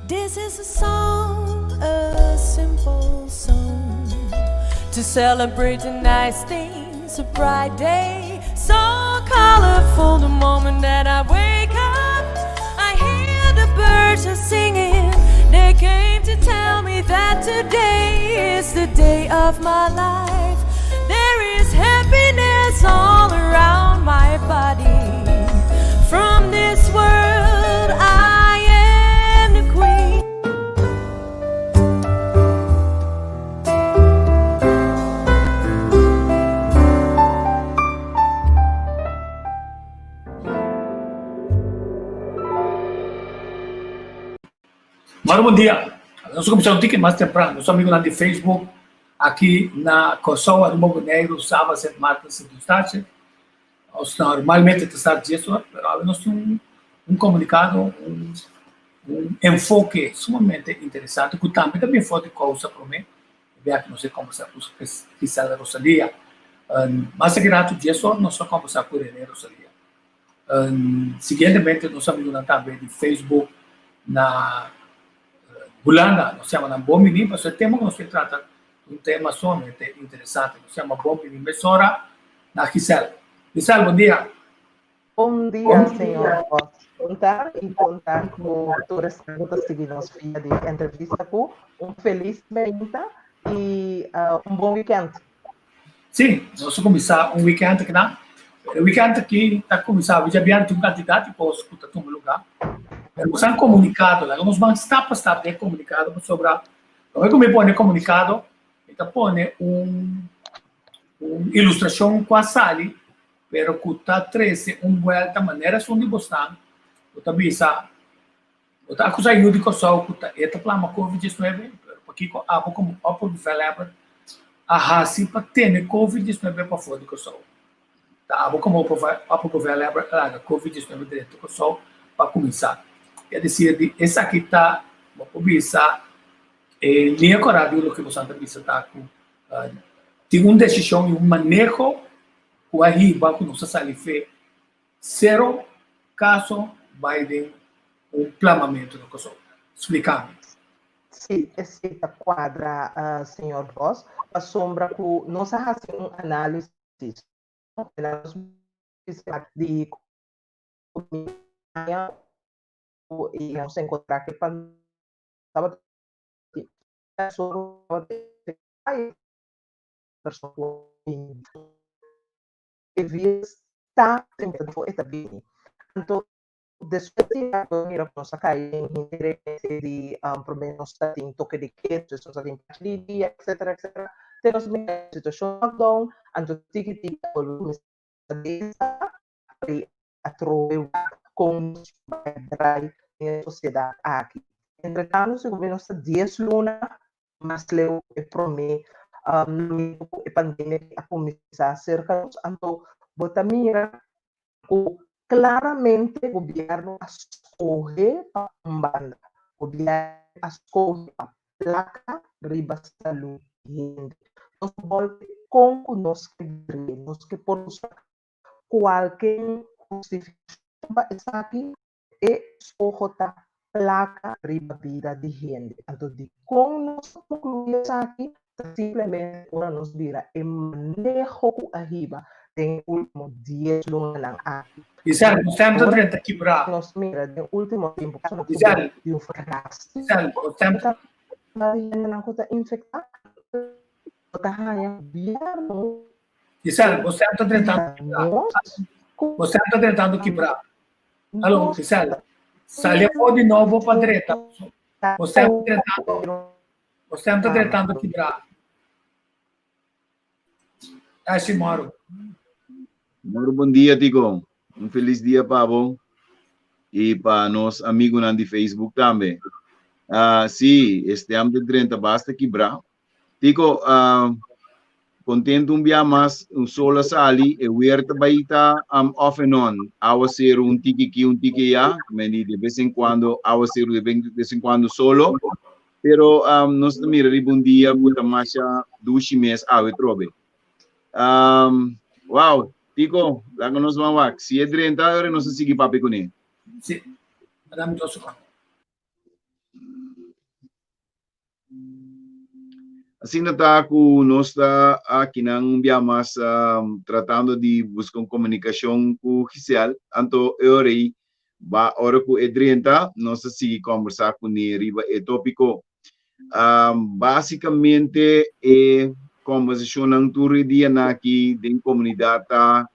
This is a song, a simple song To celebrate the nice things, a bright day So colorful the moment that I wake up I hear the birds are singing They came to tell me that today is the day of my life There is happiness all around my body From this world I am the queen Mano bon dia. Nos a kuminsá un tiki mas tempran. Nos amigunan di Facebook aki na Kòrsou, Aruba, Boneiru, Saba, Sint Maarten, Sint Eustatius. Nos normalmente ta start dies ora, pero awe nos tin un komunikado, un un enfoke sumamente interesante ku tambe ta bin for di kousa promé. E biaha ku nos a kombersá ku Gisela Rosalia. Mas aki ratu dies ora nos a kombersá ku Rene Rosalia. Siguientemente nos amigunan tambe di Facebook na Hulanda, nos yama nan bon bini, pasobra e tema ku nos ke trata ta un tema sumamente interesante. Nos yama bon bini mesora na Giselle. Giselle, bon dia. Bon dia, señor Vos. Conta y conta cu tur esnan cu ta sigui nos via di entrevista cu un feliz meinta y un bon weekend. Sí, nos a kuminsá un weekend akinan. E weekend aki ta kuminsá djabièrnè tin un kantidat di kos ku ta tuma lugá. Pero nos a komunikado, laga nos ban stap pa stap den e komunikado pasobra promé ku mi pone e komunikado mi ta pone un un ilustrashon ku a sali pero ku ta trese un buèlta manera esun di bosnan ku ta bisa Bo ta akusá yu di Kòrsou ku ta e ta plama Covid diesnuebe, pero pakiko abo komo opperbevelhebber a hasi pa tene Covid diesnuebe pafó di Kòrsou? Ta abo komo opperbevelhebber a laga Covid diesnuebe drenta Kòrsou pa kuminsá. Ke desir di esaki ta, bo por bisa, e liña kòrá di loke boso a bisa ta ku tin un desishon i un maneho ku a hiba ku nos a sali fe Sero kaso bai den un plamamentu na Kòrsou. Splika mi. Sí, esei ta kuadra, señor Vos, pasobra ku nos a hasi un análisis nos bisa di aña i nos a enkontrá ku tabata tin persona ku e virus ta tempo e ta bini. Anto despues di a mira ku nos a kai den hende di prome nos ta tin toke di keda, despues nos ta tin pachi di dia, etcetera, etcetera. Te nos mira e situashon lockdown, anto tiki tiki a bolbe kuminsá desa i atrobe wak kon nos bai drai den e sosiedat aki. Entretanto segun mi nos ta dies luna mas leu e promé momento ku e pandemia a kuminsá serka nos, anto bo ta mira ku klaramente gobièrnu a skohe pa un banda, gobièrnu a skohe pa plaka riba salú di hende. Nos bolbe kon ku nos ke drie, nos ke por usa kualke hustifikashon pa esaki, E eskoho ta plaka riba bida di hende. Anto dikon nos ta konkluí esaki? Ta simplemente ora nos bira e maneho ku a hiba den e último dies lunanan aki. Gisèle, bo stem ta drenta kibrá. Nos mira den último tempu Gisèle, di un fracas. Gisèle, bo stem ta. Di hendenan ku ta infektá, bo ta haña gobièrnu. Gisèle, bo stem ta drentando kibrá. Bo stem ta drentando kibrá. Aló, Gisela. Sali afó di nobo pa dreta. Bo stem ta tratando, bo stem ta tratando kibrá. Ashley Moro. Moro, bon dia, Tico. Un feliz dia pa bo y pa nos amigunan di Facebook tambe. Ah, sí, e stem ta drenta basta kibrá. Tico, uh, contento un bia mas, un sol a sali, e weer ta bai ta um, off and on. Awaceru un tiki ki, un tiki ya, mendi de vez en cuando awaceru, de vez en cuando solo. Pero um, nos ta mira riba un dia ku ta masha dushi mes awe trobe. Um, wow, Tico, laga nos ban wak. Si e drenta, ahora nos ta sigui papia kuné. Sí, madame Joshua. Asina ta ku nos ta akinan un bia mas tratando di buska un komunikashon ku Giselle. Anto e ora ei ba ora ku e drenta nos ta sigui kòmbersá kuné riba e tópiko. Básikamente e kòmbersashonnan tur e dianan aki den komunidat ta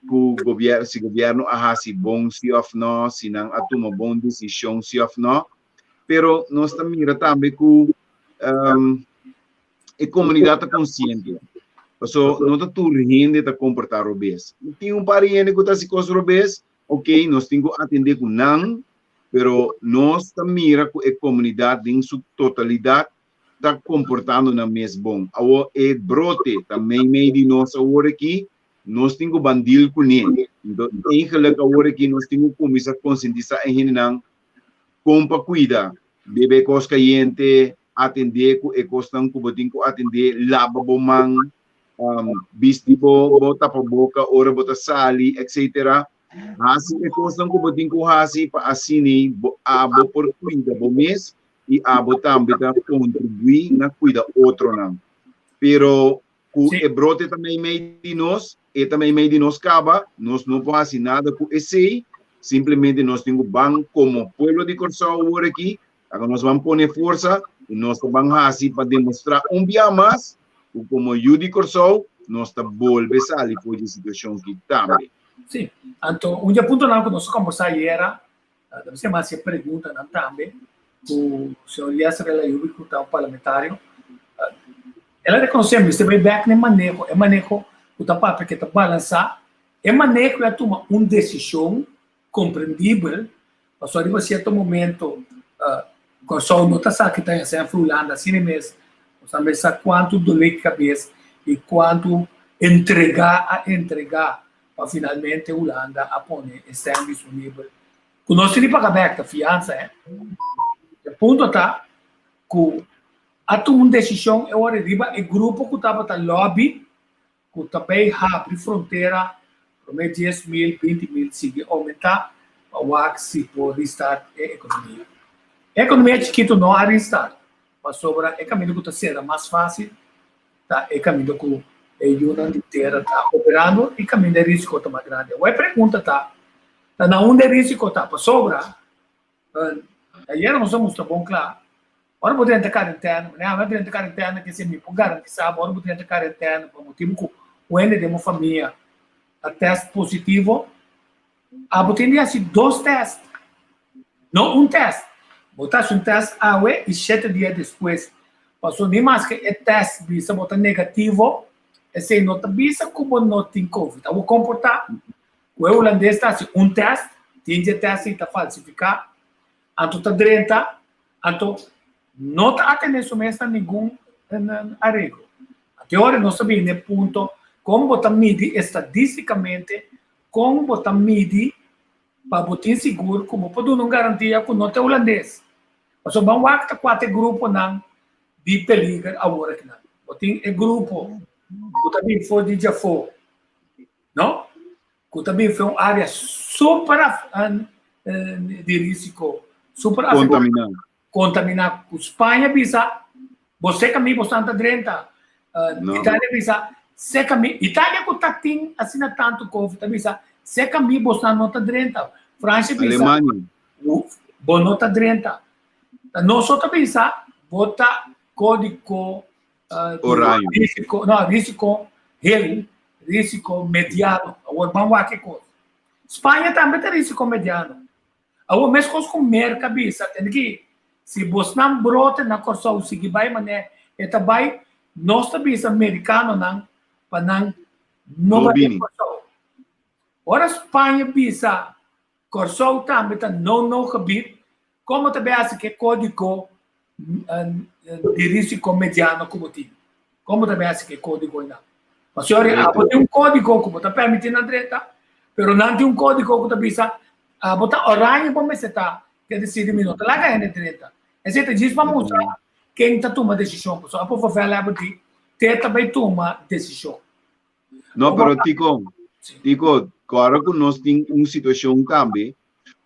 ku gobièrnu si gobièrnu a hasi bon si òf nò, si nan a tuma bon desishon si òf nò. Pero nos ta mira tambe ku um, e komunidat ta konsiente. Paso no ta tur hende ta komportá robes. Tin un par di hende ku ta hasi kos robes, ok, nos tin ku atendé ku nan, pero nos ta mira ku e komunidat den su totalidat ta komportando nan mes bon. Awor e brote ta meimei di nos awor aki, nos tin ku ban deal kuné. Entonces, eigenlijk awor aki nos tin ku kuminsá konsientisá e hendenan Kon pa kuida, bebe kos kayente, atendé ku e kosnan ku bo tin ku atendé, laba bo man, bisti bo bo tapaboka ora bo ta sali, etcetera. Hasi e kosnan ku bo tin ku hasi pa asina bo abo por kuida bo mes i abo tambe ta kontribuí na kuida otronan. Pero ku e brote ta meimei di nos, e ta meimei di nos kaba, nos no por hasi nada ku esei, simplemente nos tin ku ban komo pueblo di Kòrsou awor aki, laga nos ban pone forsa i nos ta ban hasi pa demostrá un bia mas ku komo yu di Kòrsou nos ta bolbe sali for di e situashon aki tambe. Sí, anto un di e puntonan ku nos a kombersá ayera, ta mester hasi e preguntanan tambe ku señor Yesrel Ayubi ku ta un parlamentario, El a rekonosé mester bai bèk na e maneho, e maneho ku ta papia ke ta balansá. E maneho a tuma un desishon komprendibel, pasobra riba sierto momento Kòrsou no ta sa ki ta hasiendo for Hulanda asina mes. Nos tambe sa kuantu dolé di kabes i kuantu entregá a entregá pa finalmente Hulanda a pone e sèn disponibel ku nos tin di paga bèk, ta fiansa. E punto ta ku A tuma un desishon e ora riba e grupo ku tabata lobby ku ta bay habri frontera prome 10,000, 20,000 sigui oumentá pa wak si por restart e ekonomia. E ekonomia chikitu no a restart pasobra e kaminda ku ta sera mas fásil ta e kaminda ku e yunan di tera ta operando i kaminda e risiko ta mas grandi. Awor e pregunta ta, ta na unda e risiko ta? Pasobra Ayera nos a mustra bon kla, ora bo drenta karentena, manera ami a drenta karentena kese mi por garantisa bo ora bo drenta karentena pa motibu ku un hende den bo famia a tèst positivo, abo tin di hasi dos tèst, no un tèst. Bo ta hasi un tèst awe i shete dia despues. Pasobra ni maske e tèst bisa bo ta negativo, esei no ta bisa ku bo no tin covid. Abo komportá Ku e hulandes ta hasi un tèst, tin dje tèst ei ta falsifiká, anto ta drenta, anto no ta atené su mes na ningun areglo. Anto e ora nos ta bini na e punto kon bo ta midi estadístikamente, kon bo ta midi pa bo tin sigur ku bo por duna un garantia ku no ta e hulandes. Pasobra ban wak ta kua ta e gruponan di peliger awor akinan. Bo tin e grupo ku ta bini for di djafó. No? Ku ta bin fe un área super di risiko, super kontaminá. Kontaminá. Ku Spaña bisa, bo seka mi, bo santa drenta. No. Italia bisa, seka mi. Italia ku ta tin asina tantu COVID ta bisa, seka mi, bo no ta drenta. Francia bisa, Alemania. Bo no ta drenta. Nos ta bisa, bo ta kódigo Oranje. Risiko, no, risiko hel, risiko mediano. Awor ban wak e kos. Spaña tambe ta risiko mediano. Awor meskos ku Merka bisa, tende ki si bosnan brote na Kòrsou sigui bai manera e ta bai, nos ta bisa merikanonan pa nan no No bai bini. Kòrsou. Ora Spaña bisa Kòrsou tambe ta no no gebied, komo ta bai hasi ku e kódigo di risiko mediano ku bo tin? Komo ta bai hasi ku e kódigo einan? Pasobra abo tin un kódigo ku bo ta permití nan drenta, pero nan tin un kódigo ku ta bisa abo ta oranje bo mester ta, ke desir mi no ta laga hende drenta. Esei ta djis pa mustra ken ta tuma desishon, pasobra apo favela abo di te ta bai tuma desishon. No, pero Tico, Tico, kòrda ku nos tin un situashon tambe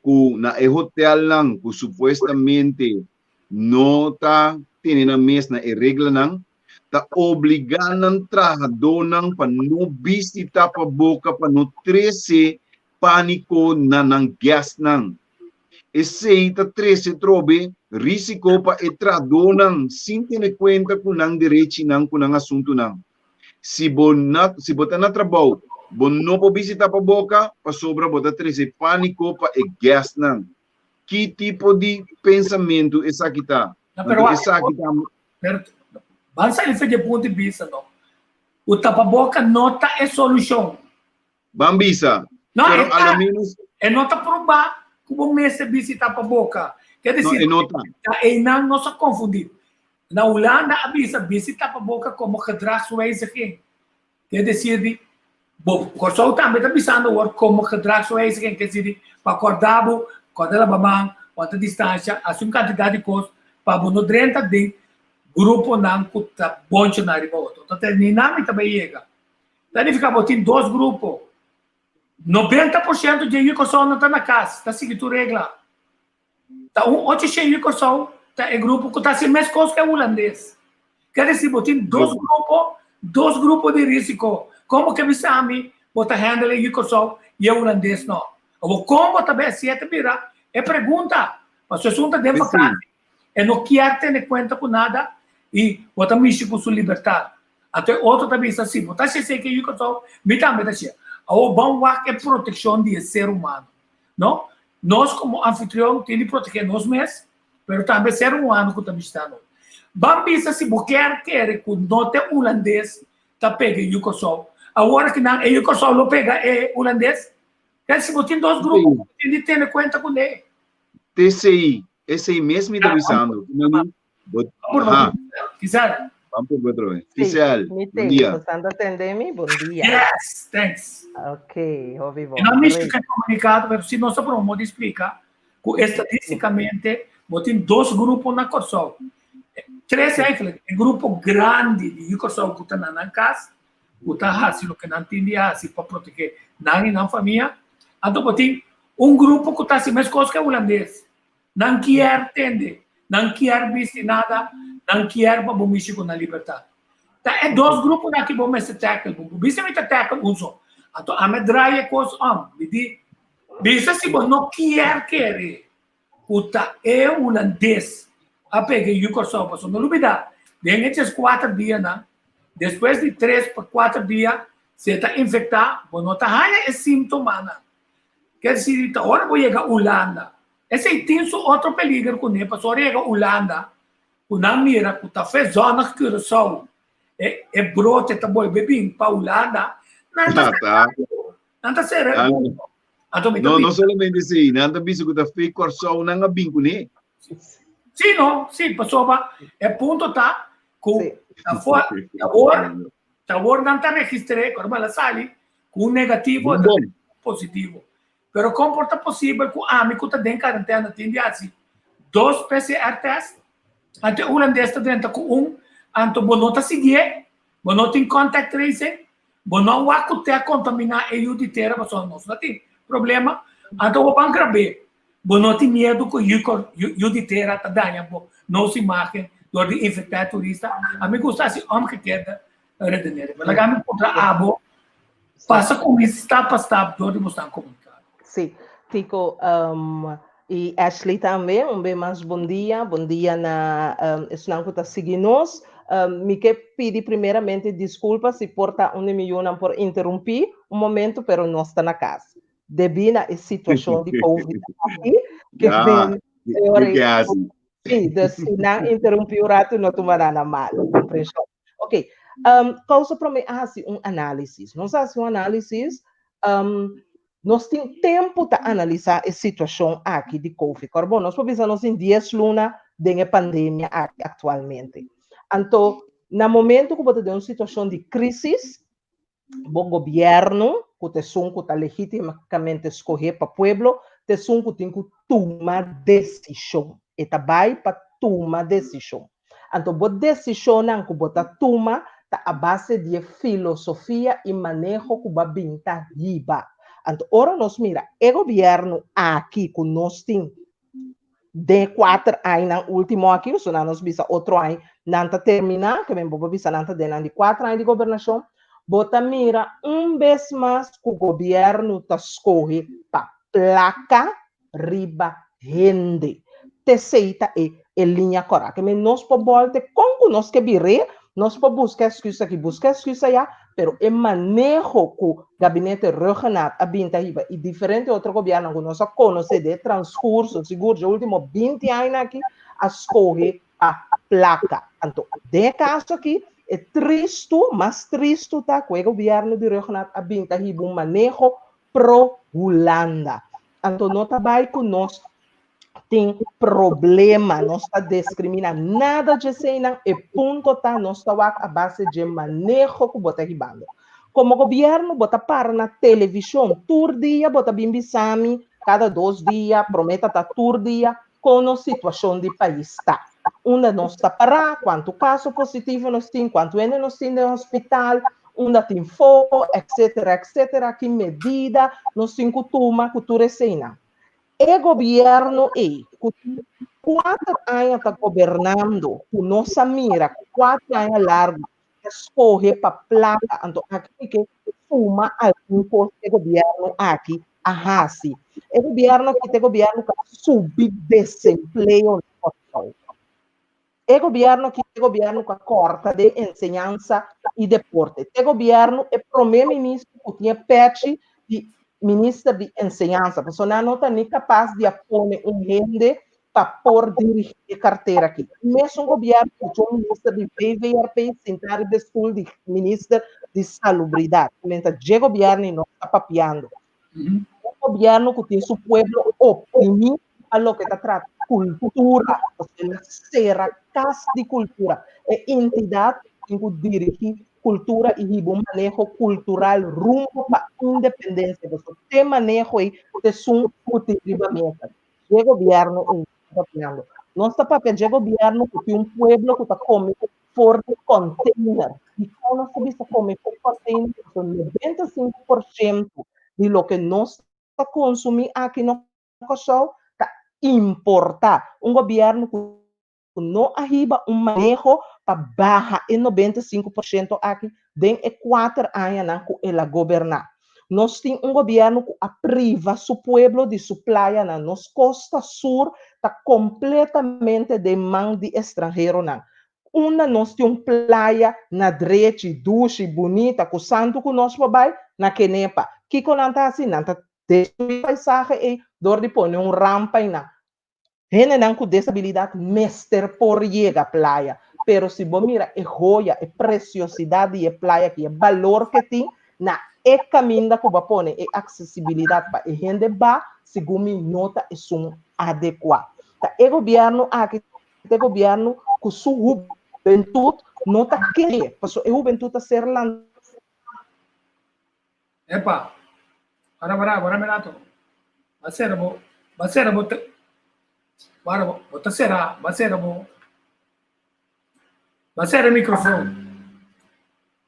ku na e hotelnan ku supuestamente no ta tene nan mes na e reglanan, ta obligá nan trahadónan pa no bisti tapaboka pa no trese pániko na nan guestnan. Esei ta trese trobe rísiko pa e trahadónan sin tene kuenta ku nan derechinan ku nan asuntunan. Si bo na si bo ta na trabou, bo no por bisti tapaboka pasobra bo ta trese pániko pa e guestnan. Ki tipo di pensamentu esaki ta? No, pero Anto esaki ta Pero ban sali for di e punto di bista no. Ku tapaboka no ta e solushon. Ban bisa. No, Pero e a lo ta. menos E no ta probá ku bo mester bisti tapaboka. Ke no, desir, e no ta. ta einan nos a konfundí. Na Hulanda a bisa bisti tapaboka komo gedragswijziging. Ke desir di bo Kòrsou tambe ta bisando awor komo gedragswijziging, ke desir di pa kòrda bo, kòrda laba man, wanta distansha, hasi un kantidat di kos pa bo no drenta den gruponan ku ta bonchona riba otro. Ta terminá mi ta bai yega. Ta nifiká bo tin dos grupo. 90% dje yu Kòrsou no ta na kas, ta sigui tur regla. Ta un 800 yu Kòrsou ta e grupo ku ta hasi meskos ku e hulandes. Ker disi bo tin dos grupo, dos grupo di risiko. Kon bo ke bisa mi bo ta handle e yu Kòrsou i e hulandes no? Awor kon bo ta bai hasié ta bira e pregunta. Pasobra esun ta den vakansi, e no kier tene kuenta ku nada i bo ta mishi ku su libertat. Anto e otro ta bisa, si bo ta hasi esei ku e yu Kòrsou, mi tambe ta hasié. Awor ban wak e protekshon di e ser humano. No? Nos komo anfitrion tin di protegé nos mes, pero tambe ser humano ku ta bishitá nos. Ban bisa si bo kier kere ku no ta e hulandes ta pega e yu Kòrsou. Awor ki nan e yu Kòrsou lo pega e hulandes? Kè si bo tin dos grupo ku bo tin di tene kuenta kuné. T'esei, esei mes mi ta bisando. Bo, aha. Giselle. Vamos por otro vez. Sí, Giselle, mi bom te, dia. bastante atende mi, bom dia. Yes, thanks. Ok, hopi bom. E no mishi Great. ke comunicado, pero si nos a promo di explica ku estadisticamente bo tin dos grupo na Kòrsou. Tres eigenlijk, e grupo grandi di yu Kòrsou ku ta na nan kas, ku ta hasi loke nan tin di hasi pa proteger nan i nan famia. Anto bo tin un grupo ku ta hasi meskos ku e hulandes. Nan kier tende, nan kier bisti nada, nan kier pa bo mishi ku nan libertat. Ta e dos gruponan aki bo mester tackle. Bo bisa mi ta tackle un so. Anto ami a draai e kos om. Mi di, bisa si bo no kier kere ku ta e hulandes a pega e yu Kòrsou, pasobra no lubida, den e 34 dianan, despues di tres pa kuater dia, si e ta infektá, bo no ta haña e símptomanan. Ker disi ta ora bo yega Hulanda, esei tin su otro peliger kuné, pasobra ora yega Hulanda ku nan mira ku ta fe zonnig Curaçao e e brote ta bolbe bin pa Hulanda, nan ta sera nan ta sera e punto. Anto mi ta No, no bisa. solamente esei, nan ta bisa ku ta fe Kòrsou nan a bin kuné. Sí, no, sí, pasobra e punto ta ku ta for, ta wor, ta wor nan ta registr'é, ku ora a sali, ku un negativo Bon, ta bon. positivo. Pero kon por ta posibel ku ami ku ta den karentena tin di hasi dos PCR test? Anto e hulandes ta drenta ku un, anto bo no ta siguié, bo no tin contact tracing, bo no a wak ku te a kontaminá e yu di tera pasobra nos no tin problema, anto bo ban grab'é. Bo no tin miedu ku yu yu di tera ta daña bo nos imágen dor di infektá e turista? Ami gusta hasi omgekeerde redenering. Pero laga mi puntra abo, pasa ku mi stap pa stap dor di bo stan komunikado. Sí, Tico, um, y Ashley tambe, un be mas bon dia, bon dia na um, esnan ku ta sigui nos. Um, mi ke pidi primeramente disculpa si por ta un di mi yunan por interrumpí un momento, pero nos ta na kas. Debí na e situashon di COVID aki, ke Ja, ben, ke ora ke hasi? Sí, dus si nan interrumpí un rato, no tuma nada malo, comprensión. Ok, um, causa promé a hasi un análisis. Nos a hasi un análisis, um, nos tin tempo ta analisá e situashon aki di COVID. Kor bon, nos por bisa nos tin 10 luna den e pandemia aki aktualmente. Anto, na momento ku bo ta den un situashon di krisis, bo gobièrnu, ku ta esun ku ta legítimamente skohé pa pueblo, ta esun ku tin ku tuma desishon. E ta bai pa tuma desishon. Anto bo desishonnan ku bo ta tuma ta a base di e filosofia i maneho ku bo a bin ta hiba. Anto ora nos mira e gobièrnu aki ku nos tin. Den e kuater añanan último aki, so nan nos bisa otro aña nan ta terminá, ke men bo por bisa nan ta den nan di kuater aña di gobernashon, bo ta mira un bes mas ku gobièrnu ta skohe pa plaka riba hende. T'esei ta e e liña kòrá. Ke men nos por bòlte kon ku nos ke bir'é, nos por buska èsküs aki, buska èsküs ayá, pero e maneho ku gabinete Rhuggenaath a bin ta hiba i diferente otro gobièrnunan ku nos a konosé den e transkurso, sigur dje último binti añanan aki, a skohe pa plaka. Anto, den e kaso aki, e tristu, mas tristu ta ku e gobièrnu di Rhuggenaath a bin ta hiba un maneho pro Hulanda. Anto no ta bai ku nos tin problema, nos ta discrimina nada dje eseinan, e punto ta nos ta wak a base dje maneho ku bo ta hibando. Komo gobierno bo ta para na televishon tur dia bo ta bin bisa mi kada dos dia, prome ta ta tur dia, kon nos situashon di pais ta. Unda nos ta pará, kuantu kaso positivo nos tin, kuantu hende nos tin den hospital, unda tin foko, etcetera, etcetera, ki medida nos tin ku tuma ku tur eseinan. E gobierno ei ku tin kuater aña ta gobernando, ku nos a mira ku kuater aña largu ta skohe pa plaka, anto aki mi ke suma algun kos e gobierno aki a hasi. E gobierno aki ta e gobierno ku a subi desempleo na Kòrsou. E gobierno aki ta e gobierno ku a kòrta den enseñansa i deporte. Ta e gobierno, e promé minister ku tin e pèchi di minister di enseñansa, pasobra nan no ta ni kapas di a pone un hende pa por dirigí e kartera aki. E mesun gobierno ku djo minister di VVRP sintá riba e stul di minister di salubridat. Menta dje gobierno i nos ta papiando. Un gobierno ku tin su pueblo oprimí pa loke ta trata kultura, pasobra el a sera kas di kultura. E entidat tin ku dirigí kultura i hiba un maneho kultural rumbo pa independensia, pasobra te maneho ei ta esun ku tin riba mesa. Dje gobierno ei ta papiando. Nos ta papia dje gobierno ku tin un pueblo ku ta kome for di container. Dikon nos ta bisa kome for di container? Pasobra 95% di loke nos ta konsumí aki na Kòrsou ta importá. Un gobièrnu ku no a hiba un maneho pa baha e 95% aki den e kuater añanan ku el a goberná. Nos tin un gobièrnu ku a priva su pueblo di su playanan. Nos kosta sur ta kompletamente den man di estranheronan. Unda nos tin un playa na drechi, dushi, bunita, ku santu ku nos por bai? Na Kenepa. Kiko nan ta hasi? Nan ta destruí paisahe ei dor di pone un rampa einan. Hendenan ku desabilidat mester por yega playa, pero si bo mira e hoya, e presiosidat di e playa aki, e balor ke tin, na e kaminda ku bo a pone e aksesibilidat pa e hende ba, segun mi no ta esun adekuá. Ta e gobièrnu aki ta e gobièrnu ku su hubentut no ta kere, pasobra e hubentut ta ser lantá. Epa, para para, para mi rato. Ba sera bo, ba sera bo, para bo, bo ta sera, ba sera bo, ba sera microfoon.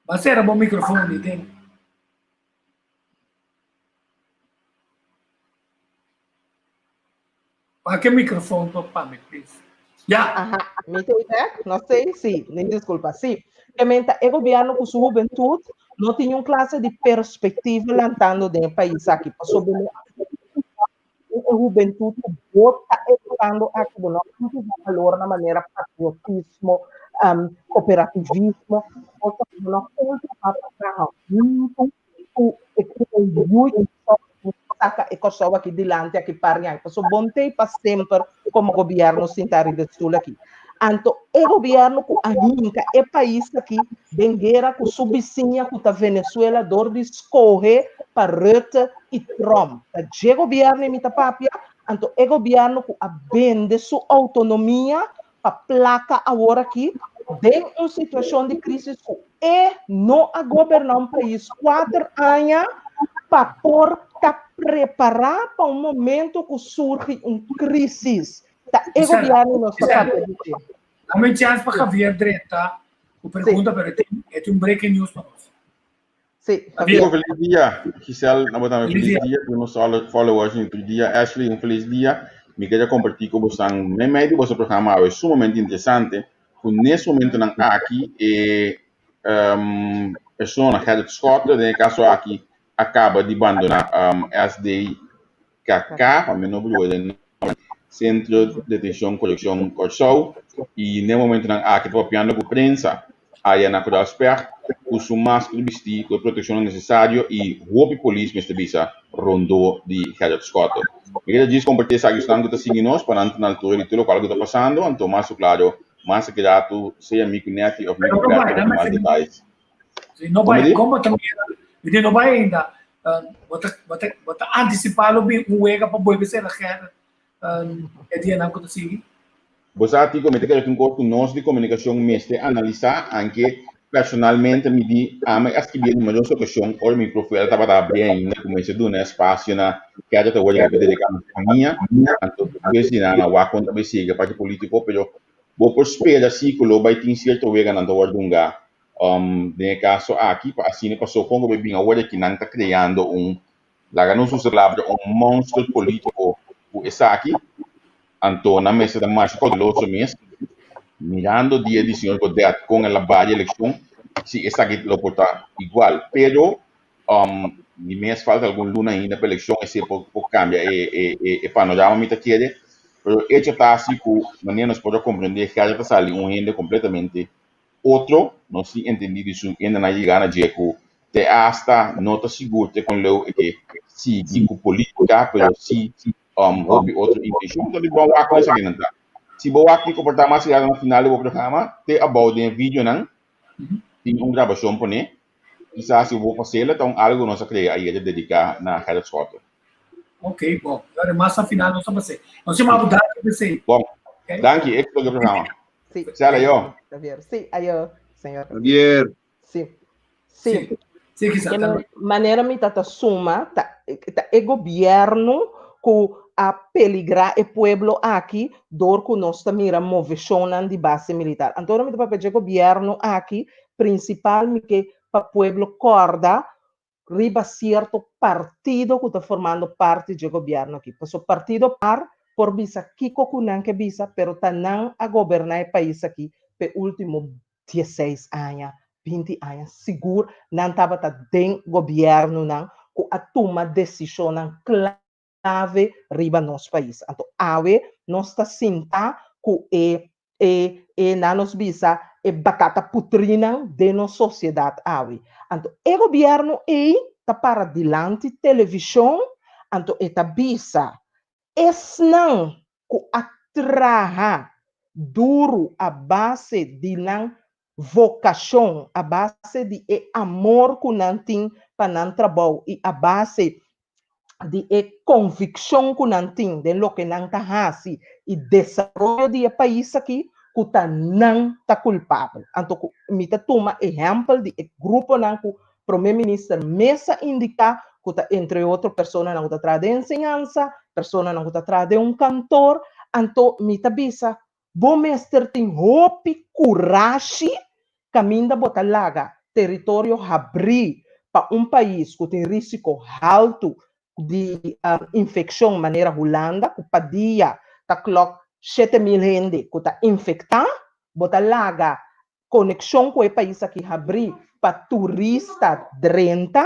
Ba sera bo microfoon di den. Wak e microfoon pa pa mi, please. Ya. Aha, mi te back? No sei, sí, mi disculpa. Sí, que menta e gobierno cu su juventud no tin un clase di perspectiva lantando den e país aki. Pasobra no e juventud cu bo ta educando aki, bo no cultiva valor na manera patriotismo, um, cooperativismo, bo no cultiva pa traha hunto ku e yu saka e Kòrsou aki dilanti aki parian. Paso bon tei pa semper komo gobièrnu sinta riba e stul aki. Anto e gobièrnu ku a hinka e pais aki den guera ku su bisiña ku ta Venezuela dor di skohe pa Rutte i Trump. Ta dje gobièrnu mi ta papia. Anto e gobièrnu ku a bende su outonomia pa plaka awor aki den un situashon di krisis ku e no a goberná un pais kuater aña pa por ta prepará pa un momento ku surgi un krisis. Ta e gobièrnu nos ta papia di dje. Dame un chance pa Javier drenta ku pregunta, pero e tin un breaking news pa nos. Sí, Javier. Amigo, feliz dia. Giselle, na bo tambe Feliz feliz dia. dia. Tur nos followers un feliz dia. Ashley, un feliz dia. Mi ke kompartí ku boso meimei di boso programa awe sumamente interesante ku nes momentonan aki e persona Gerrit Schotte, den e kaso aki, a kaba di bandoná SDKK, pa mi no brua den Sentro di Detenshon Korekshon Kòrsou, i den e momentonan aki ta papiando ku prensa aya na Kruisberg ku su masker bistí ku e protekshonnan nesesario i hopi polis mester bisa rondó di Gerrit Schotte. Mi ke ta djis kompartí esaki esnan ku ta sigui nos pa nan ta na altura di tur lokual ku ta pasando, anto mas ku klaro mas a keda tu sea mi ku Netty òf mi ku Pero no Berto bai, ku mas detayes. Si no bai, como ta mira, mi di no bai ainda. Bo ta, bo ta, bo ta anticipá lo bin un wega pa bolbe ser la guerra e dianan ku ta sigui? Bo sa, Tico, mi ta kere tin kos ku nos di komunikashon mester analisá, anke personalmente mi di ami a skibi numeroso okashon ora mi profiel tabata abrí ainda ku mester duna espasio na keda ta wòrdu riba dediká na famia, anto despues di nan a wak kon ta bai sigui e parti polítiko, pero bo por spera si ku lo bai tin sierto weganan ta wòrdu hungá den e kaso aki pa asina pasó kon ku bai bin awor aki nan ta kreando un, laga nos usa palabra, un monster polítiko ku esaki, anto nan mester ta masha kouteloso mes mirando dia di señor Godett kon el a bai di elekshon si esaki lo por ta igual pero mi mes falta algun luna ainda pa elekshon esei por por kambia e e panorama mi ta kere pero echo ta asi ku manera nos por a komprende Gerrit ta sali un hende kompletamente Otro, nos tin entendí di su hende nan yega na dje ku te asta no ta sigur te kon leu e ke sigui ku polítika, pero si hopi otro intenshon. Ta di bon wak kon esaki nan ta. Si bo wak kiko por ta mas yega na final di bo programa, te abou den e videonan tin un grabashon poné. Kisas si bo pasela ta un algu nos a krea ayer ta dediká na Gerrit Schotte. Ok, bon. Ahora mas na final nos ta pas'é. Nos yama bo danki p'esei. Bon. Danki, éxito ku e programa. Sí. Sal, ayo. Javier. Sí, ayo, señor. Javier. Sí. Sí. Sí, quizás. Que manera mi tata suma, ta, ta e gobierno ku a peligra e pueblo aki door ku nos ta mira moveshonnan di base militar. Anto ora mi ta papia dje gobierno aki, principal mi ke pa pueblo korda riba cierto partido cu ta formando parti dje gobierno aki. Paso partido par por bisa kico cu nan ke bisa, pero ta nan a goberna e pais aki p'e ultimo dieseis aña, binti aña. Sigur nan tabata den gobiernonan cu a tuma decisionnan clave riba nos pais. Anto awe nos ta sinta cu e e e nan nos bisa e batata putrinan den nos sociedad awe. Anto e gobierno ey ta para dilanti television anto e ta bisa esnan cu a traha duru a base di nan vocacion, a base di e amor cu nan tin pa nan trabou y a base di e conviccion cu nan tin den loke nan ta haci y desaroyo di e pais aki, cu ta nan ta culpabel. Anto cu mi ta tuma ehempel di e gruponan cu Prome Minister mes a indica cu ta entre otro personanan cu ta traha den enseñansa, personanan cu ta traha den un kantoor, anto mi ta bisa Bo mester tin hopi kurashi kaminda bo ta laga teritorio habrí pa un pais ku tin risiko haltu di infekshon manera Hulanda ku pa dia ta klòk 7000 hende ku ta infektá. Bo ta laga konekshon ku e pais aki habrí pa turista drenta,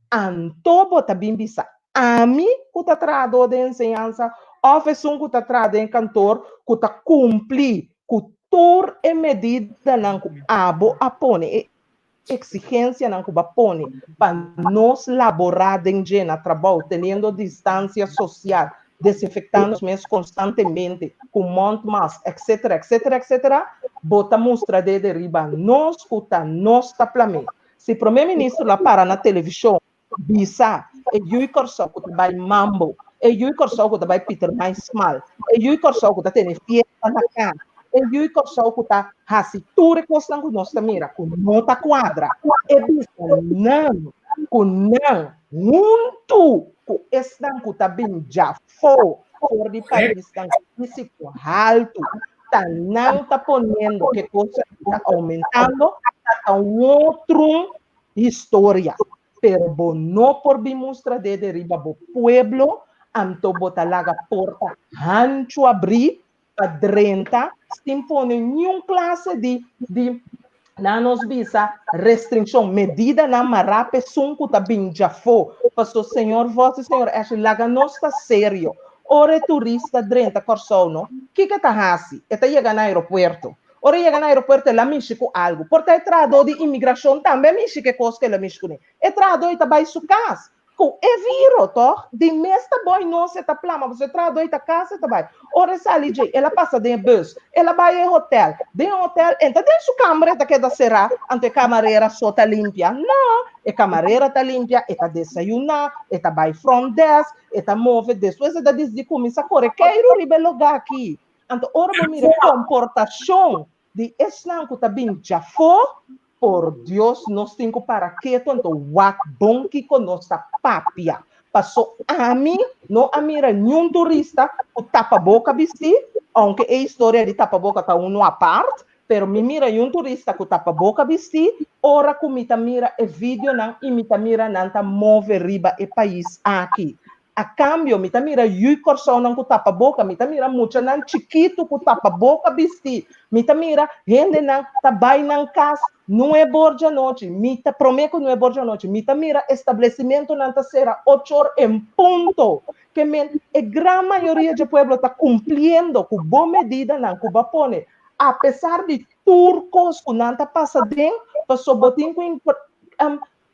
anto bo ta bin bisa ami ku ta trahadó den enseñansa òf esun ku ta traha den kantor ku ta kumpli ku tur e medidanan ku abo a pone, e eksigensianan ku bo a pone pa nos laborá den dje na trabou teniendo distansia sosial, desinfectá nos mes constantemente cu mondmask, etc. Etc. Etc. Bo ta mustra dede riba nos cu ta nos ta plamé. Si Prome Minister lo a para na television bisa e yui Corsou cu ta bay mambo, e yui Corsou cu ta bay Pietermaai smal, e yui Corsou cu ta tene fiesta na cas, e yui Corsou cu ta haci tur e cosnan cu nos ta mira cu no ta cuadra, e bisa nan cu nan huntu ku esnan ku ta bin djafó for di paisnan ku risiko haltu, ta nan ta poniendo ke kos aki ta oumentando, ta ta un otro historia. Pero bo no por bin mustra dede riba bo pueblo, Anto bo ta laga porta hanchu abrí pa drenta sin pone niun klase di di nan nos bisa restrikshon, medidanan mará pa esun ku ta bin djafó. Paso señor Vos i señor Ashley laga nos ta serio. Ora e turista drenta Kòrsou no, kiko e ta hasi? E ta yega na aeropuerto. Ora e yega na aeropuerto el a mishi ku algu. Por ta e trahadó di imigrashon tambe a mishi ku e kos ku el a mishi kuné. E trahadó ei ta bai su kas. Ku e viro, tòg? Di mes ta boi nos e ta plama, pasobra e trahadó ei ta kas e ta bai. Ora e sali djei, el a pasa den e bus, el a bai e hotèl. Den e hotèl, e ta den su kamber e ta keda será, anto e kamarera so ta limpia? No! E kamarera ta limpia, e ta desayuná, e ta bai front desk, e ta move, despues e ta disidí kuminsá kore keiru riba e lugá akí. Anto ora bo mira e komportashon di esnan ku ta bin djafó, Por Dios, nos tin ku para ketu anto wak bon kiko nos ta papia. Paso ami no a mira niun turista ku tapaboka bistí, ounke e historia di tapaboka ta unu apart, pero mi mira niun turista ku tapaboka bistí ora ku mi ta mira e videonan i mi ta mira nan ta move riba e pais aki. A kambio, mi ta mira yui Kòrsounan ku tapaboka, mi ta mira muchanan chikitu ku tapaboka bistí, mi ta mira hendenan ta bai nan kas nuebe or djanochi, mi ta promé ku nuebe or djanochi, mi ta mira establesimentunan ta sera ocho or en punto. Ke men, e gran mayoria dje pueblo ta kumpliendo ku bo medidanan ku bo a pone, apesar di tur kos ku nan ta pasa den, pasobra bo tin ku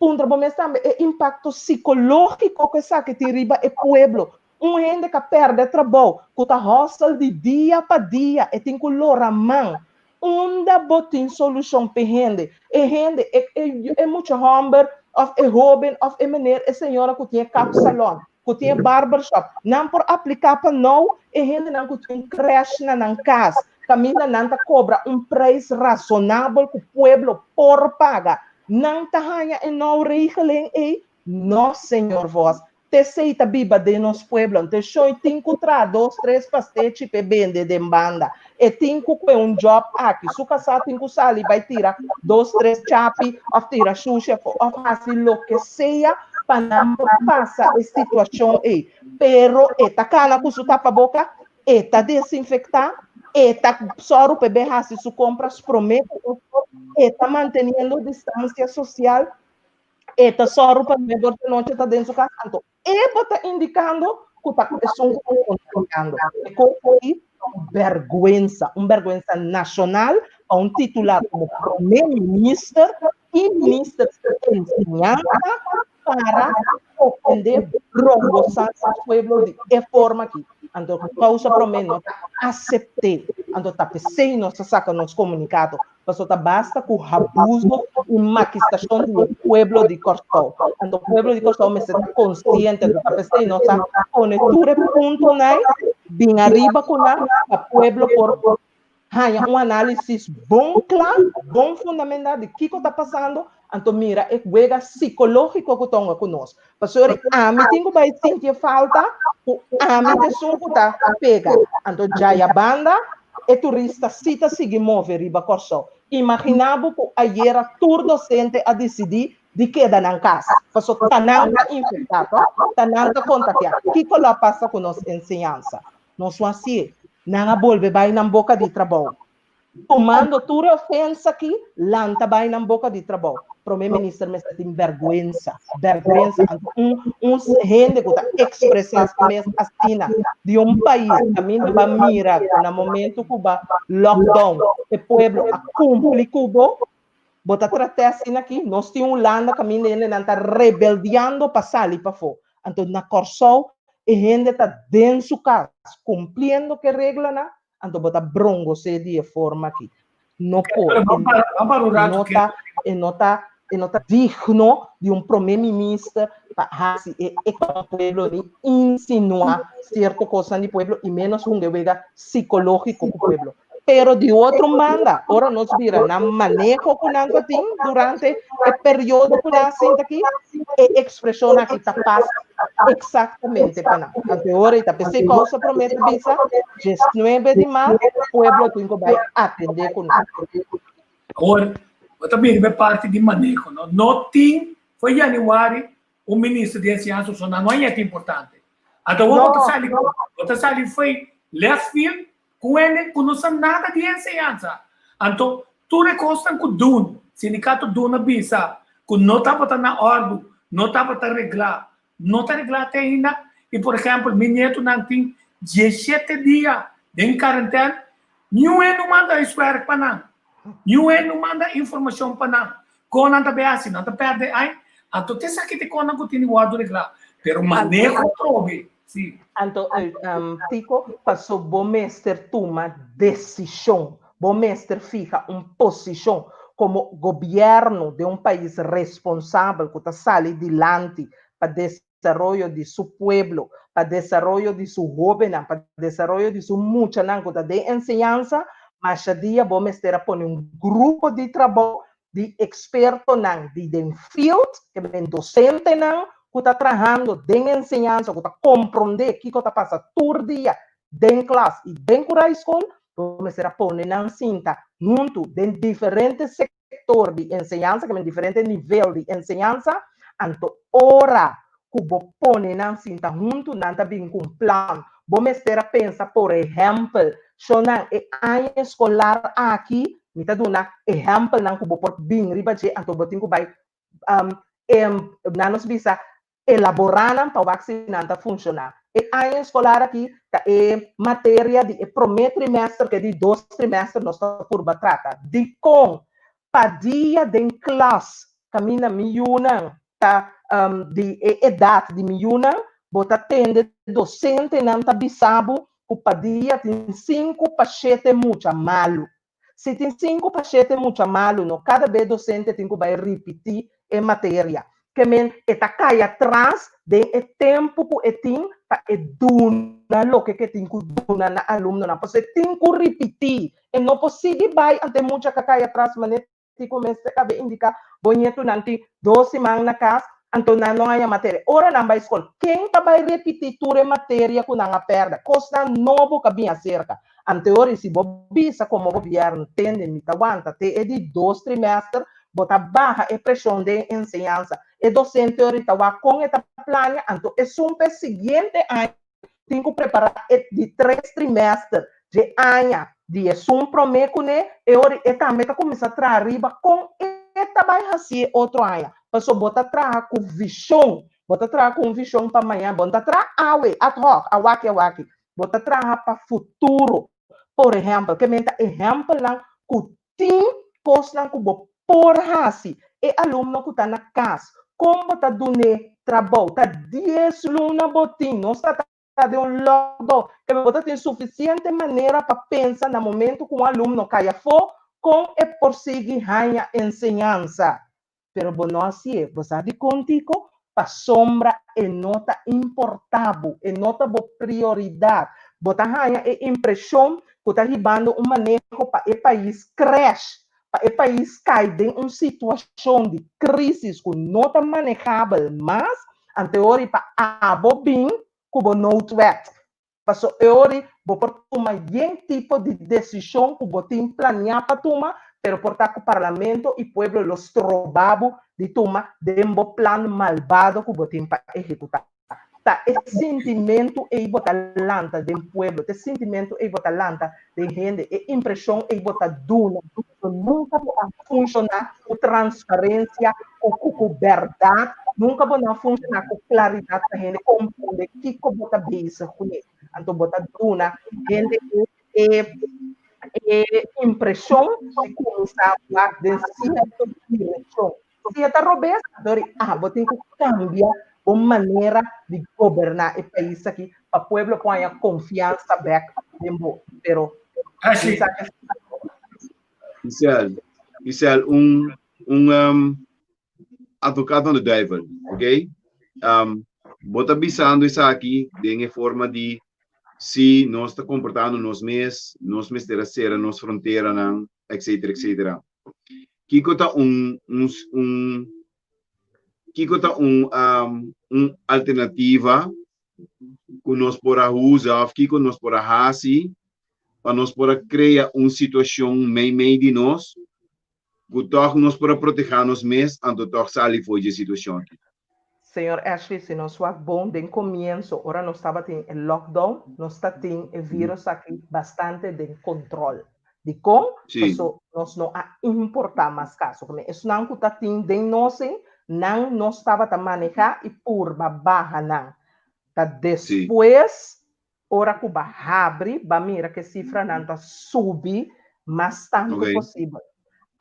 Puntra bo mes tambe e impakto sikológiko ku esaki tin riba e pueblo. Un hende ku a pèrdè trabou, ku ta hòstel di dia pa dia, e tin ku lora man. Unda bo tin solushon p'e hende? E hende, e e e mucha hòmber òf e hóben òf e meneer, e señora ku tin e kapsalòn, ku tin e barbershop, nan por apliká pa nou? E hendenan ku tin un krèsh na nan kas, kaminda nan ta kobra un preis rasonabel ku pueblo por paga, Nan ta haña e nou regeling ei? No, señor Vos. T'esei ta biba den nos pueblo. Anto shoi tin ku traha dos, tres pastechi p'e bende den banda. E tin ku kue un job aki. Su kasá tin ku sali bai tira dos, tres chapi òf tira shushi afó òf hasi loke sea pa nan por pasa e situashon ei. Pero e ta kana ku su tapaboka, e ta desinfektá, e ta sòru pa e bai hasi su kompras promé ku otro, e ta manteniendo distansia sosial, e ta sòru pa nuebe or di anochi e ta den su kas. Anto e bo ta indikando ku ta esun ku ta kontaminando. E kos aki ta un bèrgwensa, un bèrgwensa nashonal pa un titular komo promé minister i minister di enseñansa para ofende brongosá nos pueblo di e forma aki. Anto kousa promé no ta asept'é. Anto ta p'esei nos ta saka nos komunikado, pasobra ta basta ku habuso i makistashon di e pueblo di Kòrsou. Anto pueblo di Kòrsou mester ta konsiente, anto ta p'esei nos a pone tur e puntonan bin ariba ku nan pa pueblo por haña un análisis bon kla, bon fundamentá di kiko ta pasando, anto mira e wega sikológiko ku tonga ku nos. Pasobra ami tin ku bai sinti e falta ku ami ta esun ku ta pega. Anto djaya banda e turista sí ta sigui move riba Kòrsou. Imaginá bo ku ayera tur dosente a disidí di keda nan kas, pasobra ta nan ta infektá, tò? Ta nan ta kontagiá. Kiko lo a pasa ku nos enseñansa? Nos no hasié. Nan a bolbe bai nan boka di trabou. Tumando tur e ofensa aki, lanta bai nan boka di trabou. Prome Minister mester tin bèrgwensa. Bèrgwensa. Anto un un hende ku ta ekspresá su mes asina di un pais kaminda ba mira ku na momento ku ba lockdown e pueblo a kumpli ku bo, bo ta trat'é asina aki. Nos tin Hulanda kaminda hendenan ta rebeldiando pa sali pafó. Anto na Kòrsou e hende ta den su kas kumpliendo ku e reglanan, anto bo ta brongos'é di e forma aki. No por. E no ta, e no ta, e no ta digno di un prome minister pa hasi e e pueblo ni insinuá sierto kosnan di pueblo i ménos hunga e wega sikológiko ku pueblo. Pero di otro banda, ora nos bira nan maneho ku nan ta tin durante e periodo ku nan a sinta aki, e ekspreshon aki ta pas eksaktamente pa nan. Anto e ora ei ta p'esei kousa promé ta bisa, diesnuebe di mart, pueblo tin ku bai atendé ku nan. Awor, bo ta bini pa e parti di maneho, no? No tin, for yanüari, un minister di enseñansa, so nan no a yet importante. Anto bo bo ta sali bo ta sali fo'i left field ku hende ku no sa nada di enseñansa. Anto tur e kosnan ku dun, sindikato dun a bisa ku no tabata na òrdu, no tabata reglá, no ta reglá te ainda. I por ehèmpel mi nietunan tin diesshete dia den karentèn, niun hende no manda huiswèrk pa nan, niun hende no manda informashon pa nan. Kon nan ta bay hasi? Nan ta perde ai? Anto te esaki ta e konnan ku tin di wòrdu reglá. Pero maneho atrobe, si. Anto, Tico, paso bo mester tuma desishon, bo mester fiha un posishon komo gobièrnu den un pais responsabel ku ta sali dilanti pa desaroyo di su pueblo, pa desaroyo di su hóbennan, pa desaroyo di su muchanan ku ta den enseñansa, masha dia bo mester a pone un grupo di trabou di ekspertonan di den field, ke men dosentenan ku ta trahando den enseñansa, ku ta komprondé kiko ta pasa tur dia den klas i den kurai skol, bo mester a pone nan sinta huntu den diferente sektor di enseñansa, ke men diferente nivel di enseñansa, anto ora ku bo pone nan sinta huntu nan ta bin ku un plan. Bo mester a pensa por ehèmpel, shonnan e aña eskolar aki, mi ta duna ehèmpelnan ku bo por bin riba dje, anto bo tin ku bai nan nos bisa elaborá nan pa wak si nan ta funshoná. E aña eskolar aki ta e materia di e promé trimèster ku e di dos trimèster nos ta purba trata. Dikon? Pa dia den klas kaminda mi yunan ta di e edat di mi yunan, bo ta tende dosentenan ta bisa bo ku pa dia tin sinku pa shete mucha malu. Si tin sinku pa shete mucha malu no kada be dosente tin ku bai ripití e materia. Ke men e ta kai atras den e tempu ku e tin pa e duna loke ku e tin ku duna na alumnonan. Pasobra e tin ku ripití. E no por sigui bai ante e mucha ka kai atras manera ku mester a be indiká bo ñetunan tin dos siman na kas anto nan no haña materia. Ora nan bai skol ken ta bai ripití tur e materia ku nan a pèrdè? Kosnan nobo ka bin aserka. Anteori si bo bisa komo gobièrnu tende mi ta wanta te e di dos trimèster, bo ta baha e preshon den enseñansa. E dosente ori ta wak kon e ta plania, anto esun p'e siguiente aña tin ku prepará e di tres trimèster dje aña di esun promé kuné, e ori e tambe ta kuminsá traha riba kon e ta bai hasi e otro aña. Pasobra bo ta traha ku vishon, bo ta traha ku un vishon pa mañana, bo no ta traha awe, ad hoc, awaki awaki. Bo ta traha pa futuro. Por ehèmpel, ke men ta ehèmpelnan ku tin kosnan ku bo por hasi. E alumno ku ta na kas, kon bo ta dun'é trabou? Ta dies luna bo tin. Nos ta ta den un lockdown. Ke men bo ta tin sufisiente manera pa pensa na momentu ku un alumno kai afó, kon e por sigui haña enseñansa. Pero bo no hasié. Bo sa dikon, Tiko? Pasobra e no ta importá bo, e no ta bo prioridat. Bo ta haña e impreshon ku ta hibando un maneho pa e pais crash, pa e pais kai den un situashon di krísis ku no ta manejabel mas, anteori pa abo bin ku bo noodwet. Paso e ori bo por tuma yen tipo di desishon ku bo tin planiá pa tuma, pero por ta ku parlamento i pueblo lo stroba bo di tuma den bo plan malbado ku bo tin pa ehekutá. Ta e sintimentu ei bo ta lanta den pueblo, ta e sintimentu ei bo ta lanta den hende, e impreshon ei bo ta duna. Paso nunka bo a funshoná ku transparensia, ku ku bèrdat, nunka bo no a funshoná ku klaridat pa hende komprondé kiko bo ta bezig kuné. Anto bo ta duna hende e e impreshon di kuminsá wak den sierto direkshon. Si e ta robes, anto ri ah bo tin ku kambia bo manera di goberná e pais aki pa pueblo por haña konfiansa bèk den bo. Pero Ashley. Isel, Isel, un, un um, advocaat van de duivel, oké? Okay? Um, bo ta bisando esaki den e forma di si nos ta comportando nos mes, nos mester a cera nos fronteranan, etcétera, etcétera. Kiko ta un, un, un kiko ta un, um, un alternativa ku nos por a usa of kiko nos por a hasi pa nos por a krea un situashon meimei di nos ku tòg nos por a protehá nos mes anto tòg sali for dje situashon aki. Señor Ashley, si nos wak bon den comienzo, ora nos tabatin e lockdown, nos ta tin e virus aki bastante den control. Dikon? Paso nos no a importá mas kaso. Kome esnan ku ta tin den nos ei, nan nos tabata manehá i purba baha nan. Ta despues, ora ku ba habri, ba mira ku e sifranan ta subi mas tantu posibel.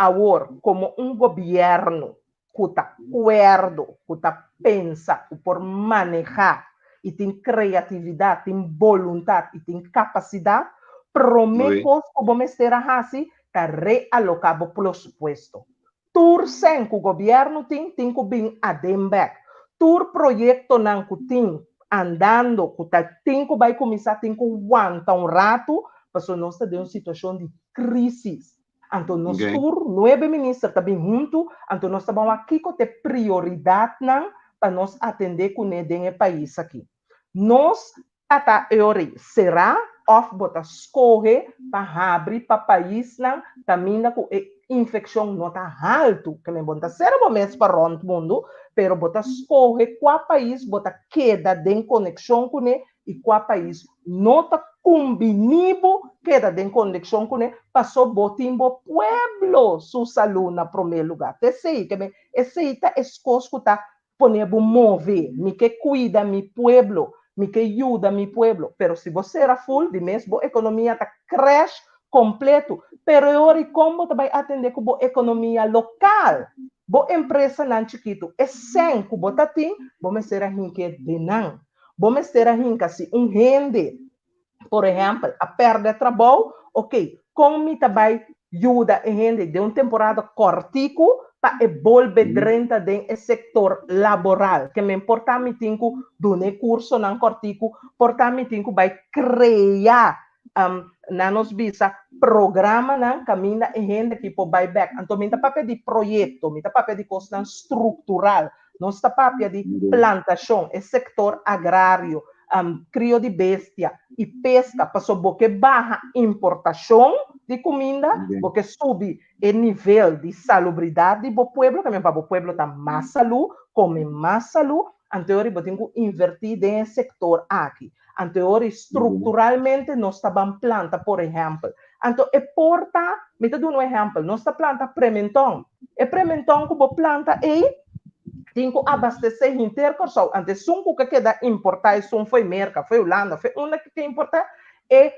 Awor, komo un gobièrnu ku ta kuerdo, ku ta pensa, ku por manehá i tin kreatividat, tin boluntat i tin kapasidat, promé kos ku bo mester a hasi ta realoká bo presupuesto. Tur sèn ku gobièrnu tin, tin ku bin aden bèk. Tur proyektonan ku tin andando, ku ta tin ku bai kuminsá, tin ku wanta un ratu, pasobra nos ta den un situashon di krísis. Anto nos tur nuebe minister ta bin huntu, anto nos ta ban wak kiko ta e prioridatnan pa nos atendé kuné den e pais aki. Nos ta ta eori será òf bo ta skohe pa habri pa paisnan kaminda ku e infekshon no ta haltu. Ke men bo no ta sera bo mes pa rònt mundu, pero bo ta skohe kua pais bo ta keda den konekshon kuné i kua pais no ta kumbiní bo keda den konekshon kuné paso bo tin bo pueblo su salú na promé lugá. Ta esei ke mi, esei ta es kos ku ta pone bo move. Mi ke kuida mi pueblo, mi ke yuda mi pueblo. Pero si bo sera ful, di mes bo ekonomia ta crash kompleto. Pero e ora i kon bo ta bai atendé ku bo ekonomia lokal? Bo empresanan chikitu, e sèn ku bo ta tin, bo mester a hink'é den nan. Bo mester a hinka si un hende, por ehèmpel, a pèrdè trabou, oké, kon mi ta bai yuda e hende den un temporada kòrtiku pa e bolbe drenta den e sektor laboral? Ke men por ta mi tin ku duna e kursonan kòrtiku, por ta mi tin ku bai krea, nan nos bisa, programanan kaminda e hende aki por bai bèk. Anto mi ta papia di proyekto, mi ta papia di kosnan struktural. Nos ta papia di plantashon, e sektor agrario, krio di bestia i peska, pasobra bo ke baha importashon di kuminda, bo ke subi e nivel di salubridat di bo pueblo, kaminda pa bo pueblo ta mas salú, kome mas salú, anto e ora bo tin ku invertí den e sektor aki. Anto e ora strukturalmente nos ta ban planta, por ehèmpel. Anto e por ta, mi ta duna un ehèmpel, nos ta planta prementon. E prementon ku bo planta ei tin ku abastesé henter Kòrsou. Anto esun ku ke keda importá esun fo'i Merka, fo'i Hulanda, fo'i unda ku ke importá, e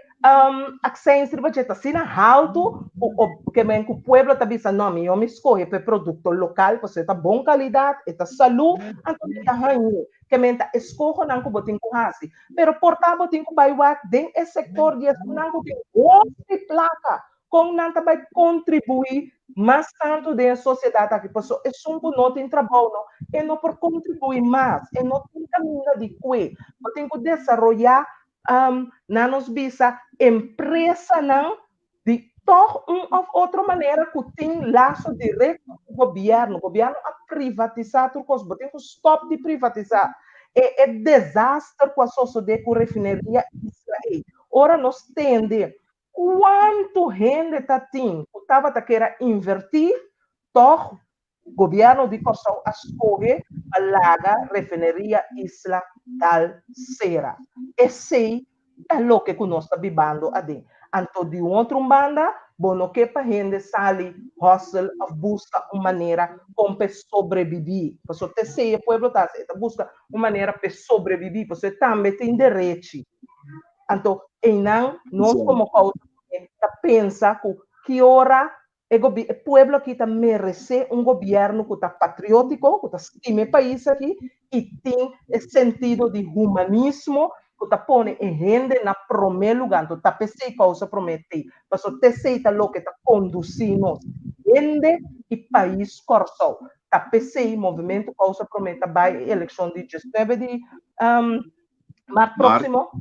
akseins riba dje ta asina haltu ku ke men ku pueblo ta bisa no, mihó mi skohe pa e produkto lokal pasobra e ta bon kalidat, e ta salú, anto mi ta hañ'é. Ke men ta eskohonan ku bo tin ku hasi. Pero por ta bo tin ku bai wak den e sektor di esunnan ku tin hopi plaka Kon nan ta bai kontribuí mas tantu den e sosiedat aki? Pasobra esun ku no tin trabou no, e no por kontribuí mas, e no tin kaminda di kue. Bo tin ku desaroyá, nan nos bisa, empresanan di tòg un òf otro manera ku tin laso direkto ku gobièrnu. Gobièrnu a privatisá tur kos. Bo tin ku stòp di privatisá. E e desaster ku a sosodé ku refineria Isla ei, ora nos tende Kuantu hende ta tin ku tabata ker a invertí, tòg gobièrnu di Kòrsou a skohe pa laga refineria Isla dal sera. Esei ta loke ku nos ta bibando aden. Anto di un otro un banda bo no ke pa hende sali hustle òf buska un manera kon p'e sobrebibí. Pasobra ta esei e pueblo ta hasi, e ta buska un manera p'e sobrebibí pasobra e tambe tin derechi. Anto einan nos komo kousa ta pensa ku ki ora e e pueblo aki ta meresé un gobièrnu ku ta patriótiko, ku ta stima e pais aki i tin e sentido di humanismo ku ta pone e hende na promé lugá. Anto ta p'esei kousa promé t'ei, pasobra t'esei ta loke ta kondusí nos, hende i pais Kòrsou. Ta p'esei Movementu Kousa Promé ta bai e elekshon di diesnuebe di Mart próksimo,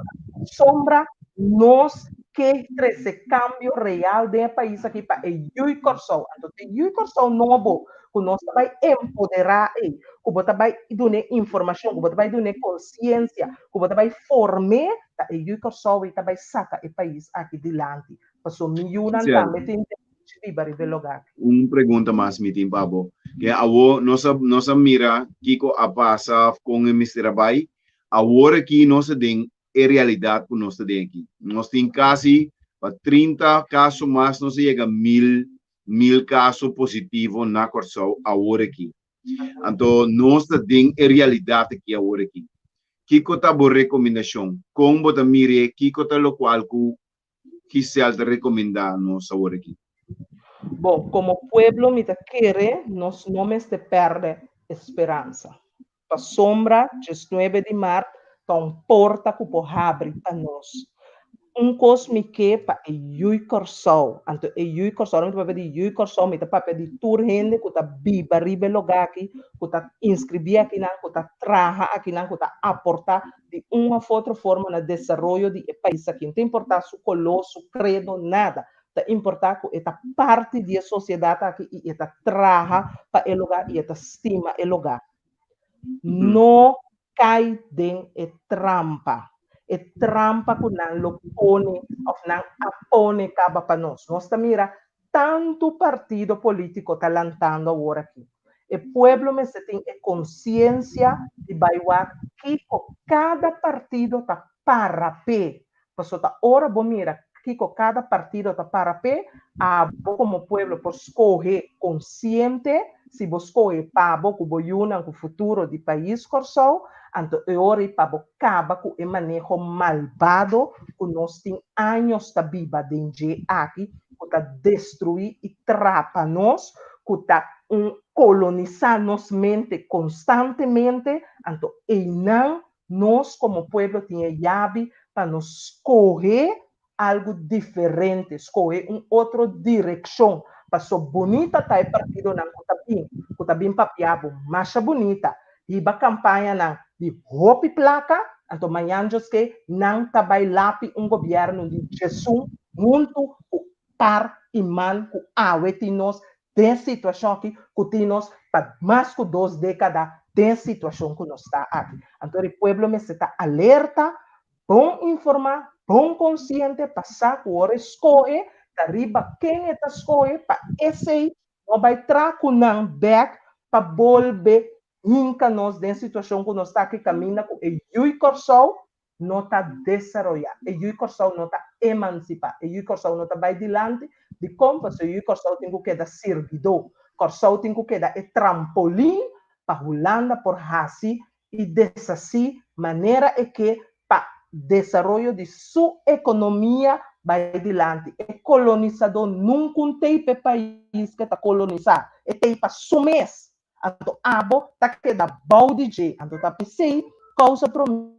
sombra nos ke trese kambio real den e pais aki pa e yui Kòrsou. Anto te yui Kòrsou nobo ku nos ta bai empoderá ei, ku bo ta bai dun'é informashon, ku bo ta bai dun'é konsiensia, ku bo ta bai form'é, ta e yui Kòrsou ei ta bai saka e pais aki dilanti. Pasobra mi yunan tambe tin. dushi biba riba e lugá aki. Un pregunta mas mi tin pa bo. Ke awo nos a nos a mira kiko a pasa of kon e mester a bai. Awor aki nos ta den e realidat ku nos ta den aki. Nos tin kasi pa 30 kaso mas nos a yega mil mil kaso positivo na Kòrsou awor aki. Anto nos ta den e realidat aki awor aki. Kiko ta bo rekomendashon? Kon bo ta mir'é? Kiko ta lokual ku Giselle ta rekomendá nos awor aki? Bon, komo pueblo mi ta kere nos no mester pèrdè e speransa. Pasobra diesnuebe di mart ta un porta ku por habri pa nos. Un kos mi ke pa e yui Kòrsou, anto e yui Kòrsou, ora mi ta papia di yui Kòrsou mi ta papia di tur hende ku ta biba riba e lugá aki, ku ta inskribí akinan, ku ta traha akinan, ku ta aportá di un òf otro forma na desaroyo di e pais aki. No ta importá su koló, su kredo, nada. Ta importá ku e ta parti di e sosiedat aki i e ta traha pa e lugá i e ta stima e lugá. No kai den e trampa, e trampa ku nan lo pone òf nan a pone kaba pa nos. Nos ta mira tantu partido polítiko ta lantando awor aki. E pueblo mester tin e konsiensia di bai wak kiko kada partido ta para p'e. Pasobra ta ora bo mira kiko kada partido ta para p'e, abo komo pueblo por skohe konsiente, si bo skohe pa bo ku bo yunan ku futuro di pais Kòrsou, anto e ora ei pa bo kaba ku e maneho malbado ku nos tin años ta biba den dje aki, ku ta destruí i trapa nos, ku ta un kolonisá nos mente konstantemente, anto einan nos komo pueblo tin e yabi pa nos skohe algu diferente, skohe un otro direkshon. Paso bunita ta e partidonan ku ta bin, ku ta bin papia bo masha bunita, hiba kampañanan di hopi plaka, anto mañan djoske nan ta bai lapi un gobièrnu di djesun huntu ku par i man ku awe tin nos den situashon aki ku tin nos pa mas ku dos dékada den situashon ku nos ta aki. Anto e pueblo mester ta alerta, bon informá, bon konsiente pa sa ku ora e skohe ta riba ken e ta skohe pa esei no bai tra ku nan bèk pa bolbe hinka nos den situashon ku nos ta aki kaminda ku e yui Kòrsou no ta desaroyá, e yui Kòrsou no ta emansipá, e yui Kòrsou no ta bai dilanti. Dikon? Pasobra e yui Kòrsou tin ku keda sirbidó. Kòrsou tin ku keda e trampolin pa Hulanda por hasi i deshasí manera e ke pa desaroyo di su ekonomia bai dilanti. E kolonisadó nunka un tei pa e pais ke ta kolonisá, e tei pa su mes. Anto abo ta keda bou di dje. Anto ta p'esei kousa promé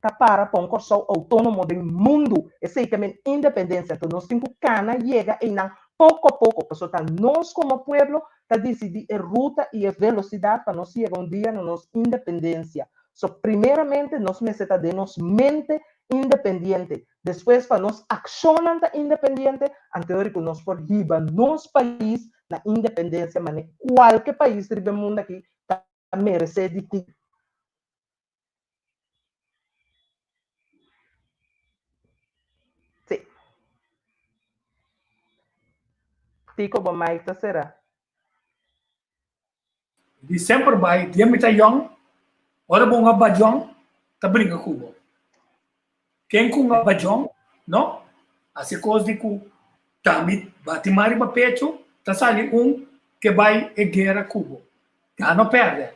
ta para pa un Kòrsou outónomo den mundu. Esei ta men independensia. Anto nos tin ku kana yega einan poko a poko, pasobra ta nos komo pueblo ta disidí e ruta i e velosidat pa nos yega un dia na nos independensia. So primeramente nos mester ta den nos mente independiente, despues pa nos akshonnan ta independiente, anteori ku nos por hiba nos pais na independensia manera kualke pais riba e mundu aki ta meresé di tin. Sí. Tico, bo mic ta será. Di semper bai, dia mi ta yòn, ora bo un a bajon, ta bringa ku bo. Ken ku un a bajon, no? Hasi kos di ku ta mi bati man riba pechu, ta sali un ke bai e guera ku bo. Gana o pèrdè.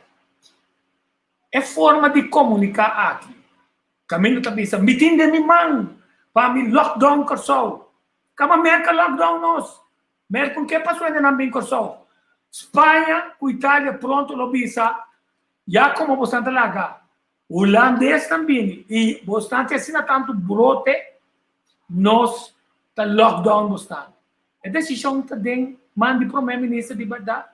E forma di komuniká aki, kaminda ta bisa, mi tin den mi man pa mi lockdown Kòrsou. Kaba Merka lockdown nos. Merka un ke pasó hende nan bin Kòrsou. Spaña ku Italia pronto lo bisa, ya komo bosan ta laga hulandesnan bini i bosnan tin asina tantu brote, nos ta lockdown bosnan. E desishon ta den man di promé minister di bèrdat.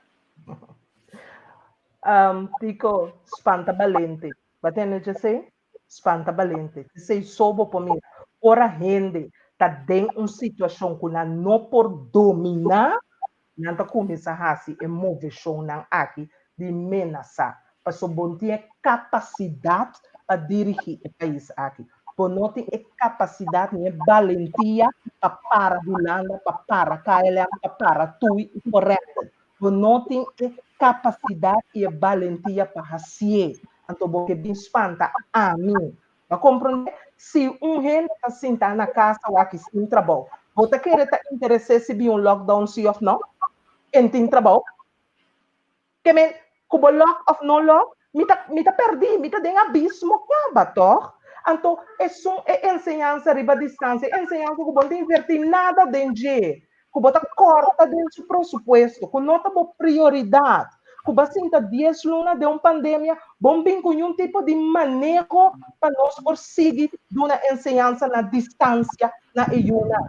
Tico, spanta balente. Bo a tende djesei? Spanta balente. Esei so bo por mira. Ora hende ta den un situashon ku nan no por dominá, nan ta kuminsá hasi e moveshonnan aki di menasá. Pasobra bo no tin e kapasidat pa dirigí e pais aki. Bo no tin e kapasidat ni e balentia pa para Hulanda, pa para KLM, pa para TUI i Corendon. Bo no tin e kapasidat i e balentia pa hasié. Anto bo ke bin spanta ami. Bo a komprondé? Si un hende ta sintá na kas awaki sin trabou, bo ta kere ta interes'é si bin un lockdown sí òf nò? En tin trabou? Ke men, ku bo lòk òf no lòk, mi ta, mi ta pèrdí, mi ta den abismo kaba, tòg? Anto, esun e enseñansa riba distansia, e enseñansa ku bo no ta invertí nada den dje, ku bo ta kòrta den su presupuesto, ku no ta bo prioridat, ku bo a sinta dies luna den un pandemia, bo no bin ku niun tipo di maneho pa nos por sigui duna enseñansa na distansia na e yunan.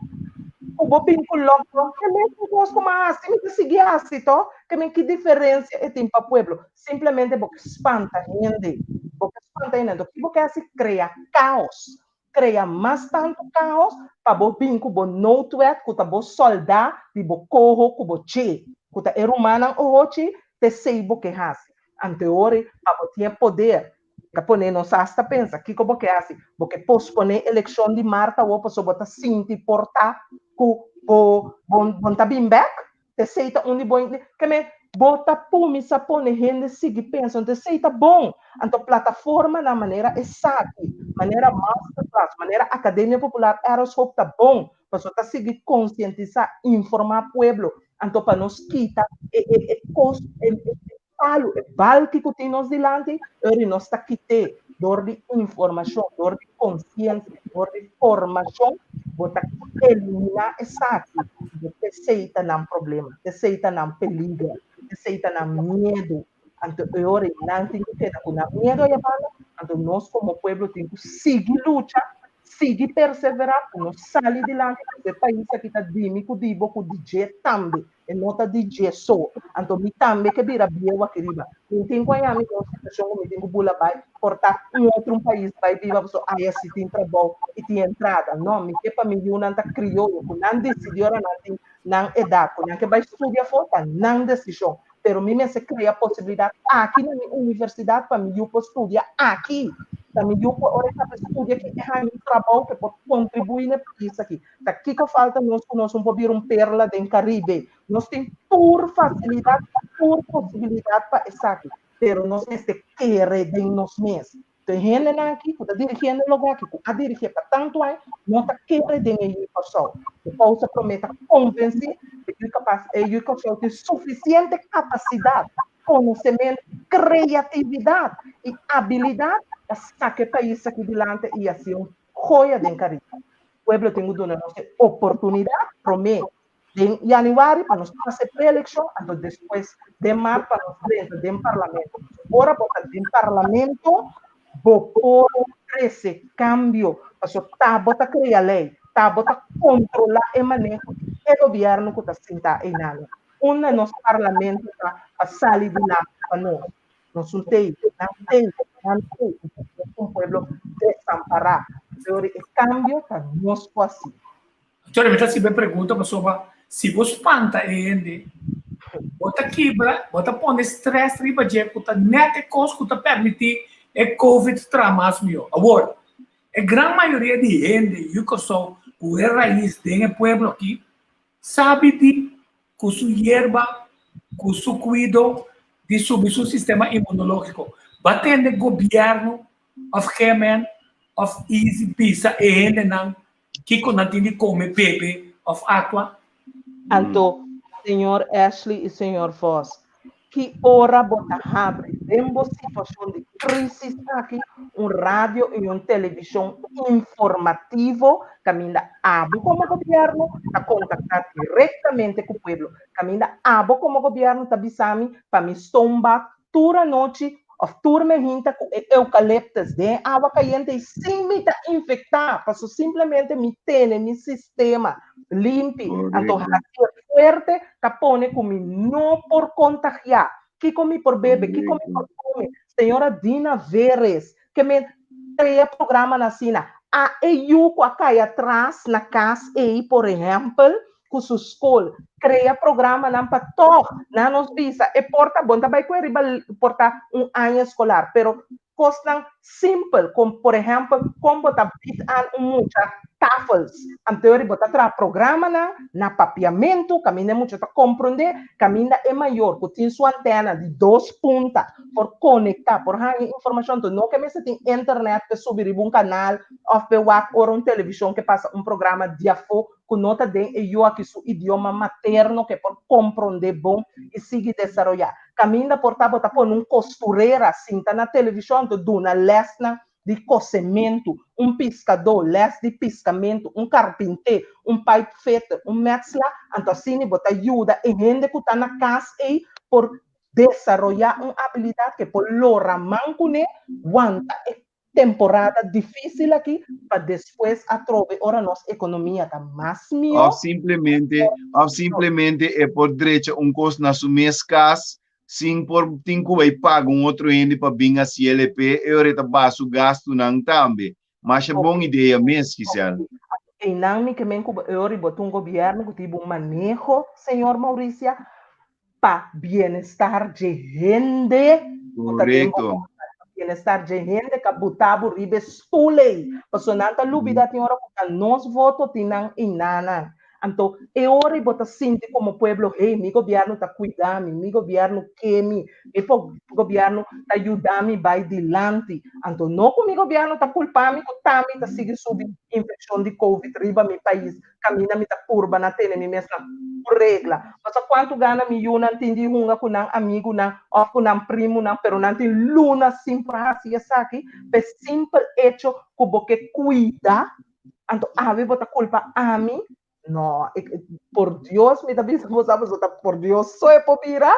Ku bo bin ku lockdown, ke mesun kos ku mi a hasi, mi ta sigui hasi to, ke men ki diferensia e tin pa pueblo? Simplemente bo ke spanta hende, bo ke spanta hende, anto ki bo ke hasi? Krea kaos, krea mas tantu kaos pa bo bin ku bo noodwet ku ta bo sòldá di bo koho ku bo che, ku ta e rumannan ohochi, t'esei bo ke hasi. Anteori pa bo tin e poder Ta pone nos hasta pensa, kiko bo ke hasi? Bo ke posponé elekshon di mart awor pasobra bo ta sinti por ta ku bo bo bo ta bin bèk? Esei ta un di bo ke men bo ta kuminsá pone hende sigui pensa, anto esei ta bon. Anto plataformanan manera esaki, manera masterclass, manera Akademia Popular Eros Hope ta bon pasobra ta sigui konsientisá, informá pueblo, anto pa nos kita e e e kos e e palu, e balki ku tin nos dilanti, ora nos ta kit'é dor di informashon, dor di konsiensia, dor di formashon, bo ta eliminá esaki. Bo t'esei ta nan problema, t'esei ta nan peliger, t'esei ta nan miedu. Anto e ora ei nan tin ku keda ku nan miedu ayá banda, anto nos komo pueblo tin ku sigui lucha, sigui perseverá pa nos sali dilanti, pasobra e pais aki ta di mi ku di bo ku di dje tambe. E no ta di dje so. Anto mi tambe ke bira bieu aki riba. Mi tin ku haña mi den un situashon ku mi tin ku bula bai por ta un otro un pais bai biba pasobra aya si tin trabou i tin entrada. No, mi ke pa mi yunan ta krioyo, ku nan disidí ora nan tin nan edat, ku nan ke bai studia afó ta nan desishon. Pero mi mester krea posibilidat aki na mi universidat pa mi yu por studia aki. Pa mi yu por ora e kaba studia aki e haña un trabou ku e por kontribuí na e pais aki. Ta kiko falta nos ku nos un por bira un perla den Caribe? Nos tin tur facilidad, tur posibilidad pa esaki, pero nos mester kere den nos mes. Entonces e hendenan aki ku ta dirigiendo e loga aki, ku a dirigié pa tantu aña, no ta kere den e Yu Kòrsou. E kousa promé ta konvensí ku e kapas, e Yu Kòrsou tin sufisiente kapasidat, konosementu, kreatividat i abilidat pa saka e pais aki dilanti i hasi un joya den Caribe. Pueblo tin ku duna nos e oportunidat promé den yanüari pa nos pasa e preelekshon, anto despues den mart pa nos drenta den parlamento. Ora bo ta den parlamento, bo por trese kambio, pasobra ta bo ta krea lei, ta bo ta kontrolá e maneho di e gobièrnu ku ta sintá einan. Unda nos parlamento ta pa sali dilanti pa nos? Nos un tei, nan tei, nan tei, nos un pueblo desampará. Pero e kambio ta nos ku hasi. Sorry, mi ta hasi bo e pregunta pasobra si bo spanta e hende, bo ta kibra, bo ta pone stress riba dje ku ta nèt e kos ku ta permití e covid traha mas mihó. Awor, e gran mayoria di hende yu Kòrsou ku e rais den e pueblo aki sabi di ku su yerba, ku su kuido di subi su sistema inmunológiko. Ba tende gobièrnu òf GMN òf Easy bisa e hendenan kiko nan tin di kome, bebe òf aktua? Anto, señor Ashley i señor Vos, Ki ora bo ta habri den bo situashon di krísis aki un radio i un televishon informativo kaminda abo komo gobièrnu ta kontaktá direktamente ku pueblo, kaminda abo komo gobièrnu ta bisa mi pa mi stoombath tur anochi òf tur mehinta ku e eukaliptus den e awa kayente i sin mi ta infektá paso simplemente mi tene mi sistema limpi anto hasié fuerte ta pone ku mi no por kontagiá. Kiko mi por bebe? Kiko mi por kome? Señora Dina Veres ke men krea programanan asina. A e yu ku a kai atras na kas ei, por ehèmpel, ku su skol, krea programanan pa tòg nan nos bisa e por ta bon ta bai ku e riba por ta un aña eskolar, pero. Kosnan simpel, kon por ehèmpel kon bo ta bid aan un mucha tafels. Anto bo ta traha programanan na papiamentu, kaminda e mucha ta komprondé, kaminda e mayor ku tin su antena di dos punta por konektá, por haña informashon. Anto no ke mester tin internet pa e subi riba un kanal òf pa e wak ora un televishon ke pasa un programa di afó ku no ta den e yu aki su idioma materno ku e por komprondé bon i sigui desaroyá. Kaminda por ta bo ta pone un kosturera sinta na televishon anto duna lèsnan di kosementu, un piskadó lès di piskamentu, un karpinté, un paipfitter, un mètsla, anto asina bo ta yuda e hende ku ta na kas ei por desaroyá un abilidat ku e por lora man kuné, wanta e temporada difícil aki pa despues atrobe ora nos economia ta mas mihó. Of simplemente, of simplemente e por drecha un kos na su mes kas sin por tin ku bai paga un otro hende pa bin hasi el p'e, e ora e ta baha su gastunan tambe. Masha bon idea mes, Giselle. Einan mi ke men ku e ora bo ta un gobièrnu ku tin un maneho, señor Mauricia, pa bienestar dje hende ku ta den bo Korekto. pa bienestar dje hende ka buta bo riba e stul ei. Pasobra nan ta lubida tin ora ku ta nos voto tin nan einanan. Anto e ora ei bo ta sinti komo pueblo, hey, mi gobièrnu ta kuida mi, mi gobièrnu ke mi, mi gobièrnu ta yuda mi bai dilanti. Anto no ku mi gobièrnu ta kulpa mi ku tambe ta sigui subi infekshon di covid riba mi pais, kaminda mi ta purba na tene mi mes na tur regla. Pasobra kuantu gana mi yunan tin di hunga ku nan amigunan òf ku nan primunan, pero nan tin luna sin por hasi esaki p'e simpel echo ku bo ke kuida, anto awe bo ta kulpa ami? No, por Dios mi ta bisa bo sa pasobra ta por Dios so e por bira.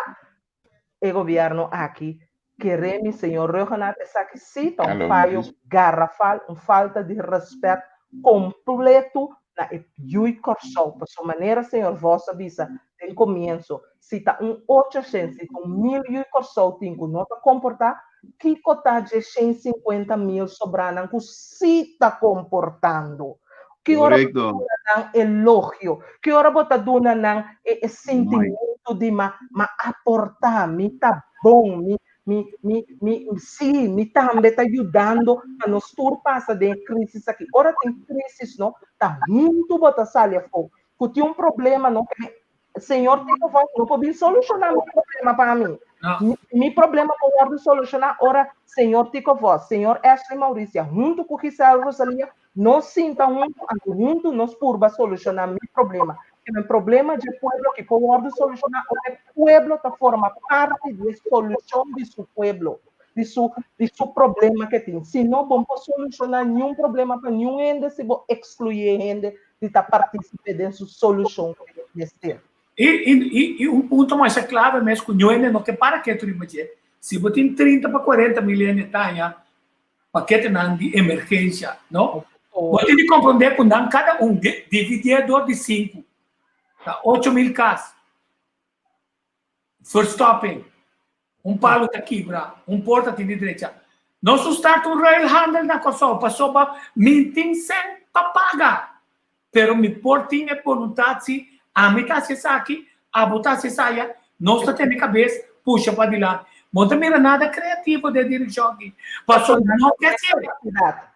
E gobierno aki kere mi señor Rhuggenaath esaki sí ta un fayo garrafal, un falta di respet completo na e yui Kòrsou. Pasobra manera señor Vos a bisa den comienso, si ta un ochoshen, si ta un mil yui Kòrsou tin ku no ta komportá, kiko ta dje 150 mil sobranan ku sí ta komportando? Ki ora bo ta duna nan elogio? Ki ora bo ta duna nan e sintimentu di ma ma aportá, mi ta bon, mi mi mi mi sí, mi tambe ta yudando pa nos tur pasa den e krísis aki. Ora tin krísis no, ta huntu bo ta sali afó. Ku tin un problema no, Señor Tito Vos no por bin solushoná mi problema pa mi. Mi, mi problema por wòrdu solushoná ora Señor Tico Vos, Señor Ashley Mauricia, huntu ku Giselle Rosalia, nos sinta huntu, anto huntu nos purba solushoná mi problema. Ke mi problema dje pueblo aki por wòrdu solushoná ora e pueblo ta forma parti di e solushon di su pueblo, di su, di su problema ke tin. Si no, bo no por solushoná niun problema pa niun hende si bo ekskluí e hende di ta partícipe den su solucion ku e mester. I, i, i, i un punto masha clave mes ku ño hende no ke para ketu riba dje, si bo tin 30 pa 40 mil hende ta haña paketenan di emergencia, no? Bo tin di comprende ku nan kada un dividié dor di sinku, ta 8 mil kas. Verstopping, un palu ta kibra, un porta tin di drecha. Nos un start un ruilhandel na Kòrsou pasobra mi tin sèn pa paga, pero mi por tin e boluntat si ami ta hasi esaki, abo ta hasi esaya, nos ta tene kabes pusha padilanti. Bo no ta mira nada kreativo den e direkshon aki, pasobra no ke hasié.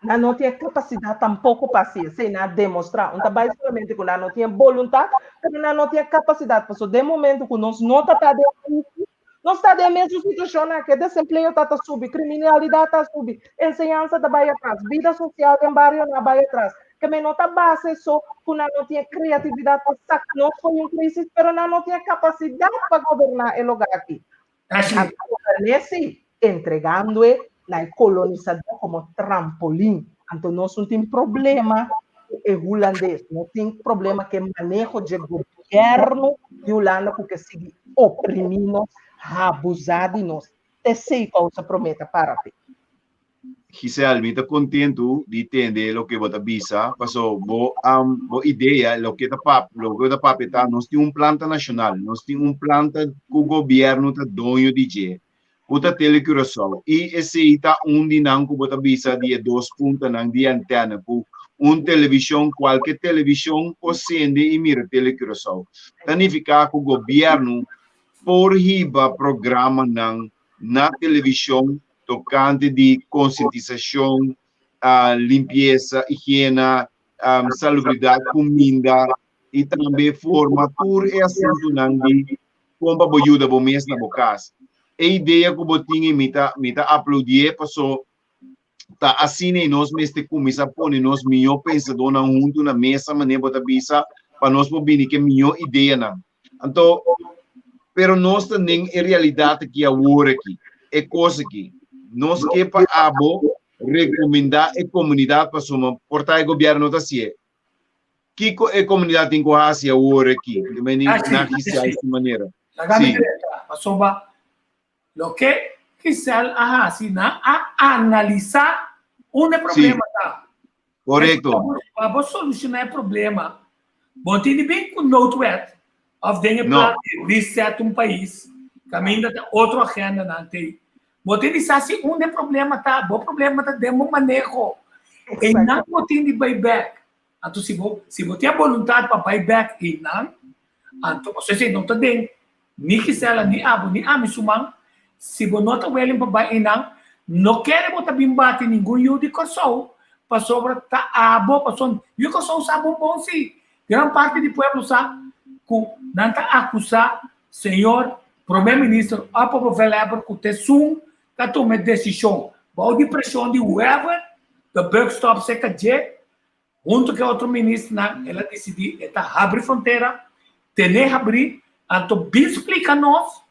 Nan no tin e kapasidat tampoko pa hasi esei, nan a demostrá. Un ta bai solamente ku nan no tin e boluntat, pero nan no tin e kapasidat. Pasobra den momento ku nos no ta ta den krisis, nos ta den e mesun situashon aki. E desempleo ta ta subi, kriminalidat ta subi, enseñansa ta bai atras, bida sosial den barionan a bai atras. Ke men no ta base so ku nan no tin e kreatividat pa saka nos for di un krisis, pero nan no tin e kapasidat pa goberná e lugá aki. Ashley. A goberné sí, entregando e na e kolonisadó komo trampolin. Anto nos no tin problema ku e hulandes, no tin problema ku e maneho dje gobièrnu di Hulanda ku ke sigui oprimí nos, habuzá di nos. T'esei kousa promé ta para p'e. Giselle, mi ta kontentu di tende loke bo ta bisa, paso bo bo idea, loke ta pap, loke bo ta papia ta nos tin un planta nashonal, nos tin un planta ku gobièrnu ta doño di dje, ku ta Tele Curaçao. I esei ta un di nan ku bo ta bisa di e dos puntanan di antèna, ku un televishon, kualke televishon por sende i mira Tele Curaçao. Ta nifiká ku gobièrnu por hiba programanan na televishon. tokante di konsientisashon, limpiesa, higiena, salubridat, kuminda i tambe forma tur e asuntunan di kon pa bo yuda bo mes na bo kas. E idea ku bo tin i mi ta mi ta aplaudié paso ta asina i nos mester kuminsá pone nos mihó pensadónan huntu na mesa manera bo ta bisa pa nos por bini ku e mihó ideanan. Anto, pero nos ta den e realidat aki awor aki, e kos aki. Nos ke pa abo rekomendá e komunidat pasobra por ta e gobièrnu no ta hasié. Kiko e komunidat tin ku hasi awor aki? Di manera Ah, sí, na Giselle sí. su manera. Laga mi Sí. drenta, pasobra loke Giselle a hasi nan a analisá unda e Sí. problema ta. Korekto. Pa bo solushoná e problema, bo tin di bin ku noodwet òf den e No. plan di reset un pais, kaminda ta otro agendanan tei. Bo tin di sa si unda e problema ta. Bo problema ta den bo maneho. Einan bo tin di bai bèk. Anto si bo si bo tin e boluntat pa bai bèk einan, anto pasobra esei no ta den ni Gisela, ni abo, ni ami su man. Si bo no ta willing pa bai einan, no kere bo ta bin bati ningun yu di Kòrsou pasobra ta abo, pasobra yu di Kòrsou sa bon bon si. Gran parti di pueblo sa ku nan ta akusá Señor Prome Minister Oppo Bevelhebber ku ta esun ta tuma e desishon bou di preshon di whoever the buck stops serka dje, huntu ku e otro ministernan el a disidí e ta habri frontera, tene habrí, anto bin splika nos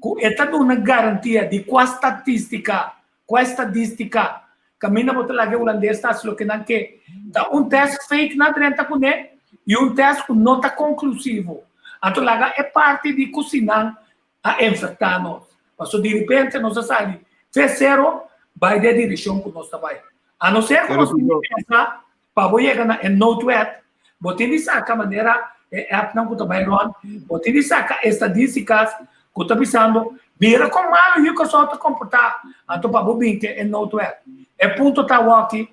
ku e ta duna garantia di kua statistika, kua estadistika kaminda bo ta laga e hulandes ta hasi loke nan ke. Ta un tèst fake nan drenta kuné i un tèst ku no ta konklusivo. Anto laga e parti di ku si nan a infektá nos. Pasobra di repente nos a sali fe sero bai den e direkshon ku nos ta bai. A no ser ku Pero nos si bo. pensa pa bo yega na e noodwet, bo tin di saka manera e appnan ku ta bai rònt, bo tin di saka estadístikas ku ta bisando mira kon malu yu Kòrsou ta komportá, anto pa bo bin te e noodwet. E punto ta awòki,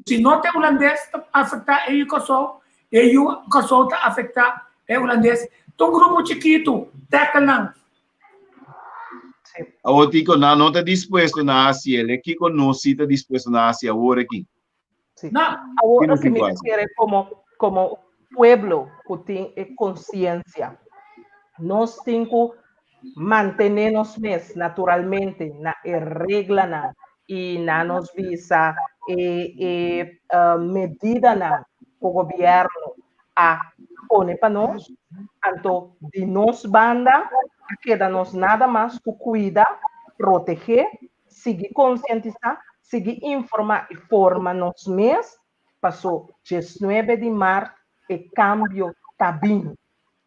si no ta e hulandes ta afektá e yu Kòrsou, e yu Kòrsou ta afektá e hulandes. Ta un grupo chikitu, tèkel nan. Sí. Awor Tico, nan no ta dispuesto na hasi el, e kiko nos si ta dispuesto na hasi awor aki? Sí. No. Awor Kiko lo que tin mi ku ta hasi? kere como, como pueblo ku tin e conciencia, nos tin ku mantené nos mes naturalmente na e reglanan i na nos bisa e, e uh, medidanan ku gobierno a pone pa nos, anto di nos banda a keda nos nada mas ku kuida, protegé, sigui konsientisá, sigui informá i forma nos mes, paso diesnuebe di mart e kambio ta bin.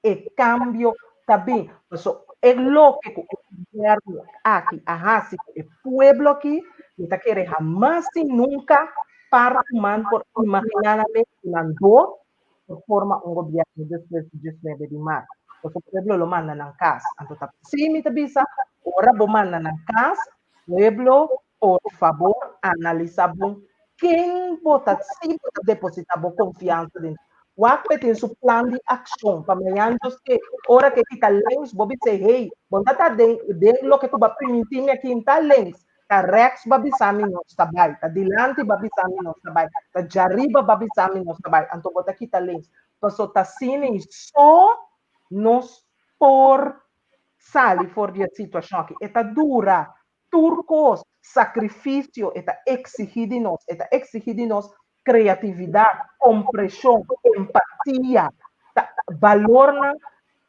E kambio ta bin. Paso e loke ku e gobièrnu aki a hasi ku e pueblo aki, mi ta kere hamas i nunka par ku man por imaginá nan mes ku nan dos por forma un gobièrnu despues di diesnuebe di mart. Paso pueblo lo manda nan kas. Anto ta p'esei mi ta bisa, ora bo manda nan kas, pueblo, por fabor analisá bon ken bo ta, si bo ta depositá bo konfiansa den dje. Wak p'e tin su plan di akshon pa mañan Dios ke ora ke kita links bo bis'é, hey, bo no ta den den loke ku bo a primintí mi aki, N ta links, ta rechts bo a bisa mi nos ta bai, ta dilanti bo a bisa mi nos ta bai, ta djariba bo a bisa mi nos ta bai, anto bo ta kita links. Paso ta asina i so nos por sali for di e situashon aki. E ta dura tur kos, sakrifisio e ta eksigí di nos, e ta eksigí di nos kreatividat, kompreshon, empatia, ta balornan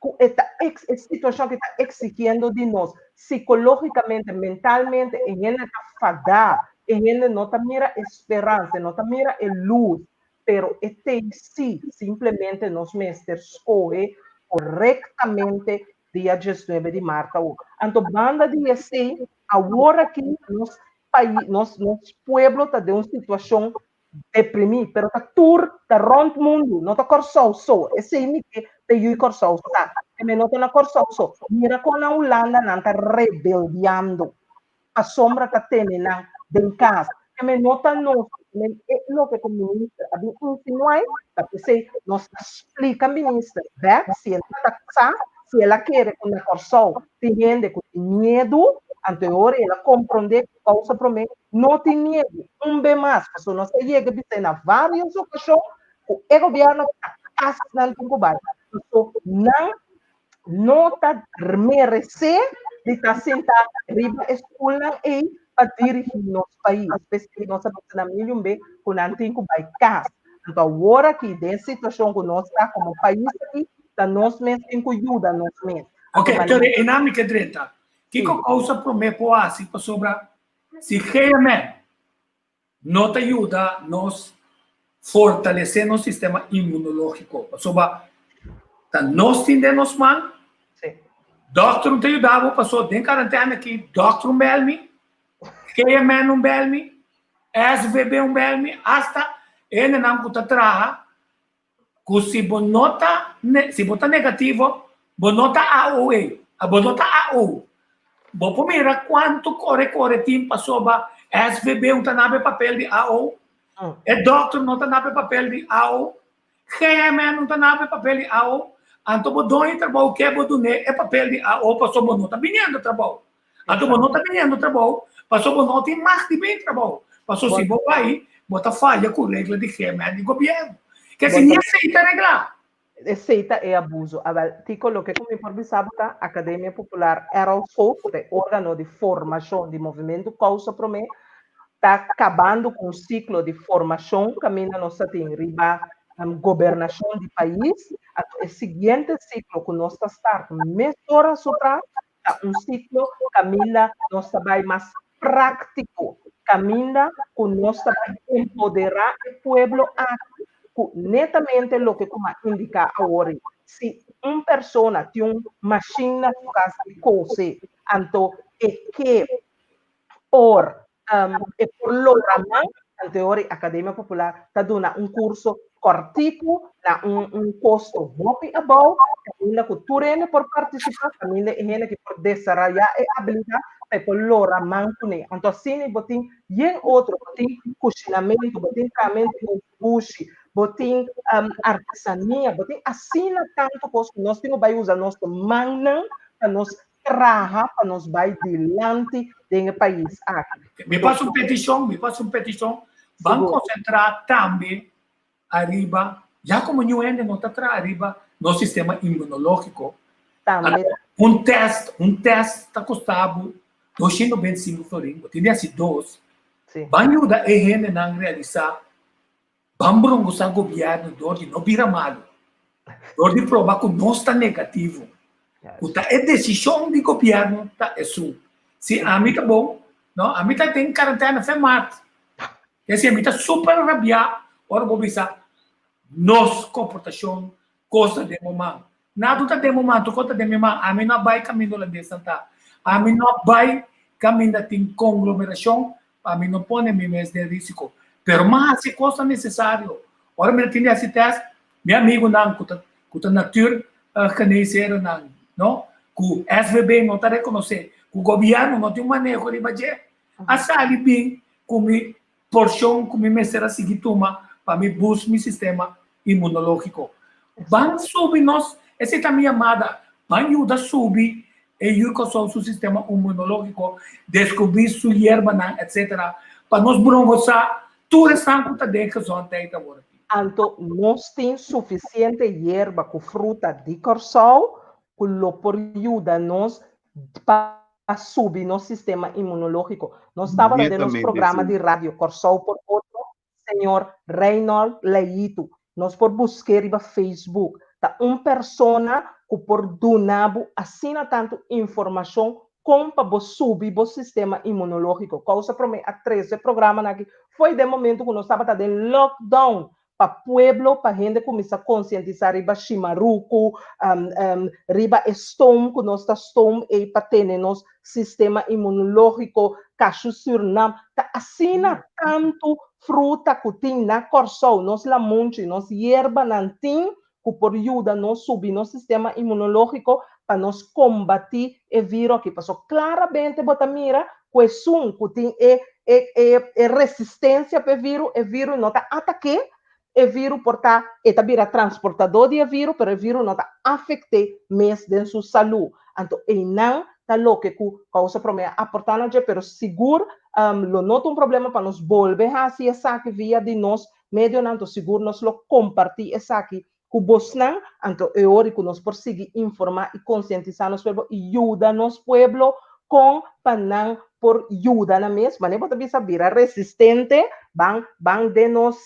ku e ta eks e situashon aki ta eksigiendo di nos sikológikamente, mentalmente e hende ta fadá, e hende no ta mira e speransa, e no ta mira e lus, pero e tei sí, simplemente nos mester skohe korektamente dia diesnuebe di mart awo. Anto banda di esei, awor aki nos pais, nos nos pueblo ta den un situashon deprimí, pero ta tur, ta rònt mundu, no ta Kòrsou so. Esei mi ke pa e yu Kòrsou sa. Keme no ta na Kòrsou so. Mira kon na Hulanda nan ta rebeldiando. Pasobra ta tene nan den kas. Keme no ta nos, men e loke ku minister a bin insinuá ei, ta p'esei nos a splika minister bèk si el ta sa, si el a kere ku na Kòrsou tin hende ku tin miedu. Anto e ora el a komprondé ku Kousa Promé no tin miedu un be mas, pasobra nos a yega bis'é na vários okashon ku e gobièrnu ta kas nan tin ku bai. Pasobra nan no ta meresé di ta sintá riba e stulnan ei pa dirigí nos pais. P'esei nos a bisa na mil i un be ku nan tin ku bai kas. Anto awor aki den e situashon ku nos ta komo pais aki, ta nos mes tin ku yuda nos mes. Ok, pero e nan mi ke drenta. Kiko kousa promé por hasi pasobra si GMN no ta yuda nos fortalesé nos sistema inmunológiko pasobra ta nos tin den nos man, dòkter no ta yuda bo pasobra den karantena aki dòkter un bèl mi, GMN un bèl mi, SVB un bèl mi, asta hendenan ku ta traha ku si bo no ta si bo ta negativo bo no ta AOE, bo no ta AO. Bo por mira kuantu kore kore tin pasobra SVB un ta nabe papel di AO, e dòkter no ta nabe papel di AO, GMN no ta nabe papel di AO, anto bo doño di trabou ke bo dun'é e papel di AO pasobra bo no ta biniendo trabou. Anto bo no ta biniendo trabou pasobra bo no tin mag di bini trabou. Pasobra si bo bai, bo ta faya ku regla di GMN di gobièrnu. Ke si ni esei ta reglá. Esei ta e abuso. Awel, Tico, loke ku mi por bisa bo ta, Akademia Popular Errol School, ku ta e órgano di formashon di Movimentu Kousa Promé, ta kabando ku un siklo di formashon kaminda nos ta tin riba gobernashon di pais. Anto e siguiente siklo ku nos ta start mesora su tras Ta un siklo kaminda nos ta bai mas práktiko, kaminda ku nos ta bai empoderá e pueblo aki ku netamente loke ku m'a indiká awor ei. Si un persona tin un mashin na su kas di kose, anto e ke por e por logra man, anto e ora e Akademia Popular ta duna un kurso kòrtiku na un un kosto hopi abou, kaminda ku tur hende por partisipá, kaminda e hende ki por desarayá e abilidat pa e por lora man kuné. Anto asina bo tin yen otro, bo tin kushinamentu, bo tin trahamentu den bushi, bo tin artesania, bo tin asina tantu kos ku nos tin ku bai usa nos mannan pa nos traha pa nos bai dilanti den e pais aki. Mi pasa un peticion, mi pasa un peticion, ban concentra tambe ariba, ya como ñu hende no ta traha ariba nos sistema inmunologico, Tambe. Un test, un test ta costa bo 225 florin, bo tin di haci dos, ban yuda e hendenan realisa Ban brongosa gobierno dor di no bira malo, dor di proba cu nos ta negativo, cu ta e decision di gobierno ta esun. Si ami ta bon, no, ami ta den quarantena fe maart. Kesi ami ta super rabia ora bo bisa nos comportacion cos ta den bo man. Nada ta den bo man, tur cos ta den mi man. Ami no a bay caminda holandesnan ta. Ami no a bay caminda tin conglomeracion pa mi no pone mi mes den risico. Pero mi a haci e cosnan necesario. Ora mi ta tin di haci test, mi amigunan cu ta cu ta natuur geneesherennan, no, cu SVB no ta reconoce, cu gobierno no tin un maneho riba dje, a sali bin cu mi porcion cu mi mester a sigui tuma pa mi boost mi sistema inmunologico. Ban subi nos, esey ta mi yamada, ban yuda subi e yu Kòrsou su sistema inmunologico, descubri su yerbanan etc. Pa nos brongosa tur esnan cu ta den gezondheid awor aki. Anto nos tin suficiente yerba cu fruta di Kòrsou cu lo por yuda nos pa subi nos sistema inmunológiko. Nos tabata den nos programa di radio Kòrsou por Otro, señor Reynold Leyitu. Nos por busk'é riba Facebook. Ta un persona ku por duna bo asina tantu informashon kon pa bo subi bo sistema inmunológiko. Kousa Promé a trese programanan aki fo'i den momentu ku nos tabata den lockdown pa pueblo, pa hende kuminsá konsientisá riba shimaruku, riba e stoom ku nos ta stoom ei pa tene nos sistema inmunológiko, kashu sürnam. Ta asina tantu fruta ku tin na Kòrsou, nos lamunchi, nos yerbanan tin ku por yuda nos subi nos sistema inmunológiko pa nos kombatí e viro aki. Pasobra klaramente bo ta mira ku esun ku tin e e e e resistensia pa e viro, e viro no ta atak'é, e viro por ta e ta bira transportadó di e viro, pero e viro no ta afekt'é mes den su salú. Anto einan. ta loke ku Kousa Promé a aportá na dje, pero sigur lo no ta un problema pa nos bolbe hasi esaki via di nos medionan, anto sigur nos lo kompartí esaki ku bosnan, anto e ora ku nos por sigui informá i konsientisá nos pueblo i yuda nos pueblo kon pa nan por yuda nan mes, manera bo ta bisa bira resistente, ban ban den nos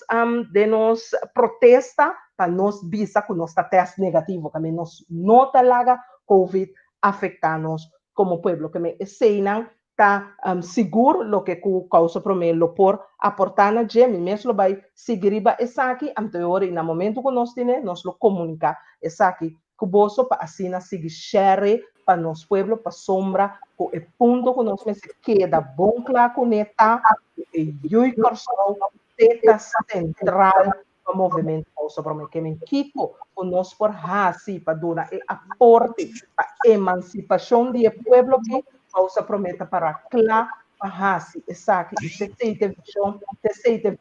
den nos protesta pa nos bisa ku nos ta tèst negativo, kame nos no ta laga covid afektá nos komo pueblo, kame eseinan ta sigur loke ku Kousa Promé lo por aportá na dje, mi mes lo bai sigui riba esaki, anto e ora i na momentu ku nos tine, nos lo komuniká esaki ku boso pa asina sigui share pa nos pueblo pasobra ku e punto ku nos mester keda bon kla kuné ta ku e Yui Kòrsou te ta sentral pa Movementu Kousa Promé. Ke men kiko ku nos por hasi pa duna e aporte pa emansipashon di e pueblo ki Kousa Promé ta pará kla pa hasi esaki i t'esei t'e vishon, t'esei t'e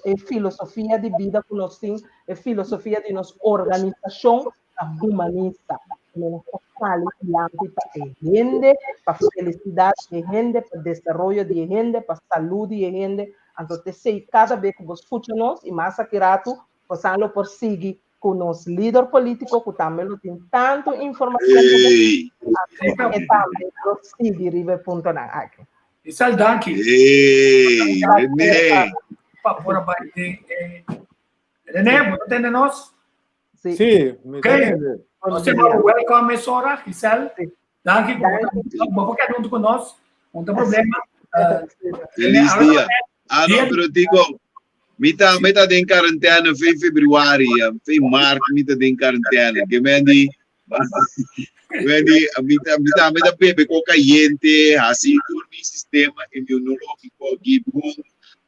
e filosofia di bida ku nos tin, e filosofia di nos organisashon ta humanista. Nos ta sali dilanti pa e hende, pa felisidat di e hende, pa desaroyo di e hende, pa salú di e hende. Anto t'esei kada be ku bo skucha nos i mas aki ratu bosan lo por sigui ku nos lider polítiko ku tambe lo tin tantu informashon ku bo, anto e tambe lo sigui riba e puntonan aki. Isel danki. Ey, René. Pa por a bai den e René, bo ta tende nos? Sí. Sí, mi Ok. ta tende. Nos te manda welcome mesora, Giselle. Sí. Danki ku bo bo por keda huntu ku nos. No ta problema. Feliz René, dia. Ah, no, pero Tico, mi ta, mi ta den quarantena fin februari, fin maart mi ta den quarantena. Que men di, men di, mi ta, mi ta, mi ta bebe ko caliente, hasi tur mi sistema immunológico gi bon.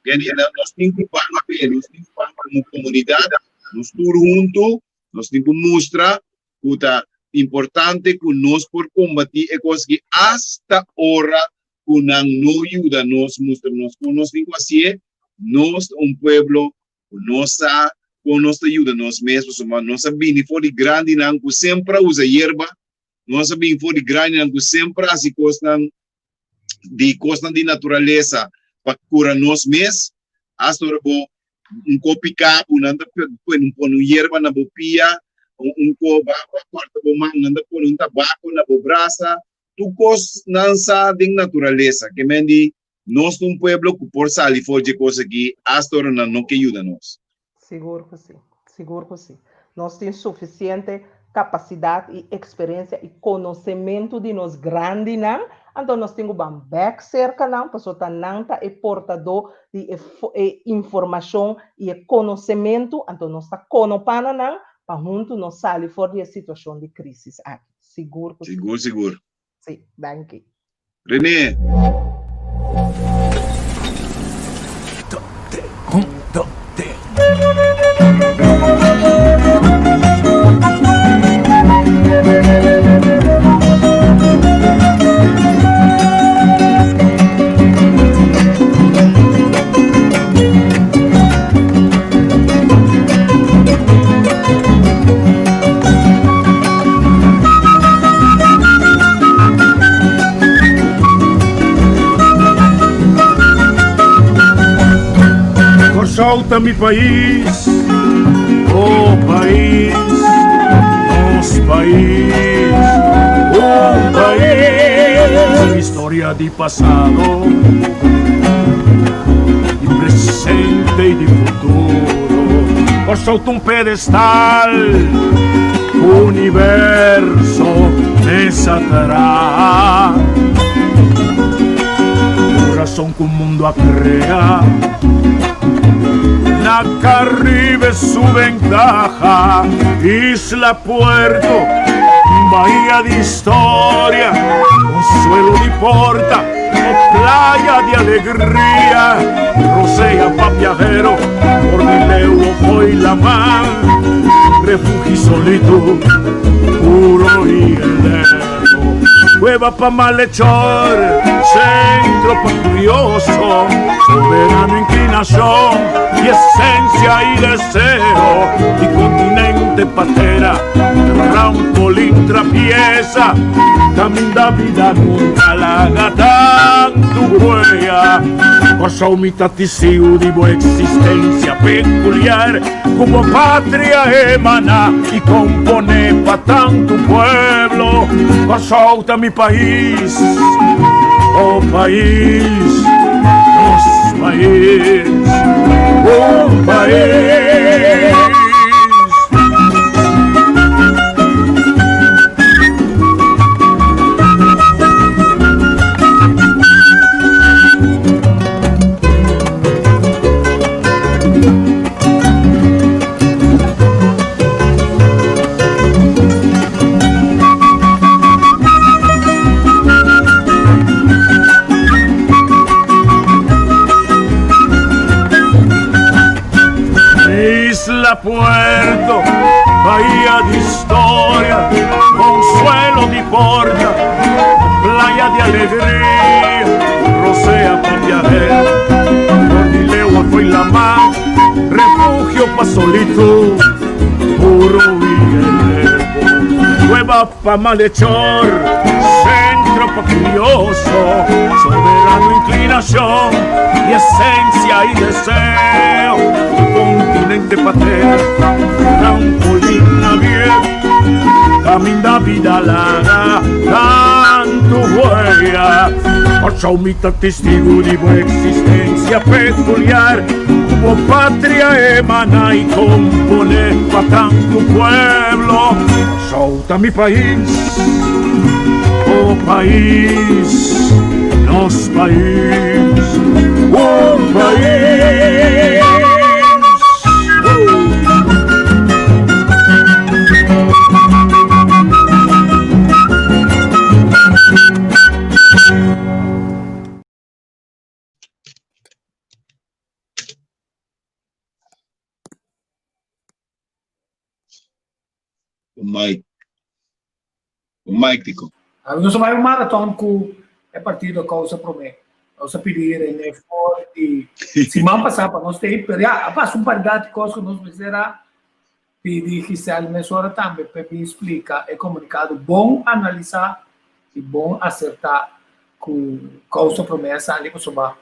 Que di, nos tin ku ban pe, nos tin ku ban como comunidad, nos tur huntu, nos tin ku mustra ku ta importante ku nos por kombatí e kos aki asta ora ku nan no yuda nos mustra nos kon nos tin ku hasié. Nos ta un pueblo ku nos sa kon nos ta yuda nos mes pasobra nos a bini for di grandinan ku semper a usa yerba, nos a bini for di grandinan ku semper a hasi kosnan di kosnan di naturalesa pa kura nos mes. Asta ora bo un ko piká bo nan ta pone un yerba na bo pia, un ko ba kòrta bo man nan ta pone un tabako na bo brasa. Tur kos nan sa den naturalesa. Ke men di nos ta un pueblo ku por sali for dje kos aki asta ora nan no ke yuda nos. Sigur ku si, sigur ku si. Nos tin sufisiente kapasidat i eksperensia i konosementu di nos grandinan, anto nos tin ku ban bèk serka nan, pasobra ta nan ta e portadó di e e informashon i e konosementu, anto nos ta konopá na nan pa huntu nos sali for di e situashon di krísis aki. Sigur ku si. Sigur, sigur. Si, danki. René. Kòrsou ta mi pais, oh pais, nos pais, un pais. Historia di pasado, di presente i di futuro. Kòrsou ta un pedestal. Universo mesa traha Corazón ku mundo a crea Na Caribe su ventaja Isla Puerto, bahía di historia Consuelo di porta o playa di alegria Rosea pa viajero por di leu o fo'i laman Refugio solitud puro y eterno Cueva pa malhechor, centro pa curioso Soberano inclinación y esencia y deseo Y continente pa tera. Trampolín trapieza, caminda vida nunca laga tantu huella. Kòrsou mi ta tisiu di bo existencia peculiar, ku bo patria emana i kompone pa tantu pueblo. Kòrsou ta mi pais, oh pais, nos pais, un pais. Isla Puerto, bahía de historia, consuelo di porta, playa de alegría, rosea pa viajero, Cordilewa foi la mar, refugio pa solitud, puro y elevo, cueva pa malhechor, centro pa curioso, soberano inclinación y esencia y deseo, continente patero, trampolín abierto, caminda vida laga, tanto huella. Kòrsou mi ta testigu di bo existencia peculiar, ku bo patria emana y compone pa tantu pueblo. Kòrsou ta mi pais, oh pais, nos pais, un pais. Un mic. Un mic, Tico. Ah, nos vai un marathon ku e partido Causa Promé. Nos a pidi René for di siman pasá pa nos tei, pero ya, a pasa un paridad di kos ku nos mester a pidi Giselle mesora tambe pa e bin splika e komunikado bon analisá i bon asertá ku Causa Promé a sali pasobra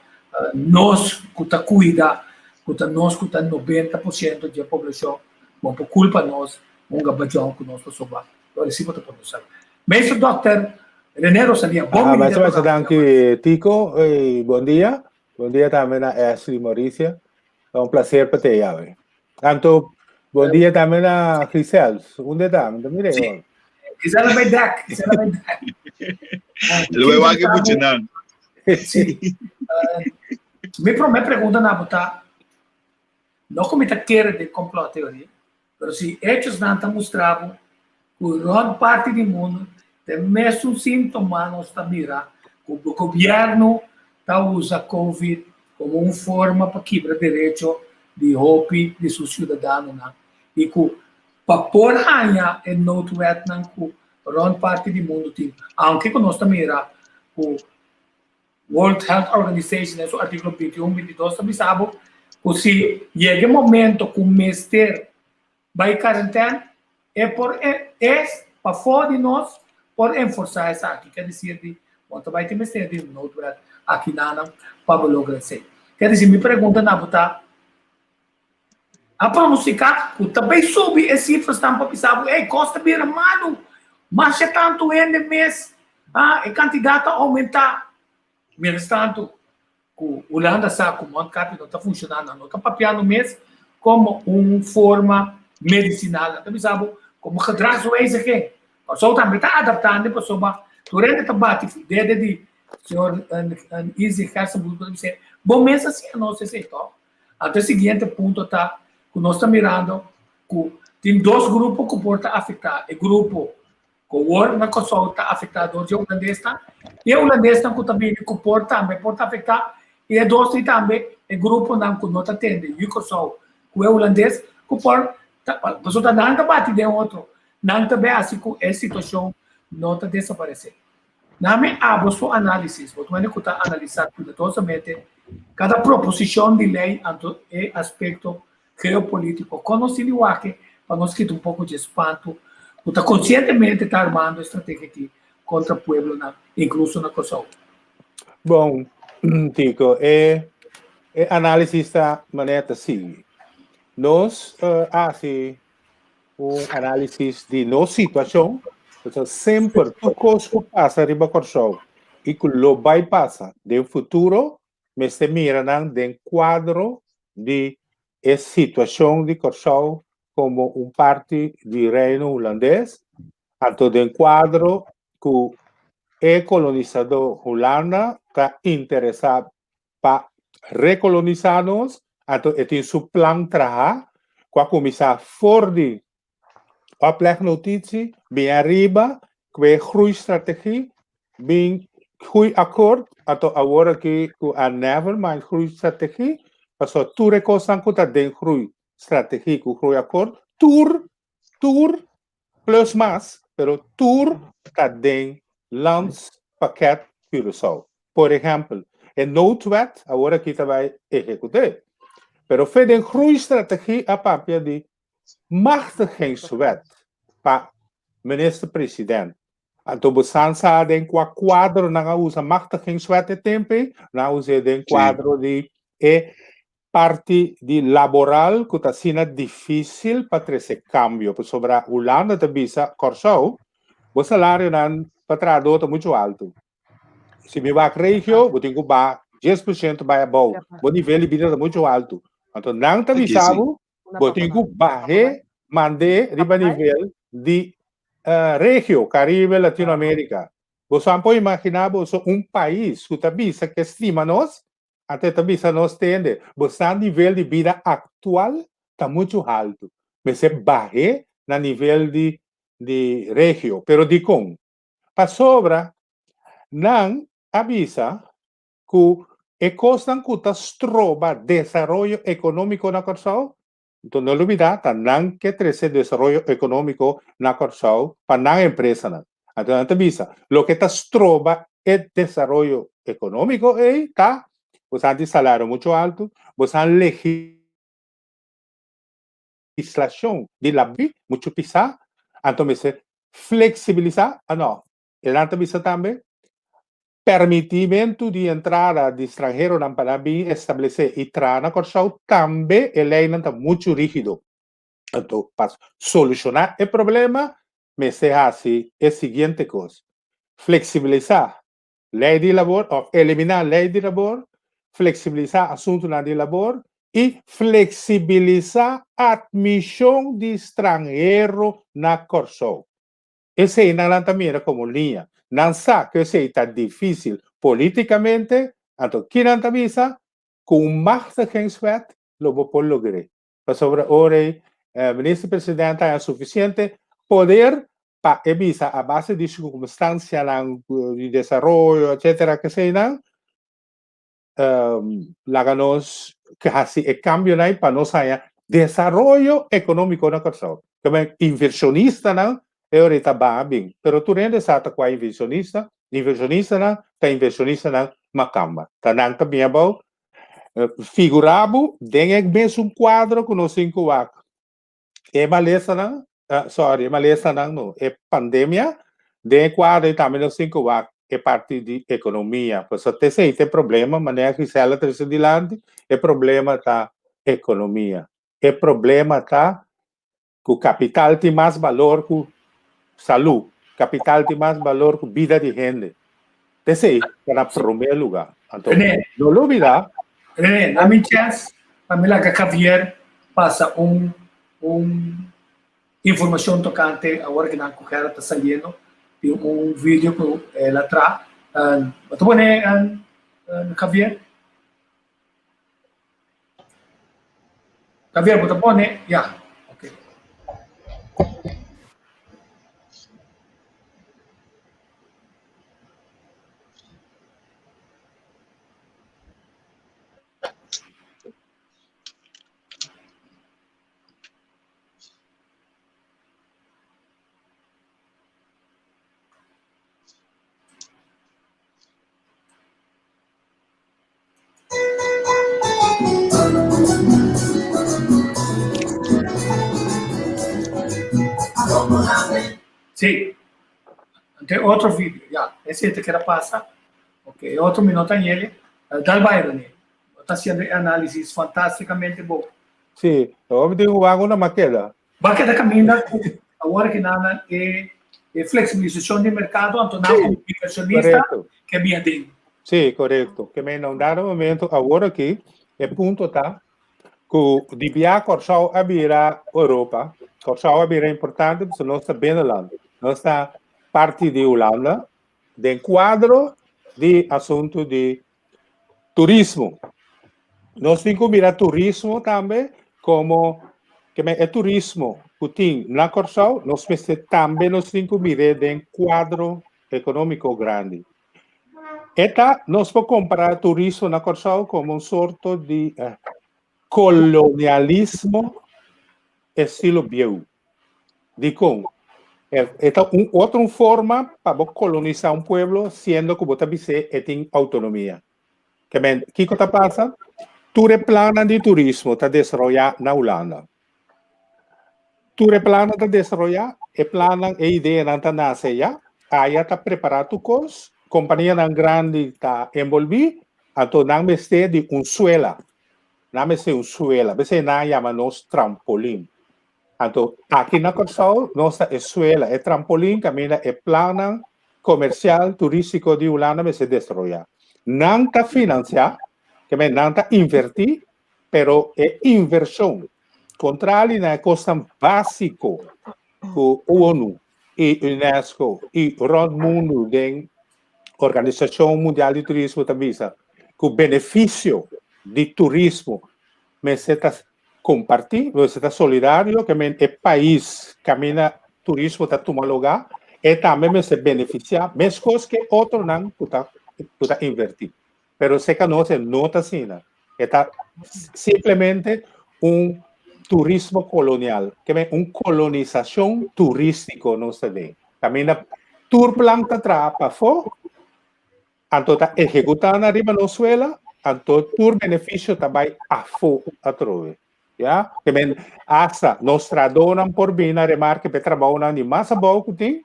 nos ku ta kuida, ku ta nos ku ta 90% di e poblashon, bon por kulpa nos hunga bajon ku nos pasobra lo resibo ta por nos sali. Meester Dòkter René Rosalia, bon Aha, bini den masha masha programa danki Tico y bon dia. Bon dia tambe na Ashley Mauricia. Ta un placer pa te yawe. Anto, bon dia tambe na Giselle. Unde ta? Mi ta mira Sí. igual. Giselle bij dek. Giselle bij dek. Lo voy a que mucho Sí. Mi promé pregunta na bo ta, no ku mi ta kere den complot theory, pero si hechosnan ta mustra bo ku rònt parti di mundu ta e mesun síntoma nos ta mira ku gobièrnu ta usa covid komo un forma pa kibra derecho di hopi di su siudadanonan i ku pa por haña e noodwetnan ku rònt parti di mundu tin, aunke ku nos ta mira ku World Health Organization den su artíkulo 21, 22 ta bisa bo ku si yega e momento ku mester bai karentèn e por es pafó di nos por enforsá esaki, ke desir di bo ta bai tin mester di un noodwet aki nanan pa bo logra esei. Ke desir mi pregunta na bo ta, a pronostiká ku ta bai subi e sifrasnan pa bisa bo ey kos ta bira malu, masha tantu hende mes ah e kantidat ta oumentá. Mientras tantu ku Hulanda sa ku mondkapje no ta funshoná, nan no ta papiando mes komo un forma medisinal, nan ta bisa bo komo gedragswijziging. Kòrsou tambe ta adaptando pasobra tur hende ta bati dede di señor Izzy Gerstenbluth ku ta bisa bo mes a siña nos esei tòg. Anto e siguiente punto ta ku nos ta mirando ku tin dos grupo ku por ta afektá, e grupo Ku wor na Kòrsou ta afektá dor dje hulandesnan i e hulandesnan ku ta bini ku por tambe por ta afektá i e dos di tambe e gruponan ku no ta tende yu Kòrsou ku e hulandes ku por ta pasobra nan ta bati den otro nan ta bay hasi ku e situashon no ta desaparesé. Na mi abo su análisis bo ta wende ku ta analisá kuidadosamente kada proposishon di lei anto e aspekto geopolítiko. Kon nos tin di wak pa nos kita un poko dje spantu. ku ta konsientemente ta armando e strategia aki kontra pueblonan, inkluso na Kòrsou. Bon, Tico, e e análisis ta manera ta sigui. Nos a hasi un análisis di nos situashon, pasobra semper tur kos ku pasa riba Kòrsou i ku lo bai pasa den futuro mester mira nan den kuadro di e situashon di Kòrsou komo un parti di Reino Hulandes, anto den kuadro ku e kolonisadó Hulanda ta interesá pa rekolonisá nos, anto e tin su plan trahá ku a kuminsá for di oplegnotitie bin ariba ku e groeistrategie bin groeiakkoord, anto awor aki ku a never mind groeistrategie, pasobra tur e kosnan ku ta den groeistrategie ku groeiakkoord tur tur plus mas, pero tur ta den Landspakket Curaçao. Por ehèmpel, e noodwet awor aki ta bai ehekut'é, pero fe den groeistrategie a papia di machtigingswet pa minister president. Anto bo san sa den kua kuadro nan a usa machtigingswet e tempu ei? Nan a us'é den kuadro di e parti di laboral ku ta asina difísil pa trese kambio pasobra Hulanda ta bisa Kòrsou bo salarionan pa trahadó ta muchu altu. Si mi wak regio bo tin ku baha 10% bai abou, bo nivel di bida ta muchu altu. Anto nan ta bisa bo bo tin ku bah'é mand'é riba nivel di regio, Karibe, Latinoamerika. Boso a por imaginá boso un pais ku ta bisa ke stima nos Ante ta bisa nos tende, bo sa nivel di bida aktual ta muchu haltu. Mester bah'é na nivel di di regio. Pero dikon? Pasobra nan a bisa ku e kosnan ku ta stroba desaroyo ekonómiko na Kòrsou Nto no lubida ta nan ke trese desaroyo ekonómiko na Kòrsou pa nan empresanan. Anto nan ta bisa, loke ta stroba e desaroyo ekonómiko ei ta, bosan tin salario muchu altu, bosan legislashon di labi muchu pisá, anto mester fleksibilisá, ah no, e nan ta bisa tambe, Permitimentu di entrada di stranheronan pa nan bin establesé i traha na Kòrsou tambe e leinan ta muchu rígido. Anto pa solushoná e problema mester hasi e siguiente kos, fleksibilisá lei di labor òf eliminá lei di labor, fleksibilisá asuntunan di labor i fleksibilisá atmishon di stranhero na Kòrsou. Esei nan nan ta mira komo liña. Nan sa ku esei ta difísil polítikamente, anto ki nan ta bisa? Ku un machtigingswet lo bo por logr'é. Pasobra ora ei minister president ta haña sufisiente poder pa e bisa a base di sirkunstansianan di desaroyo etcetera keseinan, laga nos hasi e kambionan ei pa nos haña desaroyo ekonómiko na Kòrsou. Tamen invershonistanan e ora ei ta baha bin, pero tur hende sa ta kua invershonista, invershonistanan ta invershonistanan makamba, ta nan ta bin abou. Figurá bo den e mesun kuadro ku nos tin ku wak e malesanan, sorry, e malesanan no, e pandemia, den e kuadro ei tambe nos tin ku wak e parti di ekonomia. Pasobra te esei ta e problema, manera Gisela trese dilanti, e problema ta ekonomia. E problema ta ku kapital tin mas balor ku salú, kapital tin mas balor ku bida di hende. Te esei ta na promé lugá. Anto, no lubidá. René, na mi chèns pa mi laga Javier pasa un un informashon tokante awor ku nan ku Gerrit ta saliendo di un video ku el a traha. Bo ta pone Javier? Javier, bo ta pone? Ya, ok. Sí. Ante otro video, ya. Ese te quiera pasa. Ok, otro minuto, Daniel. Dal bai, Daniel. Ta haciendo e análisis fantásticamente bom. Sí, awor mi tin wak una makeda. Ba keda caminda cu awor ki nan e e flexibilisacion di mercado anto nan como inversionista ke bia den. Sí, corecto. Ke men na un dado momento awor aki e punto ta cu di bia Corsou a bira Europa, Corsou a bira importante pasobra nos ta binnenland, nos ta parti di Hulanda den cuadro di asunto di Turismo. Nos tin ku mira turismo tambe komo ke men e turismo ku tin na Kòrsou, nos mester tambe nos tin ku mir'é den kuadro ekonómiko grandi. E ta, nos por kompará turismo na Kòrsou komo un sorto di kolonialismo estilo bieu. Dikon? E ta un otro un forma pa bo kolonisá un pueblo siendo ku bo ta bis'é e tin outonomia. Ke men, kiko ta pasa? Tur e plannan di turismo ta desaroyá na Hulanda. Tur e plannan ta desaroyá, e plannan, e ideanan ta nase ayá, aya ta prepará tur kos, kompanianan grandi ta enbolbí, anto nan mester di un suela. Nan mester un suela, p'esei nan a yama nos trampolin. Anto aki na Kòrsou nos ta e suela, e trampolin kaminda e plannan komersial turístiko di Hulanda mester desaroyá. Nan ta finansiá, ke men nan ta invertí, pero e invershon kontrali na e kosnan básiko ku ONU i UNESCO i rònt mundu den Organisashon Mundial di Turismo ta bisa ku benefisio di turismo mester ta kompartí, mester ta solidario, ke men e pais kaminda turismo ta tuma lugá e tambe mester benefisiá meskos ke otronan ku ta ku ta invertí. Pero seka nos e no ta asina. E ta simplemente un turismo kolonial, ke men un kolonisashon turístiko nos ta den. Kaminda tur plan ta traha pafó, anto ta ehekutá nan riba nos suela, anto tur benefisio ta bai afó atrobe. Ya, ke men asta nos trahadónan por bini na remarke pa e trabounan di mas abou ku tin,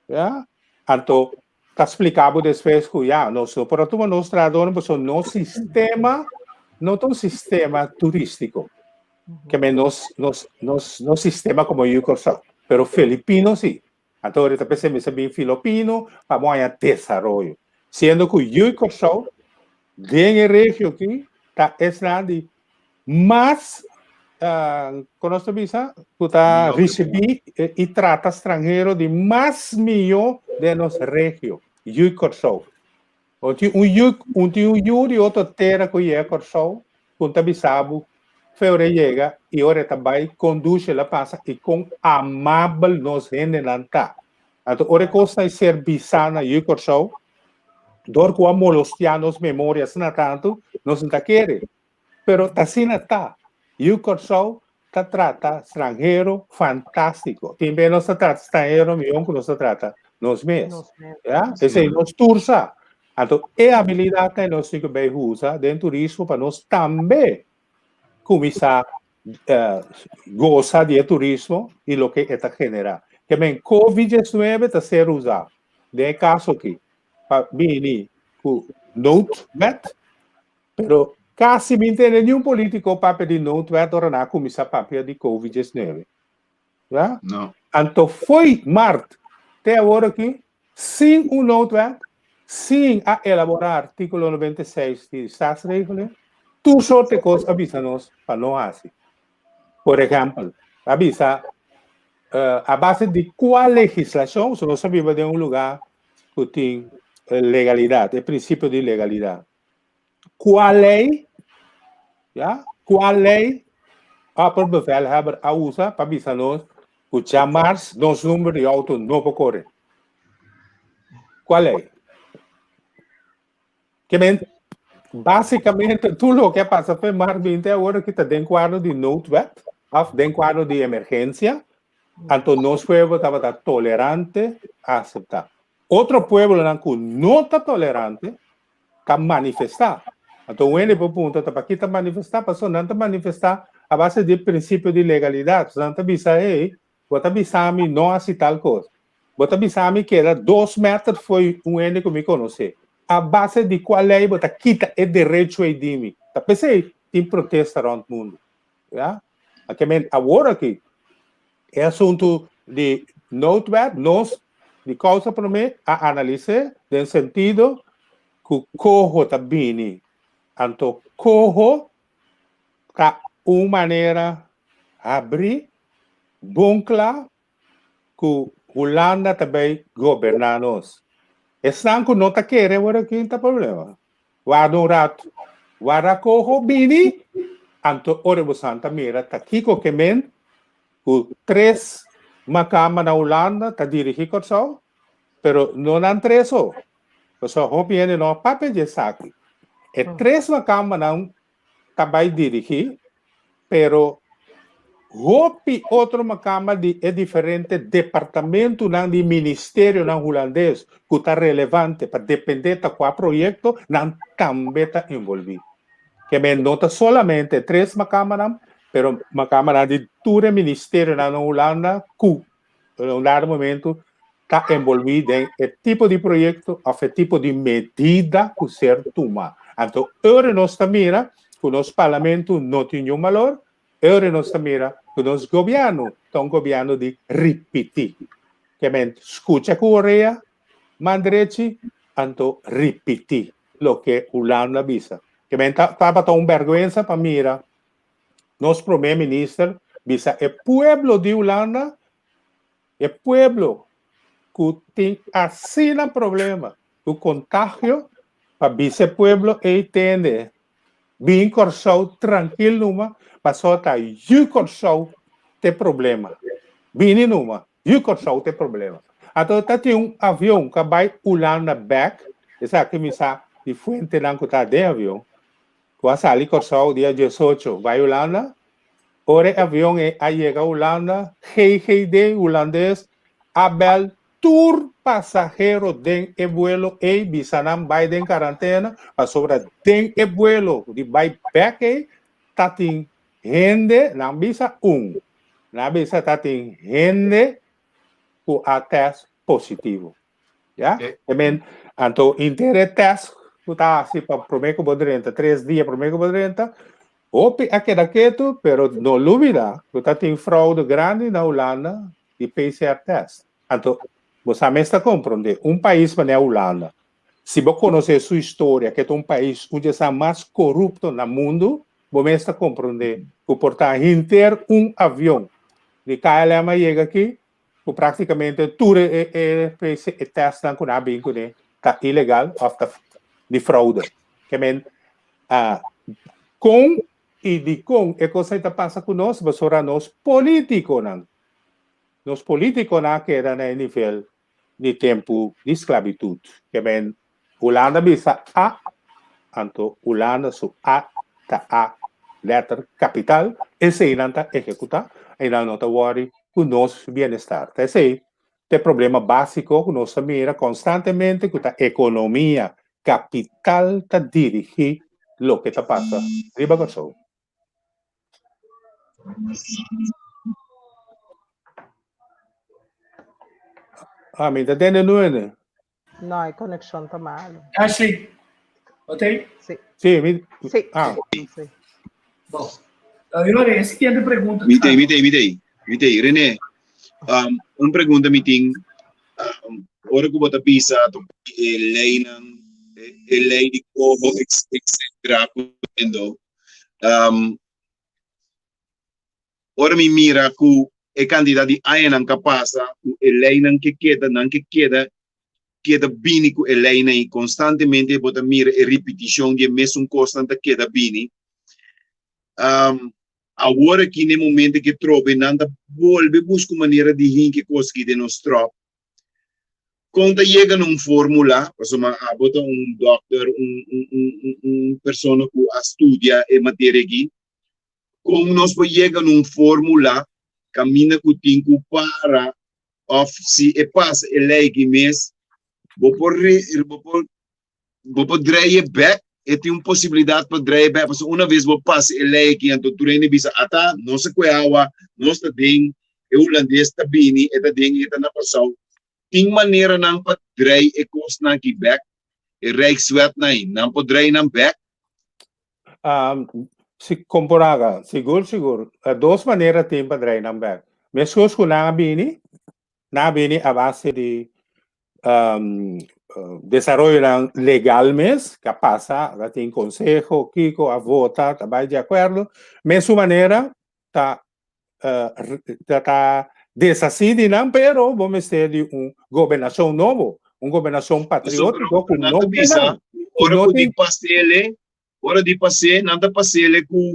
ya, anto ta splika bo despues ku ya, nos no por a tuma nos trahadónan pasobra nos sistema no ta un sistema turístiko. Ke men nos nos nos nos sistema komo yu Kòrsou, pero Filipino si. Anto ora ta pens'é mester bin Filipino pa bo haña desaroyo. Siendo ku yu Kòrsou den e regio aki ta esnan di mas kon nos ta bisa ku ta risibí i trata stranhero di mas mihó den nos regio, yu Kòrsou. Un tin un yu, un tin un yu di otro tera ku yega Kòrsou ku ta bisa bo fe ora e yega i ora e ta bai kon dushi el a pasa i kon amabel nos hendenan ta. Anto ora e kosnan ser bisá na yu Kòrsou dor ku a molostiá nos memoria asina tantu nos no ta kere. Pero ta asina ta. Yu Kòrsou ta trata stranhero fantástiko. Tin bes nos ta trata stranhero mihó ku nos ta trata nos mes. Ya? Esei nos tur sa. Anto e abilidatnan nos tin ku bai usa den turismo pa nos tambe kuminsá gosa di e turismo i loke e ta generá. Ke men Covid diesnuebe ta ser usá den e kaso aki pa bini ku noodwet. Pero kasi mi ntende niun politico papia di noodwet ora nan a cuminsa papia di Covid 19. Ya? No. Anto foi maart te awor aki sin un noodwet, sin a elabora articulo 96 di Staatsregeling, tur soort di cos a bisa nos pa no haci. Por ehempel, a bisa a base di cua legislacion, so nos a biba den un lugar cu tin legalidad, e principio di legalidad. Kua lei, ya, kua lei opperbevelhebber a usa pa bisa nos ku djamars nos number di outo no por kore? Kua lei? Ke men, basikamente tur loke a pasa fe mart binti awor aki ta den kuadro di noodwet òf den kuadro di emergensia, anto nos pueblo tabata tolerante a aseptá. Otro pueblonan ku no ta tolerante ta manifestá. Anto un hende por puntra ta paki ta manifestá? Pasobra nan ta manifestá a base di e prinsipio di legalidat. Nan ta bisa, hey, bo ta bisa mi no hasi tal kos. Bo ta bisa mi keda dos meter fo'i un hende ku mi konosé. A base di kua lei bo ta kita e derecho ei di mi? Ta p'esei tin protesta rònt mundu. Ya. Ke men awor aki e asuntu di noodwet nos di Kousa Promé a analis'é den sentido ku koho ta bini. Anto koho ta un manera habrí, bon kla ku Hulanda ta bai goberná nos. Esnan ku no ta kere awor aki ta problema. Warda un ratu. Warda koho bini, anto ora bosan ta mira ta kiko ke men ku tres makamba na Hulanda ta dirigí Kòrsou, pero no nan tres so. Pasobra hopi hende no a papia di esaki. E tres makambanan ta bai dirigí, pero hopi otro makamba di e diferente departamentunan di ministerionan hulandes ku ta relevante pa dependé ta kua proyekto, nan tambe ta envolví. Ke men no ta solamente tres makambanan, pero makambanan di tur e ministerionan na Hulanda ku na un dado momento ta envolví den e tipo di proyekto òf e tipo di medida ku ser tuma. Anto ora nos ta mira ku nos parlamento no tin niun balor, ora nos ta mira ku nos gobièrnu ta un gobièrnu di ripití. Ke men skucha ku orea man drechi, anto ripití loke Hulanda bisa. Ke men ta tabata un bèrgwensa pa mira Nos prome minister bisa e pueblo di Hulanda, e pueblo ku tin asina problema ku kontagio, pa bisa e pueblo ei tende, bin Kòrsou trankil numa, pasobra ta yu Kòrsou t'e problema. Bini numa, yu Kòrsou t'e problema. Anto ta tin un avion ku a bai Hulanda bèk, esaki mi sa di fuentenan ku ta den avion, ku a sali Kòrsou dia diesocho bai Hulanda. Ora e avion ei a yega Hulanda, GGD hulandes a bèl tur pasahero den e buelo ei bisa nan bai den karantena pasobra den e buelo di bai bèk ei ta tin hende, nan bisa un, nan bisa ta tin hende ku a tèst positivo. Ya? E men, anto inter e test ku ta hasi pa promé ku bo drenta, tres dia promé ku bo drenta, hopi a keda ketu, pero no lubida ku ta tin fraude grandi na Hulanda di PCR test. Anto, bo sa mes ta komprondé, un pais manera Hulanda, si bo konosé su historia, ke ta un pais un di esnan mas korupto na mundu, bo mes ta komprondé ku por ta hinter un avion di KLM a yega aki, ku práktikamente tur e e e tèstnan ku nan a bin kuné ta ilegal òf ta di froude. Ke men kon i dikon e kos ei ta pasa ku nos? Pasobra nos polítikonan, nos polítikonan a keda na e nivel di tempu di sklabitut. Ke men Hulanda bisa A, anto Hulanda su A ta A lèter kapital, esei nan ta ehekutá i nan no ta wòri ku nos bienestar. Ta esei ta e problema básiko ku nos ta mira konstantemente ku ta ekonomia, kapital ta dirigí loke ta pasa riba Kòrsou. Ah, mi ta tende nuene. No, e conexion ta malo. Ashley, bo ta ei? Sí. Sí, mi. Sí. Ah. Sí. Bon. Ahora, e siguiente pregunta. Mi tei, mi tei, mi tei. Mi tei. René, um, un pregunta mi tin. Um, ora ku bo ta bisa e leinan, e, e lei di coho, etcetera, um, Ora mi mira ku e kantidat di añanan ka pasa ku e leinan ke keda, nan ke keda keda bini ku e leinan i konstantemente bo ta mira e ripitishon di e mesun kosnan ta keda bini. Um, awor aki na e momento ke trobe nan ta bolbe buska un manera di hinka e kos aki den nos stròp. Kon ta yega na un fórmula, pasobra abo ta un dòkter, un un un un persona ku a studia e materia aki, Kon nos por yega na un fórmula kaminda ku tin ku para òf si e pasa e lei aki mes, bo por bo por bo por drei e bèk, e tin un posibilidat pa drei e bèk, pasobra una bes bo pasa e lei aki anto tur hende bisa ata nos a kue awa, nos ta den, e hulandes ta bini, e ta den, e ta na Kòrsou. Tin maneranan pa drei e kosnan aki bèk? E Rijkswetnan ei, nan por drei nan bèk? Si, kon por haga? Sigur, sigur. Dos manera tin pa drei nan bèk. Meskos ku nan a bini, nan a bini a base di desaroyonan legal mes, ku a pasa, a tin konseho, kiko, a vota, ta bai di akuerdo. Mesun manera ta ta ta deshasí di nan, pero bo mester di un gobernashon nobo, un gobernashon patriótiko ku Nan no ta bisa, nan, ku ora no ku di tin pasele, ora di pas'é, nan ta pasele ku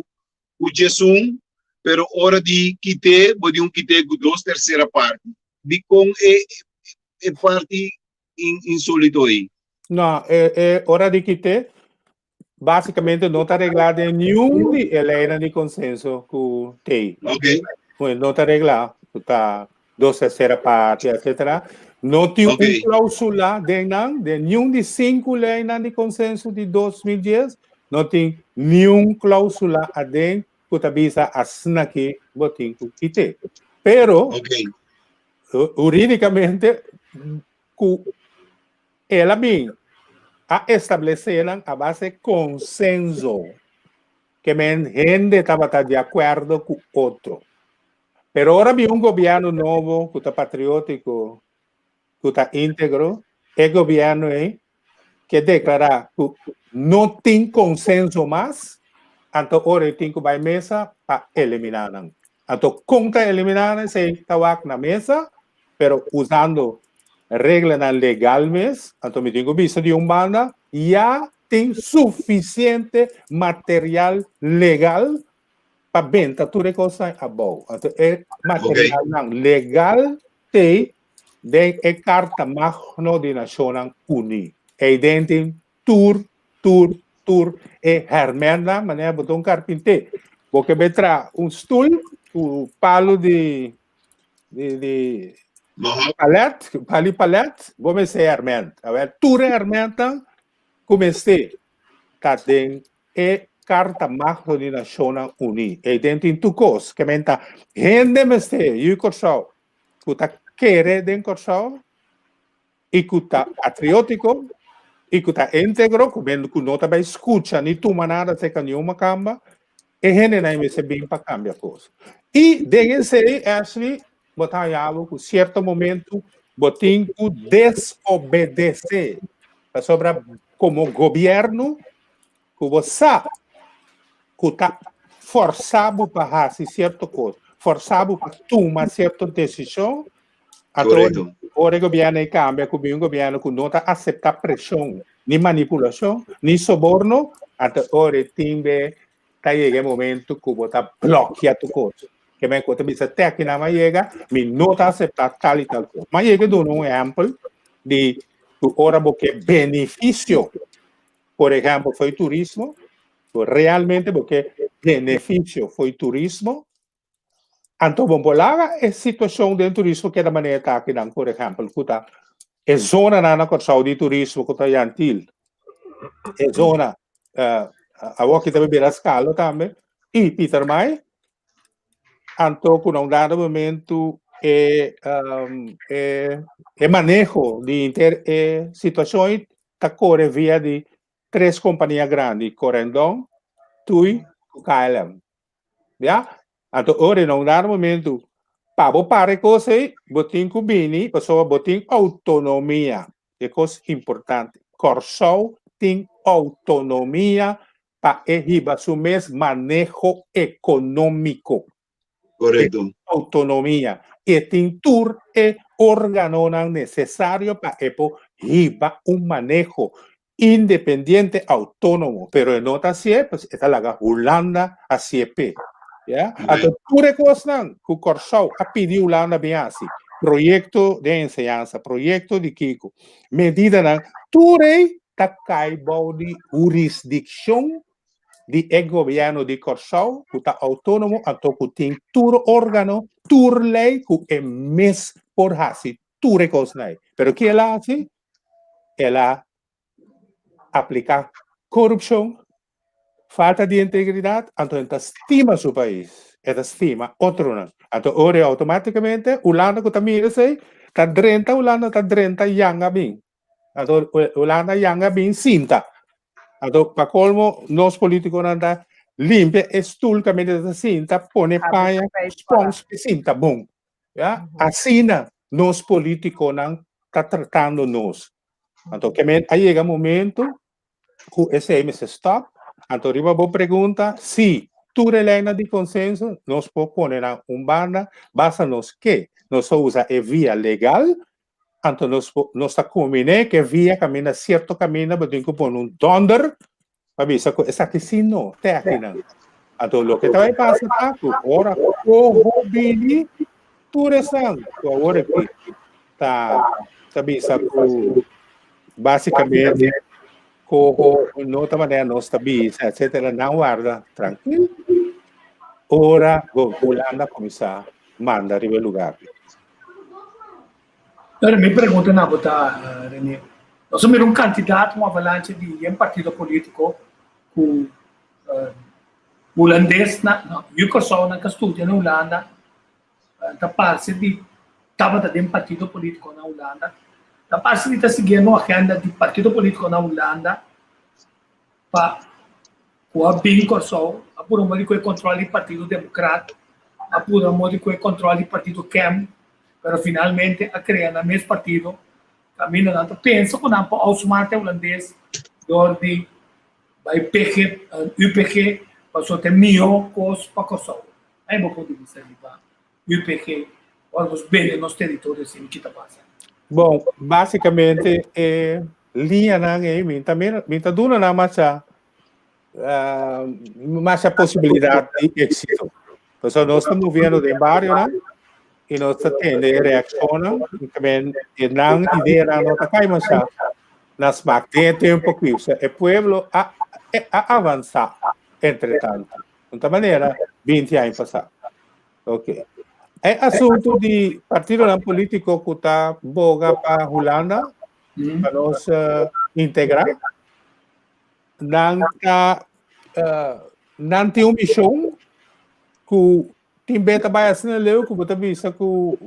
ku djesun, pero ora di kit'é, bo di un kit'é ku dos tersera parti. Dikon e e parti insolito ei? No, e e ora di kit'é, Básicamente no ta reglá den niun di e leinan di konsenso ku tei. Ok. Bueno, no ta reglá, ku ta dos tersera parti, etcétera. No tin Ok. un klausula den nan, den niun di sinku leinan di konsenso di 2010, no tin niun klausula aden ku ta bisa asina ki bo tin ku kit'é. Pero, Ok. hurídikamente, ku el a bin a establesé nan a base konsenso, ke men hende tabata di akuerdo ku otro. Pero ora bin un gobièrnu nobo ku ta patriótiko, ku ta íntegro, e gobièrnu ei ke deklará ku no tin konsenso mas, anto ora e tin ku bai mesa pa eliminá nan. Anto kon ta eliminá nan? Esei ta wak na mesa, pero usando reglanan legal mes. Anto mi tin ku bisa di un banda ya tin sufisiente material legal pa benta tur e kosnan abou. Anto e materialnan legal t'ei den e Karta Magno di Nashonnan Uní. Eiden tin tur, tur, tur e hèrmèntnan, manera bo ta un karpinté. Bo ke bai traha un stul ku palu di di di palèt, palu di palèt, bo mester hèrmènt. Awor tur e hèrmèntnan ku mester ta den e Karta Magno di Nashonnan Uní. Eiden tin tur kos. Ke men ta hende mester yu Kòrsou ku ta kere den Kòrsou i ku ta patriótiko i ku ta íntegro, ku men ku no ta bai skucha ni tuma nada serka niun makamba, e hendenan ei mester bin pa kambia kos. I den esei, Ashley, bo ta haña bo ku sierto momentu bo tin ku desobedesé, pasobra komo gobièrnu ku bo sa ku ta fòrsá bo pa hasi sierto kos, fòrsá bo pa tuma sierto desishon, anto ora e gobièrnu ei kambia ku bin un gobièrnu ku no ta aseptá preshon, ni manipulashon, ni soborno, anto ora e tin be ta yega e momento ku bo ta blòkia tur kos. Ke men ku ta bisa te akinan a yega, mi no ta aseptá tal i tal kos. Mi a yega duna un ehèmpel di ku ora bo ke benefisio Por ehempel, fo'i turismo, bo realmente bo ke beneficio fo'i turismo, anto bo por laga e situacion den turismo keda manera ta akinan, por ehempel, ku ta e zonanan na Kòrsou di turismo ku ta Yantil, e zona awor ki ta bira Skalo tambe, i Pietermaai, anto ku na un dado momento e e maneho di henter e situacion ta kore via di tres kompania grandi, Corendon, tui ku KLM. Ya? Anto ora na un dado momento pa bo para e kos ei, bo tin ku bini pasobra bo tin outonomia. E kos importante. Kòrsou tin outonomia pa e hiba su mes maneho ekonómiko. Korekto. Outonomia. E tin tur e organonan nesesario pa e por hiba un maneho independiente, outónomo. Pero e no ta hasié, pues e ta laga Hulanda hasié p'e. Ya? Anto tur e kosnan ku Kòrsou a pidi Hulanda bin hasi, proyekto den enseñansa, proyekto di kiko, medidanan, tur ei ta kai bou di hurisdikshon di e gobièrnu di Kòrsou ku ta outónomo anto ku tin tur órgano, tur lei ku e mes por hasi tur e kosnan ei. Pero ki el a hasi? El a apliká korupshon, falta di integridat, anto el ta stima su pais, e ta stima otronan. Anto ora ei outomátikamente Hulanda ku ta mira esei. Ta drenta Hulanda ta drenta yanga bin. Anto Hulanda yanga bin sinta. Anto pa colmo nos politiconan ta limpia e stoel caminda ta sinta, pone paña, spons e sinta bon. Ya, asina nos politiconan ta tratando nos. Anto ke men a yega momento ku esei mester stop. Anto riba bo pregunta, si tur e leinan di konsenso nos por pone nan un banda, basta nos ke nos ta usa e via legal, anto nos por nos ta kombiné ku e via kaminda sierto kaminda bo tin ku pone un dònder pa bisa ku esaki si no, te akinan. Anto loke ta bai pasa ta ku ora koho bini tur esnan ku awor aki ta ta bisa ku basikamente koho no ta manera nos ta bisa etcetera nan warda trankil ora Hulanda kuminsá manda riba e lugar. Pero mi pregunta na bo ta, Rene, nos a mira un kantidat, un avalancha di yen partido polítiko ku hulandes na, no, yu Kòrsounan ka studia na Hulanda, ta parse di tabata den partido polítiko na Hulanda, ta parse di ta siguiendo un agenda di partido polítiko na Hulanda pa ku a bin Kòrsou, a puru modo di ku e kòntròl di Partido Demokrat, a puru modo di ku e kòntròl di Partido Kem, pero finalmente a krea nan mes partido kaminda nan ta pensa ku nan por outsmart e hulandes dor di bai PG, UPG, pasobra ta e mihó kos pa Kòrsou. Ai bo por di bisa riba UPG ora nos bende nos teritorio asina ki ta pasa? Bon, básikamente e liñanan ei mi ta mira, mi ta duna nan masha masha posibilidat di éksito. Pasobra nos ta moviendo den barionan i nos ta tende e reakshonnan i tamen e nan ideanan no ta kai masha na smak den e tempu aki. Osea e pueblo a a avansá entretanto. Un ta manera binti aña pasá. Ok. E asuntu di partidonan polítiko ku ta boga pa Hulanda pa nos integrá, nan ta nan tin un mishon ku tin be ta bai asina leu ku bo ta bisa ku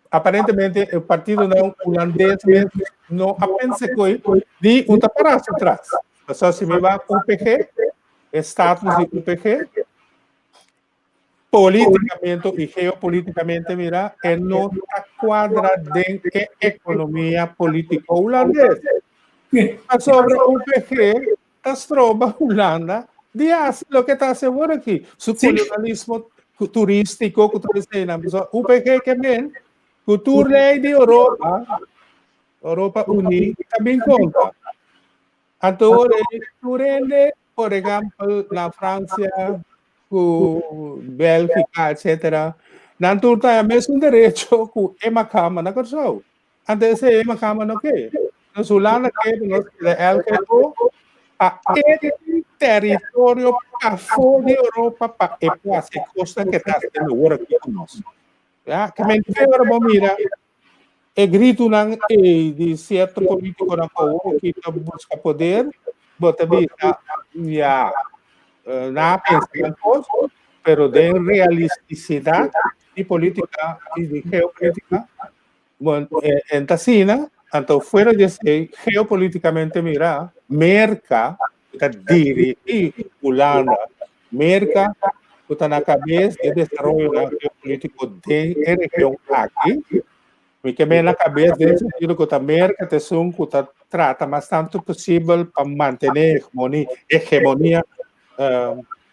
aparentemente e partidonan hulandes mes no a pensa ku di un ta para hacia atras. Pasobra si mi wak UPG, e status di UPG, Políticamente y geopolíticamente mira, e no ta cuadra den e economia político hulandes. Pasobra UPG ta stroba Hulanda di haci loke ta haci awor aki. Su colonialismo turístico cu tur eseinan. Pasobra UPG ke men cu tur ley di Europa, Europa Uní, ta bin contra. Anto ora ei tur hende, por ehèmpel na Fransia ku Bèlgika etsetera, nan tur ta e mesun derecho ku e makamba na Kòrsou. Anto esei e makamba no ke. Nos Hulanda ke pa nos keda LGO pa e teritorio pafó di Europa pa e por hasi e kosnan ke ta hasiendo awor aki ku nos. Ya, ke mente ora bo mira E gritunan ei di sierto polítikonan ku awor aki ta buska poder, bo ta bisa, ya, nan a pensa nan kos, pero den realistisidat di polítika i di geopolítika, bon, e ta asina, anto fuera di esei, geopolítikamente mirá, Merka ta dirigí Hulanda, Merka ku ta na kabes di e desaroyonan geopolítiko den e region aki. Mi ke men na kabes den sentido ku ta Merka ta esun ku ta trata mas tantu posibel pa mantené hegemonia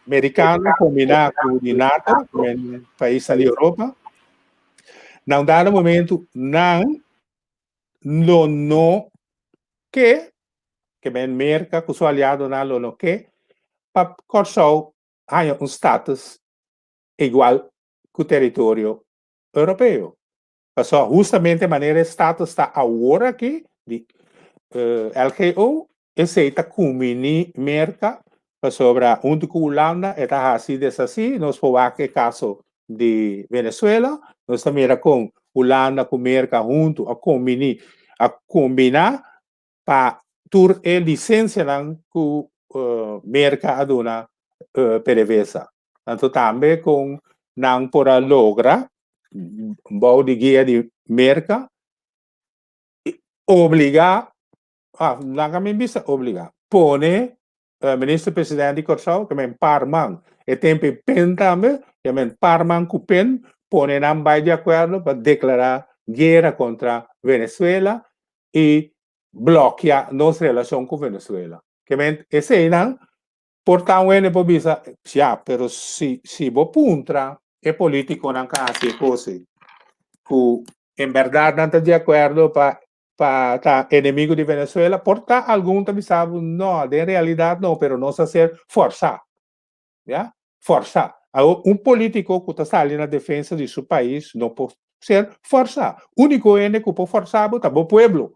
merikano kombiná ku di nato, ku men paisnan di Europa. Na un dado momentu nan lo no ke, ke men Merka ku su aliadonan lo no ke pa Kòrsou haña un status igual ku teritorio europeo. Pasobra hustamente manera e status ta awor aki di LGO, esei ta kumbiní Merka pasobra huntu ku Hulanda e ta hasi desasí. Nos por wak e kaso di Venezuela, nos ta mira kon Hulanda ku Merka huntu a kombiní, a kombiná pa tur e lisensianan ku Merka a duna PDVSA. Anto tambe kon nan por a logra. bou di guia di Merka obligá, ah, laga mi bisa obligá, pone minister president di Kòrsou, ke men par man, e tempu e pen tambe, ke men par man ku pen, pone nan bai di akuerdo pa deklará guera kontra Venezuela i blòkia nos relashon ku Venezuela. Ke men eseinan por ta un hende por bisa, ya, pero si si bo puntra e politikonan ku a hasi e kos ei, ku en bèrdat nan ta di akuerdo pa pa ta enemigo di Venezuela, por ta algun ta bisa bo, no, den realidat no, pero nos a ser fòrsá, ya, fòrsá. Awor, un polítiko ku ta sali na defensa di su pais no por ser fòrsá. Úniko hende ku por fòrsá bo ta bo pueblo.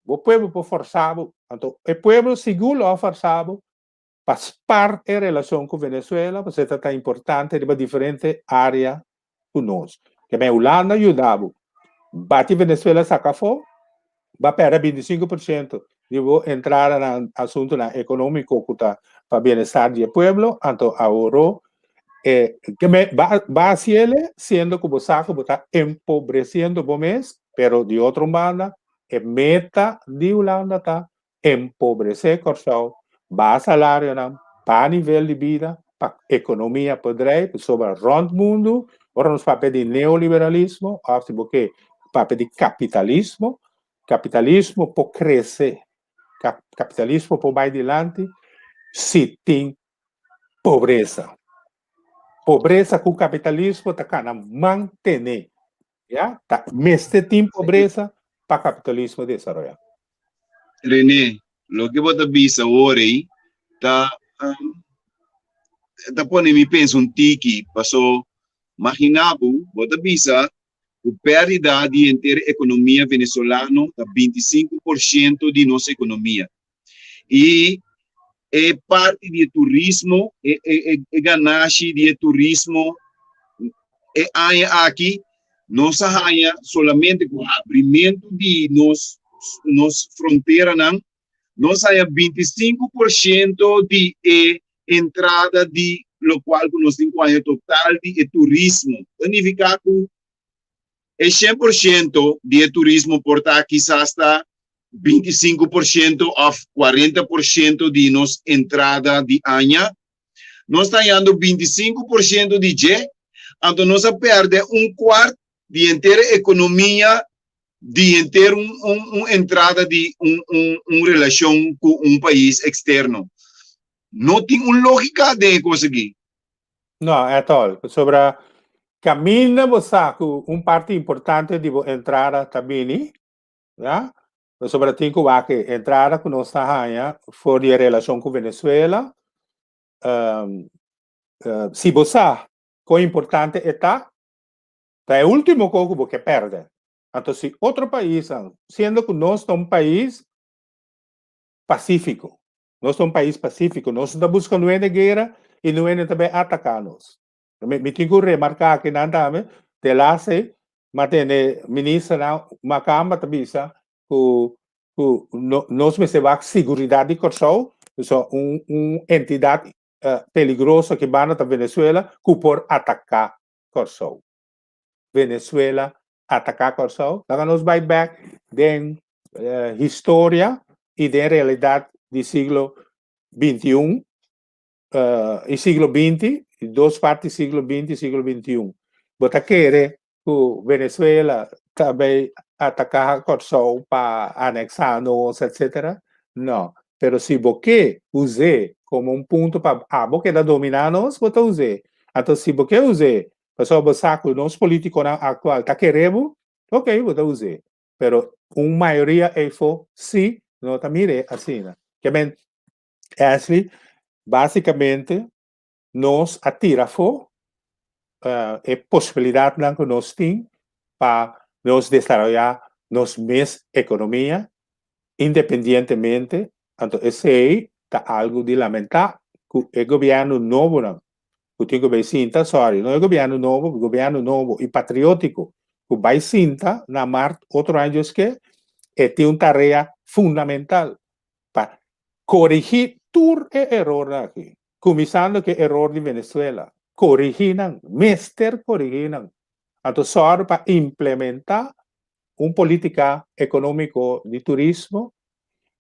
Bo pueblo por fòrsá bo. Anto, e pueblo sigur lo a fòrsá bo pa spar e relashon ku Venezuela, pasobra ta ta importante riba diferente área ku nos. Ke men Hulanda yuda bo bati Venezuela saka afó, bo a pèrdè 25% di bo entrada na asuntunan ekonómiko ku ta pa bienestar di e pueblo, anto awor e ke men ba ba hasiele siendo ku bo sa ku bo ta empobresiendo bo mes, pero di otro banda e meta di Hulanda ta empobresé Kòrsou, baha salarionan, baha nivel di bida pa ekonomia por drei, pasobra rònt mundu ora nos papia di neoliberalismo òf si bo ke papia di kapitalismo, kapitalismo por krese, kapitalismo por bai dilanti si tin pobresa. Pobresa ku kapitalismo ta kana mantené. Ya, ta mester tin pobresa pa kapitalismo desaroyá. René, loke bo ta bisa awor ei ta ta pone mi pensa un tiki, paso magina bo, bo ta bisa ku pèrdida di henter ekonomia venezolano ta 25% di nos ekonomia. I e parti di e turismo, e, e, e ganashi di e turismo e aña aki, nos a haña solamente ku abrimentu di nos, nos fronteranan, nos haña 25% di e entrada di lokual ku nos tin ku haña total di e turismo. Ta nifiká ku e 100% di e turismo por ta kisas ta 25% òf 40% di nos entrada di aña. Nos ta hañando 25% di dje, anto nos a pèrdè un kuart di henter e ekonomia di henter un, un, un entrada di un, un, un relashon ku un pais eksterno. No tin un lógika den e kos aki. No, at all. Pasobra kaminda bo sa ku un parti importante di bo entrada ta bini, ya, pasobra tin ku wak e entrada ku nos ta haña for di e relashon ku Venezuela. Si bo sa kon importante e ta, ta e ultimo kos ku bo ke pèrdè. Anto si otro paisnan, siendo ku nos ta un pais pasífiko, Nos ta un pais pacífico, nos no ta busca nuende guera y nuende ta bay ataca nos. Mi, mi tin cu remarca aki nan tambe, te laatste, ma tende ministernan Makamba ta bisa cu, cu no, nos mester wak seguridad di Corsou, so un, un entidad uh, peligroso aki banda ta Venezuela cu por ataca Corsou. Venezuela ataká Kòrsou, laga nos bai bèk den historia i den realidat di siglo 21 i siglo 20, dos parti siglo 20 i siglo 21. Bo ta kere ku Venezuela ta bai ataká Kòrsou pa aneksá nos etsetera? No, pero si bo ke us'é komo un punto pa abo keda dominá nos, bo ta us'é. Anto si bo ke us'é Pasobra bo sa ku nos politikonan aktual ta kere bo, ok, bo ta us'é. Pero un mayoria eifo sí no ta mir'é asina. Ke men, Ashley, basikamente nos a tira afó e posibilidatnan ku nos tin pa nos desaroyá nos mes ekonomia independientemente. Anto esei ta algu di lamentá ku e gobièrnu nobonan ku tin ku bai sinta, sorry, no e gobièrnu nobo, gobièrnu nobo i patriótiko ku bai sinta na mart otro aña Dios ke, e tin un tarea fundamental pa korigí tur e erornan aki, kuminsando ku e eror di Venezuela, korigí nan, mester korigí nan. Anto sòru pa implementá un polítika ekonómiko di turismo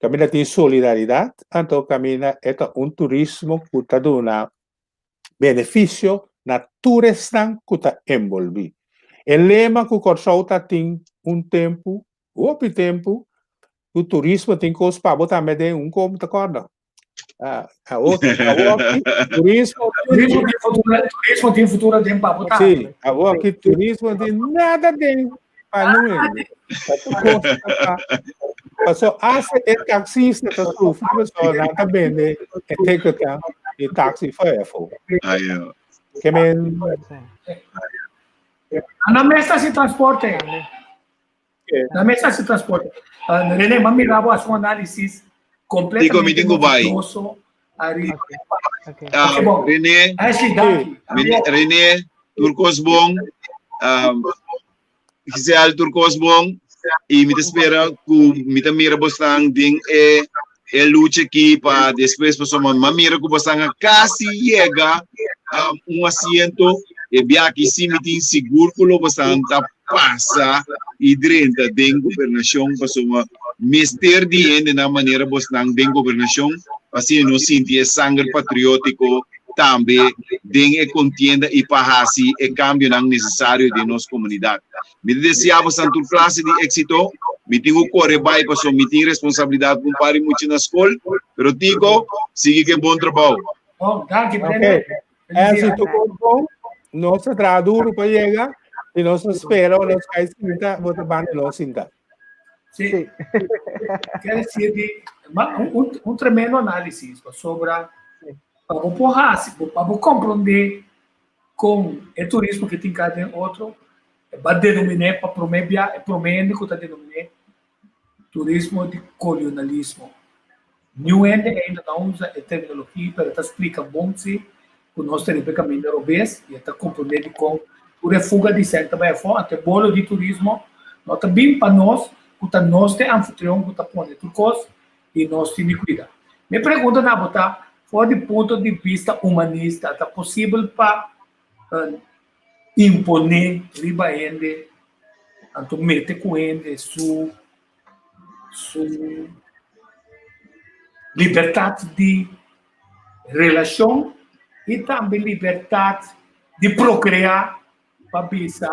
kaminda tin solidaridat, anto kaminda e ta un turismo ku ta duna benefisio na tur esnan ku ta enbolbí. E lema ku Kòrsou ta tin un tempu, hopi tempu, ku turismo tin kos pa bo tambe den un kom, ta kòrda? Awor, awor aki turismo Turismo tin futuro, turismo tin futuro den pa bo tambe. Sí, awor aki turismo tin nada den pa nu hende. Pa tur kos ta pa. Paso hasta e taxista ta sufri paso nan ta bende e ticketnan di taxi for efo. Ayo. Ke men Na mesa si transporte. Na mesa si transporte. Uh, René, ma mira bo haci un análisis Tico, mi completamente tin ku bai. novedoso arriba. Okay. Ah, Ok, bon. René, Ashley, danki. René, René, tur kos bon. Um, Giselle, tur kos bon. I mi ta spera ku mi ta mira bosnan den e e lucha aki pa despues pasobra mi a mira ku bosnan a kasi yega um, un asiento. E bia aki sí mi tin sigur ku lo bosnan ta pasa i drenta den gobernashon pasobra mester di hendenan manera bosnan den gobernashon pa asina nos sinti e sanger patriótiko tambe den e kontienda i pa hasi e kambionan nesesario den nos komunidat. Mi ta deseá bosnan tur klase di éksito. Mi tin ku kore bai pasobra mi tin responsabilidat ku un par di mucha na skol, pero Tico, sigui ku e bon trabou. Bon, danki, Ok. Brenda. En si tu kos bon, nos ta traha duru pa yega i nos ta spera ora nos kai sinta, bo ta banda nos sinta. Sí. Sí. Quiere decir di, ma un, un, un tremendo análisis sobre Sí. pa bo por hasi, pa bo comprende con e turismo que tin cada den otro, ba denominé pa promé bia, e promé hende ku ta denominé turismo di kolonialismo. Niun hende ainda no usa e terminologia, pero ta splika bon si ku nos ta riba e kaminda robes i e ta komprondé dikon tur e fuga di sèn ta bai afó. Anto e bolo di turismo no ta bin pa nos ku ta nos ta e anfitrion ku ta pone tur kos i nos tin di kuida. Mi pregunta na bo ta, for di punto di bista humanista ta posibel pa imponé riba hende anto mete ku hende su su libertat di relashon i tambe libertat di prokreá pa bisa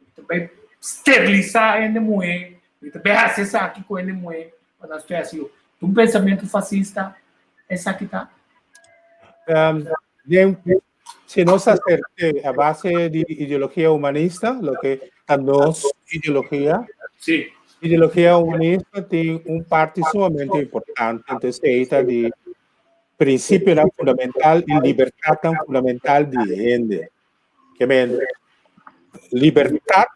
mi ta bai sterilisá hende muhé, mi ta bai hasi esaki ku hende muhé pa nan estoy hasi yo. Un pensamentu fasista esaki ta? Den, si nos acerté a base di ideologia humanista, loke ta nos ideologia, Sí. ideologia humanista tin un parti sumamente importante, anto esei ta di prinsipionan fundamental i libertatnan fundamental di hende. Ke men, libertat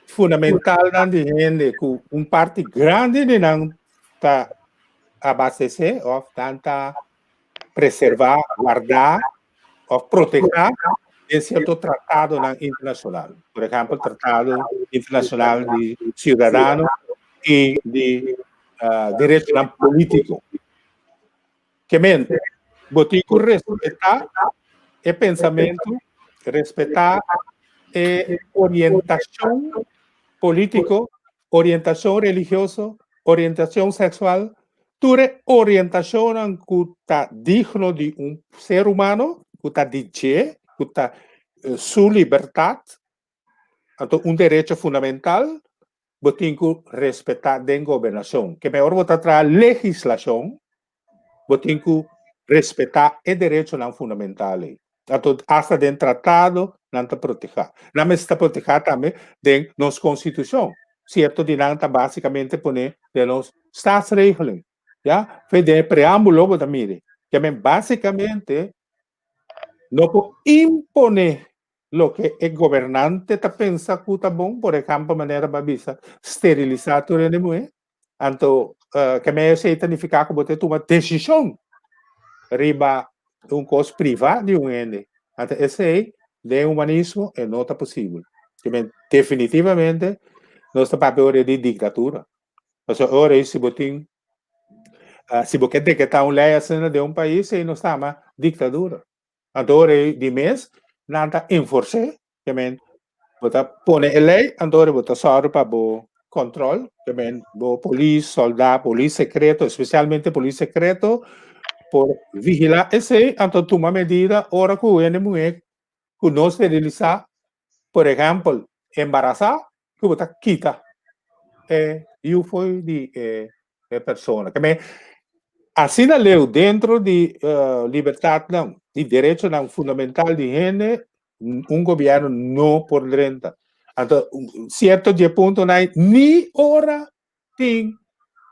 fundamentalnan di hende ku un parti grandi di nan ta abastesé òf nan ta preservá, guardá òf protehá den sierto tratadonan internashonal. Por ehèmpel, Tratado Internashonal di Siudadano i di Derechonan Polítiko. Ke men, bo tin ku respetá e pensamentu, respetá e orientashon polítiko, orientashon religioso, orientashon seksual, tur e orientashonnan ku ta digno di un ser humano, ku ta di dje, ku ta su libertat, anto un derecho fundamental, bo tin ku respetá den gobernashon. Ke mehor bo ta traha legislashon, bo tin ku respetá e derechonan fundamental ei. Anto asta den tratado nan ta protehá. Nan mester ta protehá tambe den nos konstitushon. Sierto di nan ta básikamente pone den nos staatsregeling. Ya, fe den e preámbulo bo ta mira. Ke men básikamente no por imponé loke e gobernante ta pensa ku ta bon, por ehèmpel manera bo a bisa sterilisá tur hende muhé. Anto ke men esei ta nifiká ku bo ta tuma desishon riba un kos privá di un hende. Anto esei den humanismo e no ta posibel. Ke men definitivamente nos ta papia ora di diktatura. Pasobra ora ei si bo tin si bo ke dekretá un lei asina den un pais ei nos ta yama diktadura. Anto ora ei di mes nan ta enfors'é, ke men. Bo ta pone e lei, anto ora bo ta sòru pa bo kòntròl, ke men bo polis, sòldá, polis sekreto, espesialmente polis sekreto, por vigilá esei, anto tuma medida ora ku hende muhé ku no sterilisá, por ehèmpel, embarasá, ku bo ta kita e yu fo'i di e e persona. Ke men asina leu dentro di libertatnan, di derechonan fundamental di hende, un gobierno no por drenta. Anto cierto dje puntonan ni ora tin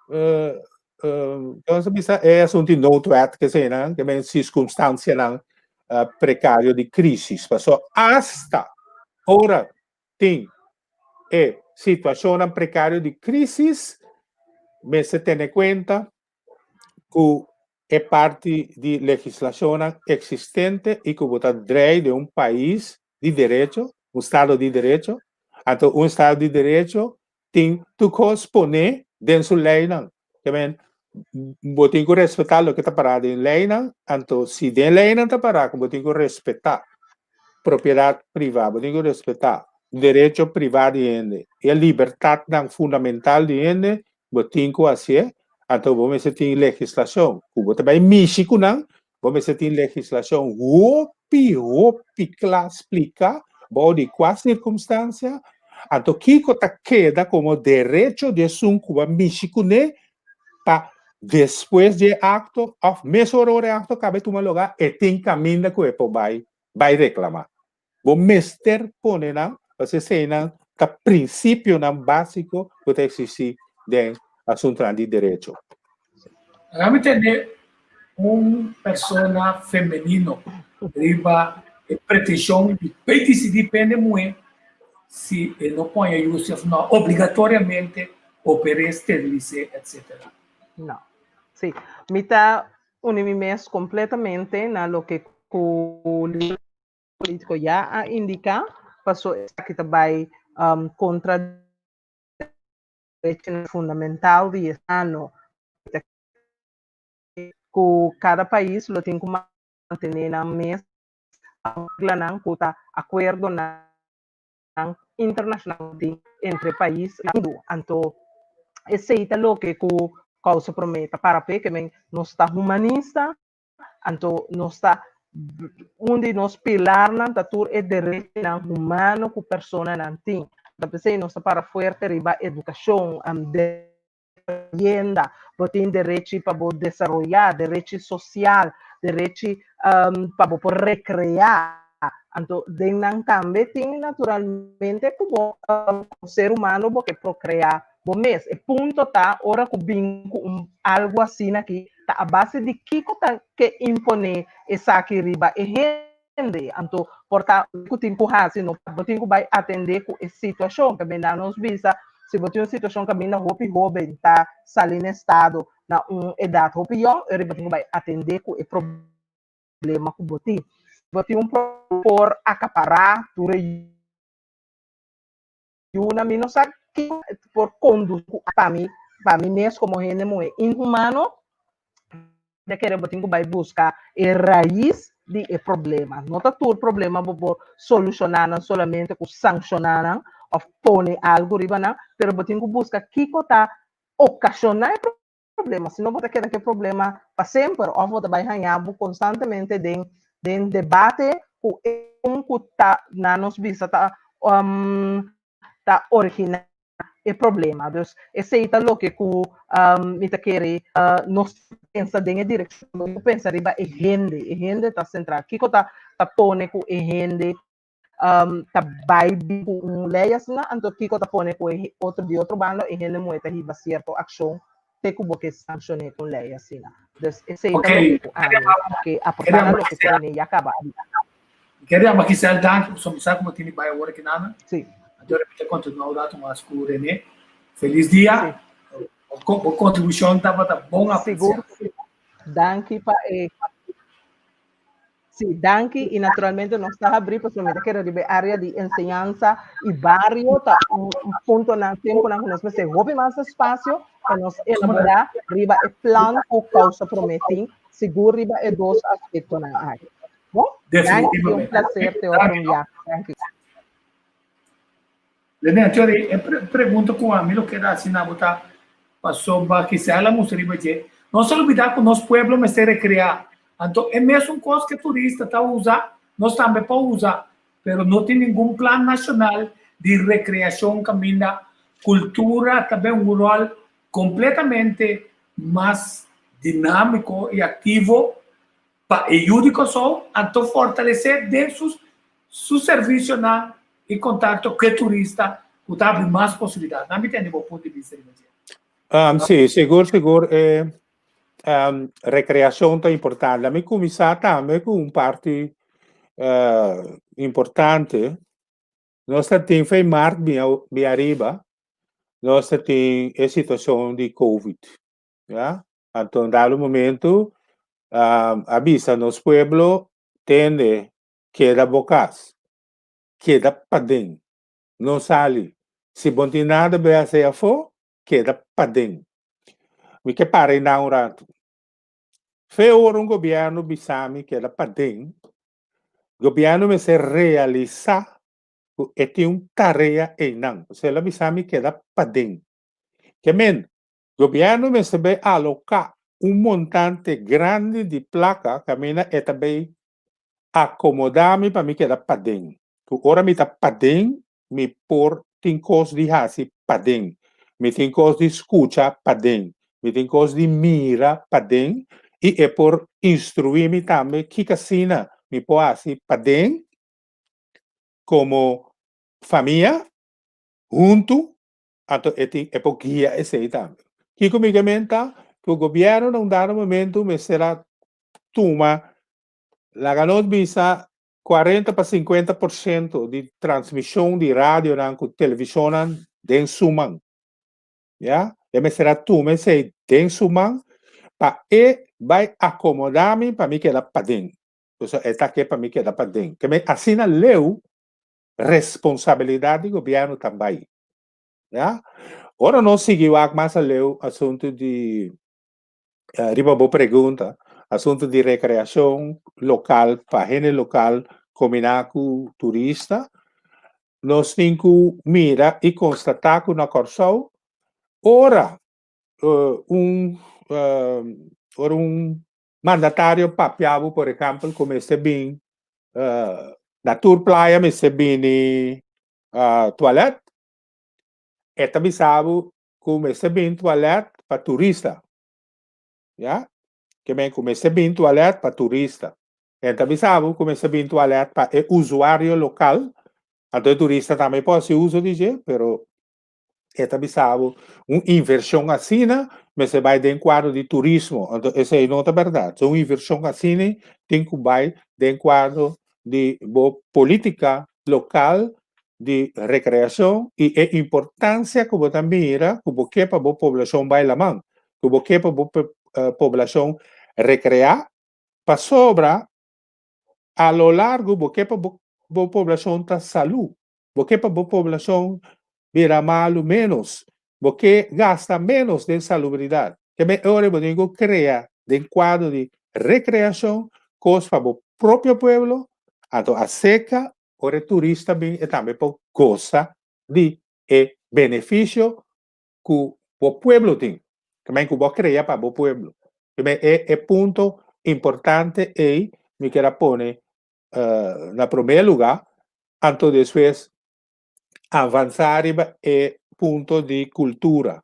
kon se bisa e asunto di noodwet ke eseinan, ke men circunstancianan precario di crisis. Paso hasta ora tin e situacionnan precario di crisis mester tene cuenta cu e parti di legislacionnan existente y cu bo ta drei den un pais di derecho, un estado di derecho, anto un estado di derecho tin tur cos pone den su leynan. Ke men, bo tin cu respeta loke ta para den leynan, anto si den leynan ta para cu bo tin cu respeta propiedad priva, bo tin cu respeta derecho priva di hende, e libertadnan fundamental di hende, bo tin ku hasié, anto bo mester tin legislashon ku bo ta bai mishi ku nan, bo mester tin legislashon hopi hopi kla splika bou di kua sirkumstansia, anto kiko ta keda komo derecho di esun ku bo a mishi kuné pa despues di e akto òf mesora ora e akto kaba e tuma lugá e tin kaminda ku e por bai bai reklamá. Bo mester pone nan, pasobra eseinan ta prinsipionan básiko ku ta eksistí den asuntunan di derecho. Laga mi tende un persona femenino riba e pretenshon di bay disidí pende muhé si e no pon e yu si òf no, obligatoriamente oper'é, sterilis'é, etcetera. No. Sí. Mi ta uni mi mes kompletamente na loke ku politico ya a indica, paso esaki ta bay contra derechonan fundamental di e humano, cu cada pais lo tin cu mantene nan mes reglanan cu ta acuerdonan internacional tin entre pais y mundu. Anto esey ta loke cu Causa Prome ta para p'e, ke men nos ta humanista, Anto nos ta un di nos pilarnan ta tur e derechonan humano ku personanan tin. Ta p'esei nos ta para fuerte riba edukashon, vivienda, bo tin derechi pa bo desaroyá, derechi sosial, derechi pa bo por rekreá. Anto den nan tambe tin naturalmente ku bo komo ser humano bo ke prokreá bo mes. E punto ta ora ku bin ku un algu asina aki ta a base di kiko ta ke imponé esaki riba e hende. Anto por ta ku tin ku hasi no bo tin ku bai atendé ku e situashon. Kaminda nos bisa si bo tin un situashon kaminda hopi hóben ta sali na estado na un edat hopi yòn e riba tin ku bai atendé ku e problema ku bo tin. Bo tin un por akapará tur e Yuna mi no sa kiko por conduci cu pa mi pa mi mes como hende muhe inhumano ta kere bo tin cu bay busca e raiz di e problema no ta tur problema bo por soluciona nan solamente cu sanciona nan of pone algo riba nan pero bo tin cu busca kiko ta ocasiona e problema sino bo ta keda cu e problema pa semper of bo ta bay haña bo constantemente den den debate cu esun cu ta na nos bisa ta ta origina e problema. Dus esey ta loke cu mi ta kere nos pensa den e direccion, nos pensa riba e hende, e hende ta central. Kico ta ta pone cu e hende ta bai bin ku un lei asina, anto kiko ta pone ku e otro di otro banda e hende muhé ta hiba sierto akshon te ku bo ke sanshon'é ku un lei asina. Dus esei ta loke ku ami ke aportá na loke ku René ya kaba a bisa. Mi kere yama Giselle danki pasobra mi sa ku bo tini bai awor aki nana. Sí. Anto mi ta kontinuá un ratu mas ku René. Felis dia. Sí. Bo kontribushon tabata bon apresiá. Sigur. Danki pa e Sí, danki y naturalmente nos ta abrí pasobra mi ta kere riba e área di enseñansa y bario ta un punto nan tempo nan ku nos mester hopi mas espacio pa nos elaborá riba e plan ku Kousa Promé tin, sigur riba e dos aspektonan aki. Bon, danki, un placer te otro un biaha. Danki. Lene, Chori, e pregunta ku ami lo keda hasi na bo ta pasobra kisas el a mustra riba dje. Nos ta lubida ku nos pueblo mester rekreá. Anto e mesun kos ku e turista ta usa, nos tambe por usa. Pero no tin ningun plan nashonal di rekreashon kaminda kultura ta ben un ròl kompletamente mas dinámiko i aktivo pa e yu di Kòrsou, anto fortalesé den su su servisionan i kontakto ku e turista ku ta abri mas posibilidat. Nan mi tende bo punto di bista riba dje. Sí, sigur sigur e rekreashon ta importante. Mi kuminsá tambe ku un parti importante. Nos ta tin fe mart bin ariba, nos ta tin e situashon di covid, ya. Anto dado momento a bisa nos pueblo tende keda bo kas, keda paden, no sali. Si bo no tin nada bo hasi afó, keda paden. Mi ke para einan un ratu. Fe ora un gobièrnu bisa mi keda paden, gobièrnu mester realisá ku e tin un tarea einan. Pasobra el a bisa mi keda paden. Ke men, gobièrnu mester bai aloká un montante grandi di plaka kaminda e ta bai akomodá mi pa mi keda paden. Ku ora mi ta paden, mi por tin kos di hasi paden. Mi tin kos di skucha paden. Mi tin kos di mira paden i e por instruí mi tambe kiko asina mi por hasi paden komo famia huntu, anto e tin e por guia esei tambe. Kiko mi ke menta? Ku gobièrnu na un dado momento mester a tuma, laga nos bisa 40 pa 50% di transmishon di radionan ku televishonnan den su man. Ya, e mester a tuma esei den su man pa e bai akomodá mi pa mi keda paden. Pasobra e ta ke pa mi keda paden. Ke men asina leu responsabilidat di gobièrnu ta bai. Ya, ora nos sigui wak mas aleu asuntu di riba bo pregunta, asuntu di rekreashon lokal pa hende lokal kombiná ku turista, nos tin ku mira i konstatá ku na Kòrsou ora un ora un mandatario papia bo por ehèmpel ku mester bin na tur playa mester bini tualèt, e ta bisa bo ku mester bin tualèt pa turista. Ya? Ke men ku mester bin tualèt pa turista. E ta bisa bo ku mester bin tualèt pa e usuario lokal, anto e turista tambe por hasi uso di dje, pero e ta bisa bo un invershon asina mester bai den kuadro di turismo. Anto esei no ta bèrdat. So un invershon asina tin ku bai den kuadro di bo polítika lokal di rekreashon i e importansia ku bo ta mira ku bo ke pa bo poblashon bai laman, ku bo ke pa bo poblashon rekreá, pasobra a lo largu bo ke pa bo bo poblashon ta salú, bo ke pa bo poblashon bira malu ménos, bo ke gasta ménos den salubridat. Ke men e ora bo tin ku krea den kuadro di rekreashon kos pa bo propio pueblo, anto aserka Ora e turista bin e tambe por gosa di e beneficio cu bo pueblo tin, tambe cu bo a crea pa bo pueblo. Primer e e punto importante ey mi kier a pone na primer lugar, anto despues avansa riba e punto di cultura.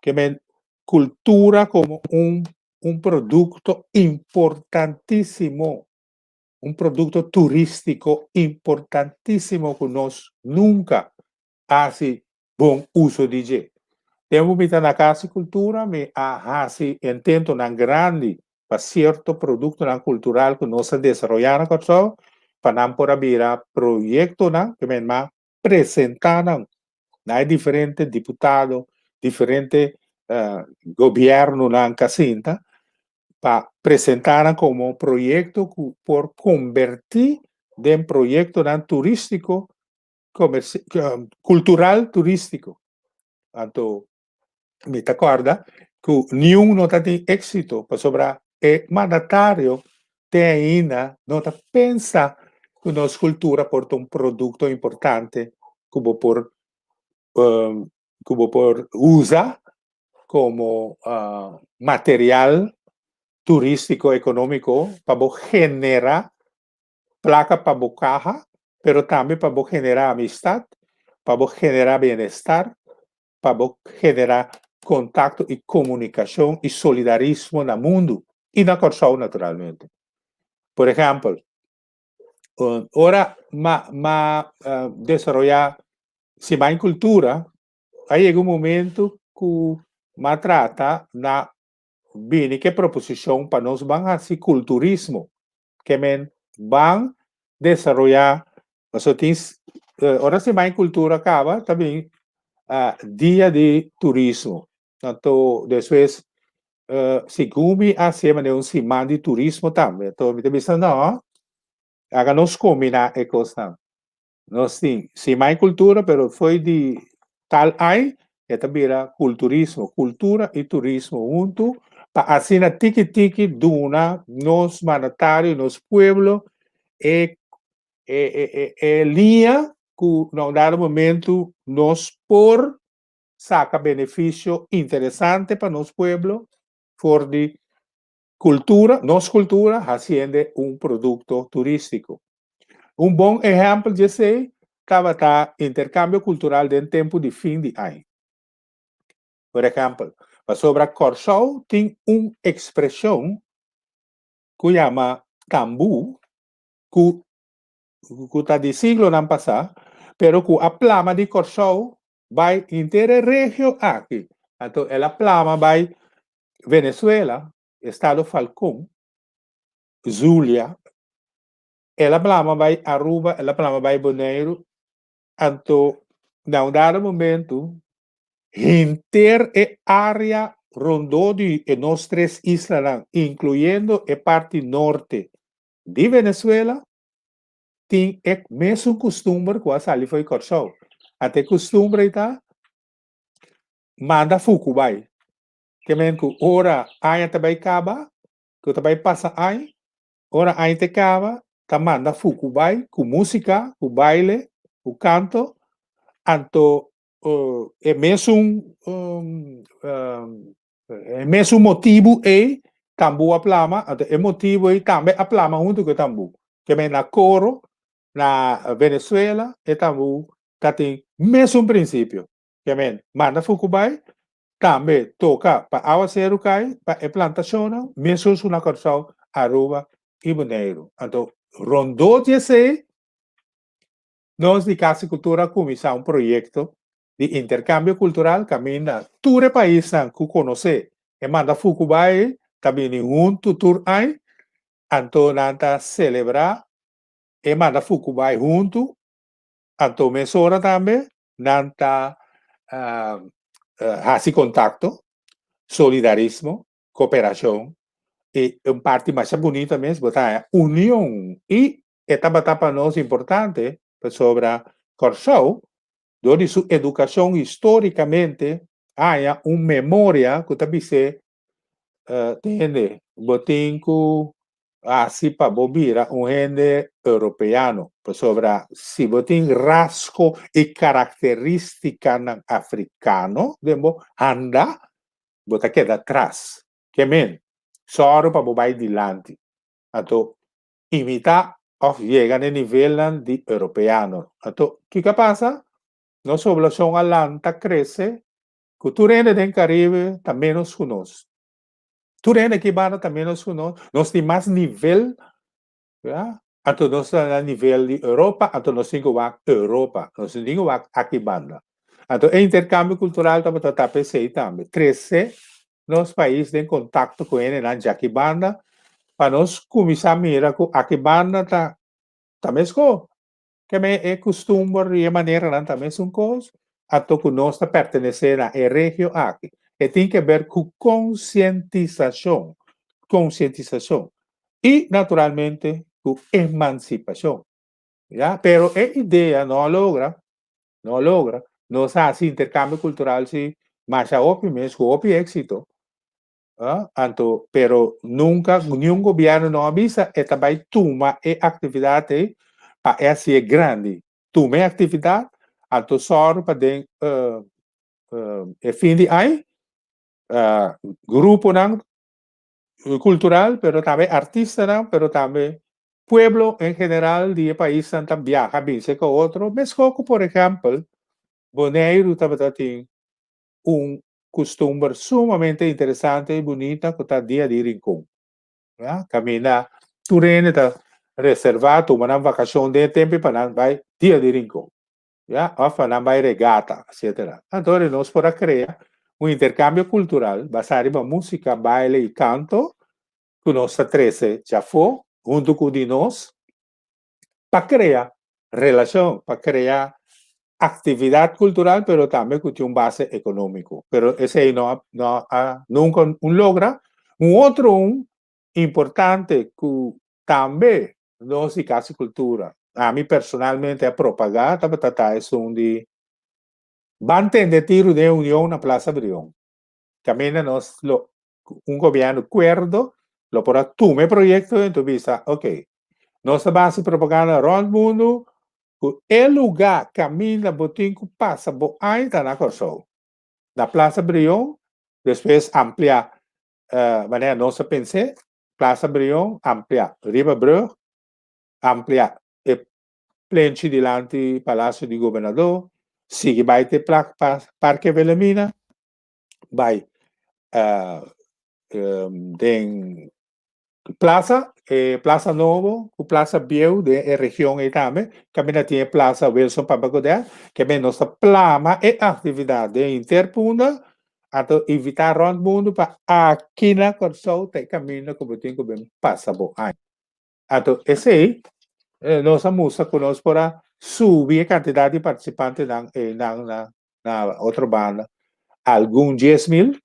Ke men cultura como un un producto importantisimo un produkto turístiko importantísimo ku nos nunka a hasi bon uso di dje. Tempu mi ta na Kas di Kultura mi a hasi intentonan grandi pa sierto produktonan kultural ku nos a desaroyá na Kòrsou pa nan por a bira proyektonan ku men a presentá nan na e diferente diputado, diferente gobièrnunan ku a sinta pa presentá nan komo proyekto ku por kombertí den proyektonan turístiko kultural turístiko. Anto mi ta kòrda ku niun no ta tin éksito pasobra e mandatario te ainda no ta pensa ku nos kultura por ta un produkto importante ku bo por. Ku bo por usa komo material turístiko ekonómiko pa bo generá plaka pa bo kaha, pero tambe pa bo generá amistat, pa bo generá bienestar, pa bo generá kontakto i komunikashon i solidarismo na mundu i na Kòrsou naturalmente. Por ehèmpel, ora m'a m'a desaroyá Siman Kultura, a yega un momento ku m'a trata na bini ku e proposishon pa nos ban hasi kulturismo, ke men ban desaroyá pasobra tin ora Siman Kultura kaba ta bin dia di turismo, anto despues segun mi a hasi manera un siman di turismo tambe, anto mi ta bisa no, laga nos kombiná e kosnan. Nos tin Siman Kultura pero fo'i di tal ai e ta bira kulturismo, kultura i turismo huntu pa asina tiki tiki duna nos mandatario, nos pueblo e e e liña ku na un dado momento nos por saka benefisio interesante pa nos pueblo for di kultura, nos kultura hasiende un produkto turístiko. Un bon ehèmpel di esei tabata interkambio kultural den tempu di fin di aña. Por ehèmpel, pasobra Kòrsou tin un ekspreshon ku yama tambú ku ku ta di siglonan pasá, pero ku a plama di Kòrsou bai henter e regio aki. Anto el a plama bai Venezuela, estado Falcón, Zulia, el a plama bai Aruba, el a plama bai Boneiru, anto na un dado momento henter e área rondó di e nos tres islanan, inkluyendo e parti norte di Venezuela, tin e mesun kustumber ku a sali for di Kòrsou. Anto e kustumber ei ta manda fuku bai. Ke men ku ora aña ta bai kaba, ku ta bai pasa aña, ora aña ta kaba, ta manda fuku bai ku músika, ku baile, ku kanto, anto e mesun e mesun motibu ei tambú a plama, anto e motibu ei tambe a plama huntu ku e tambú. Ke men na koro na Venezuela e tambú ta tin mesun prinsipio. Ke men manda fuku bai, tambe toka pa awaseru kai pa e plantashonnan, mesun su na Kòrsou, Aruba i Boneiru. Anto rondó di esei nos di Kas di Kultura a kuminsá un proyekto di interkambio kultural kaminda tur e paisnan ku konosé e manda fuku bai ta bini huntu tur aña, anto nan ta selebrá e manda fuku bai huntu, anto mesora tambe nan ta hasi kontakto, solidarismo, koperashon i un parti masha bunita mes bo ta haña union i e tabata pa nos importante pasobra Kòrsou dor di su edukashon histórikamente haña un memoria ku ta bis'é tende bo tin ku hasi pa bo bira un hende europeano pasobra si bo tin rasgo i karakterístikanan afrikano den bo handa bo ta keda tras. Ke men, sòru pa bo bai dilanti. Anto, imitá òf yega na e nivelnan di europeano. Anto, kiko a pasa? Nos poblashon a lanta krese ku tur hende den Karibe ta ménos ku nos. Tur hende aki banda ta ménos ku nos. Nos tin mas nivel, ya. Anto nos ta na nivel di Europa, anto nos tin ku wak Europa. Nos no tin ku wak aki banda. Anto e interkambio kultural tabata ta p'esei tambe, trese nos pais den kontakto ku hendenan djaki banda pa nos kuminsá mira ku aki banda ta ta meskos. Ke men e kustumber i e maneranan ta mesun kos, anto ku nos ta pertenesé na e regio aki. E tin ke ber ku konsientisashon, konsientisashon i naturalmente ku emansipashon. Ya, pero e idea no a logra, no a logra. Nos a hasi interkambio kultural si masha hopi mes, ku hopi éksito. Ah, anto, pero nunka niun gobièrnu no a bisa e ta bai tuma e aktividat ei pa e hasié grandi. Tuma e aktividat, Anto sòru pa den e fin di aña gruponan kultural pero tambe artistanan pero tambe pueblo en general di e paisnan ta biaha binse ku otro meskos ku por ehèmpel Boneiru tabata tin un kustumber sumamente interesante i bunita ku ta Dia di Rincon. Ya, kaminda tur hende ta reservá tuma nan vakashon den e tempu pa nan bai Dia di Rincon. Ya, òf pa nan bai regata, etcetera. Anto nos por a krea un interkambio kultural basá riba músika, baile i kanto ku nos ta trese djafó huntu ku di nos pa krea relashon, pa krea aktividat kultural pero tambe ku tin un base ekonómiko. Pero esei no a no a nunka un logra. Un otro un importante ku tambe nos di Kas di Kultura, ami personalmente a propagá tabata ta esun di ban tende tiru den union na Plaza Brion. Kaminda nos lo un gobièrnu kuerdo lo por a tuma e proyekto en tu bisa, ok, nos ta basa propaganda rònt mundu ku e lugá kaminda bo tin ku pasa bo aña ta na Kòrsou, na Plaza Brion, despues amplia manera nos a pens'é, Plaza Brion amplia riba brug, amplia e plenchi dilanti Palacio di Gobernador, sigui bai te Parke Wilhelmina, bai den plaza, e plaza nobo ku plaza bieu den e region ei tambe, kaminda tin e plaza Wilson Papa Godett, ke men nos ta plama e aktividat den henter Punda, anto invitá rònt mundu pa aki na Kòrsou ta e kaminda ku bo tin ku bin pasa bo aña. Anto esei nos a mustra ku nos por a subi e kantidat di partisipantenan einan na na otro banda algun 10,000,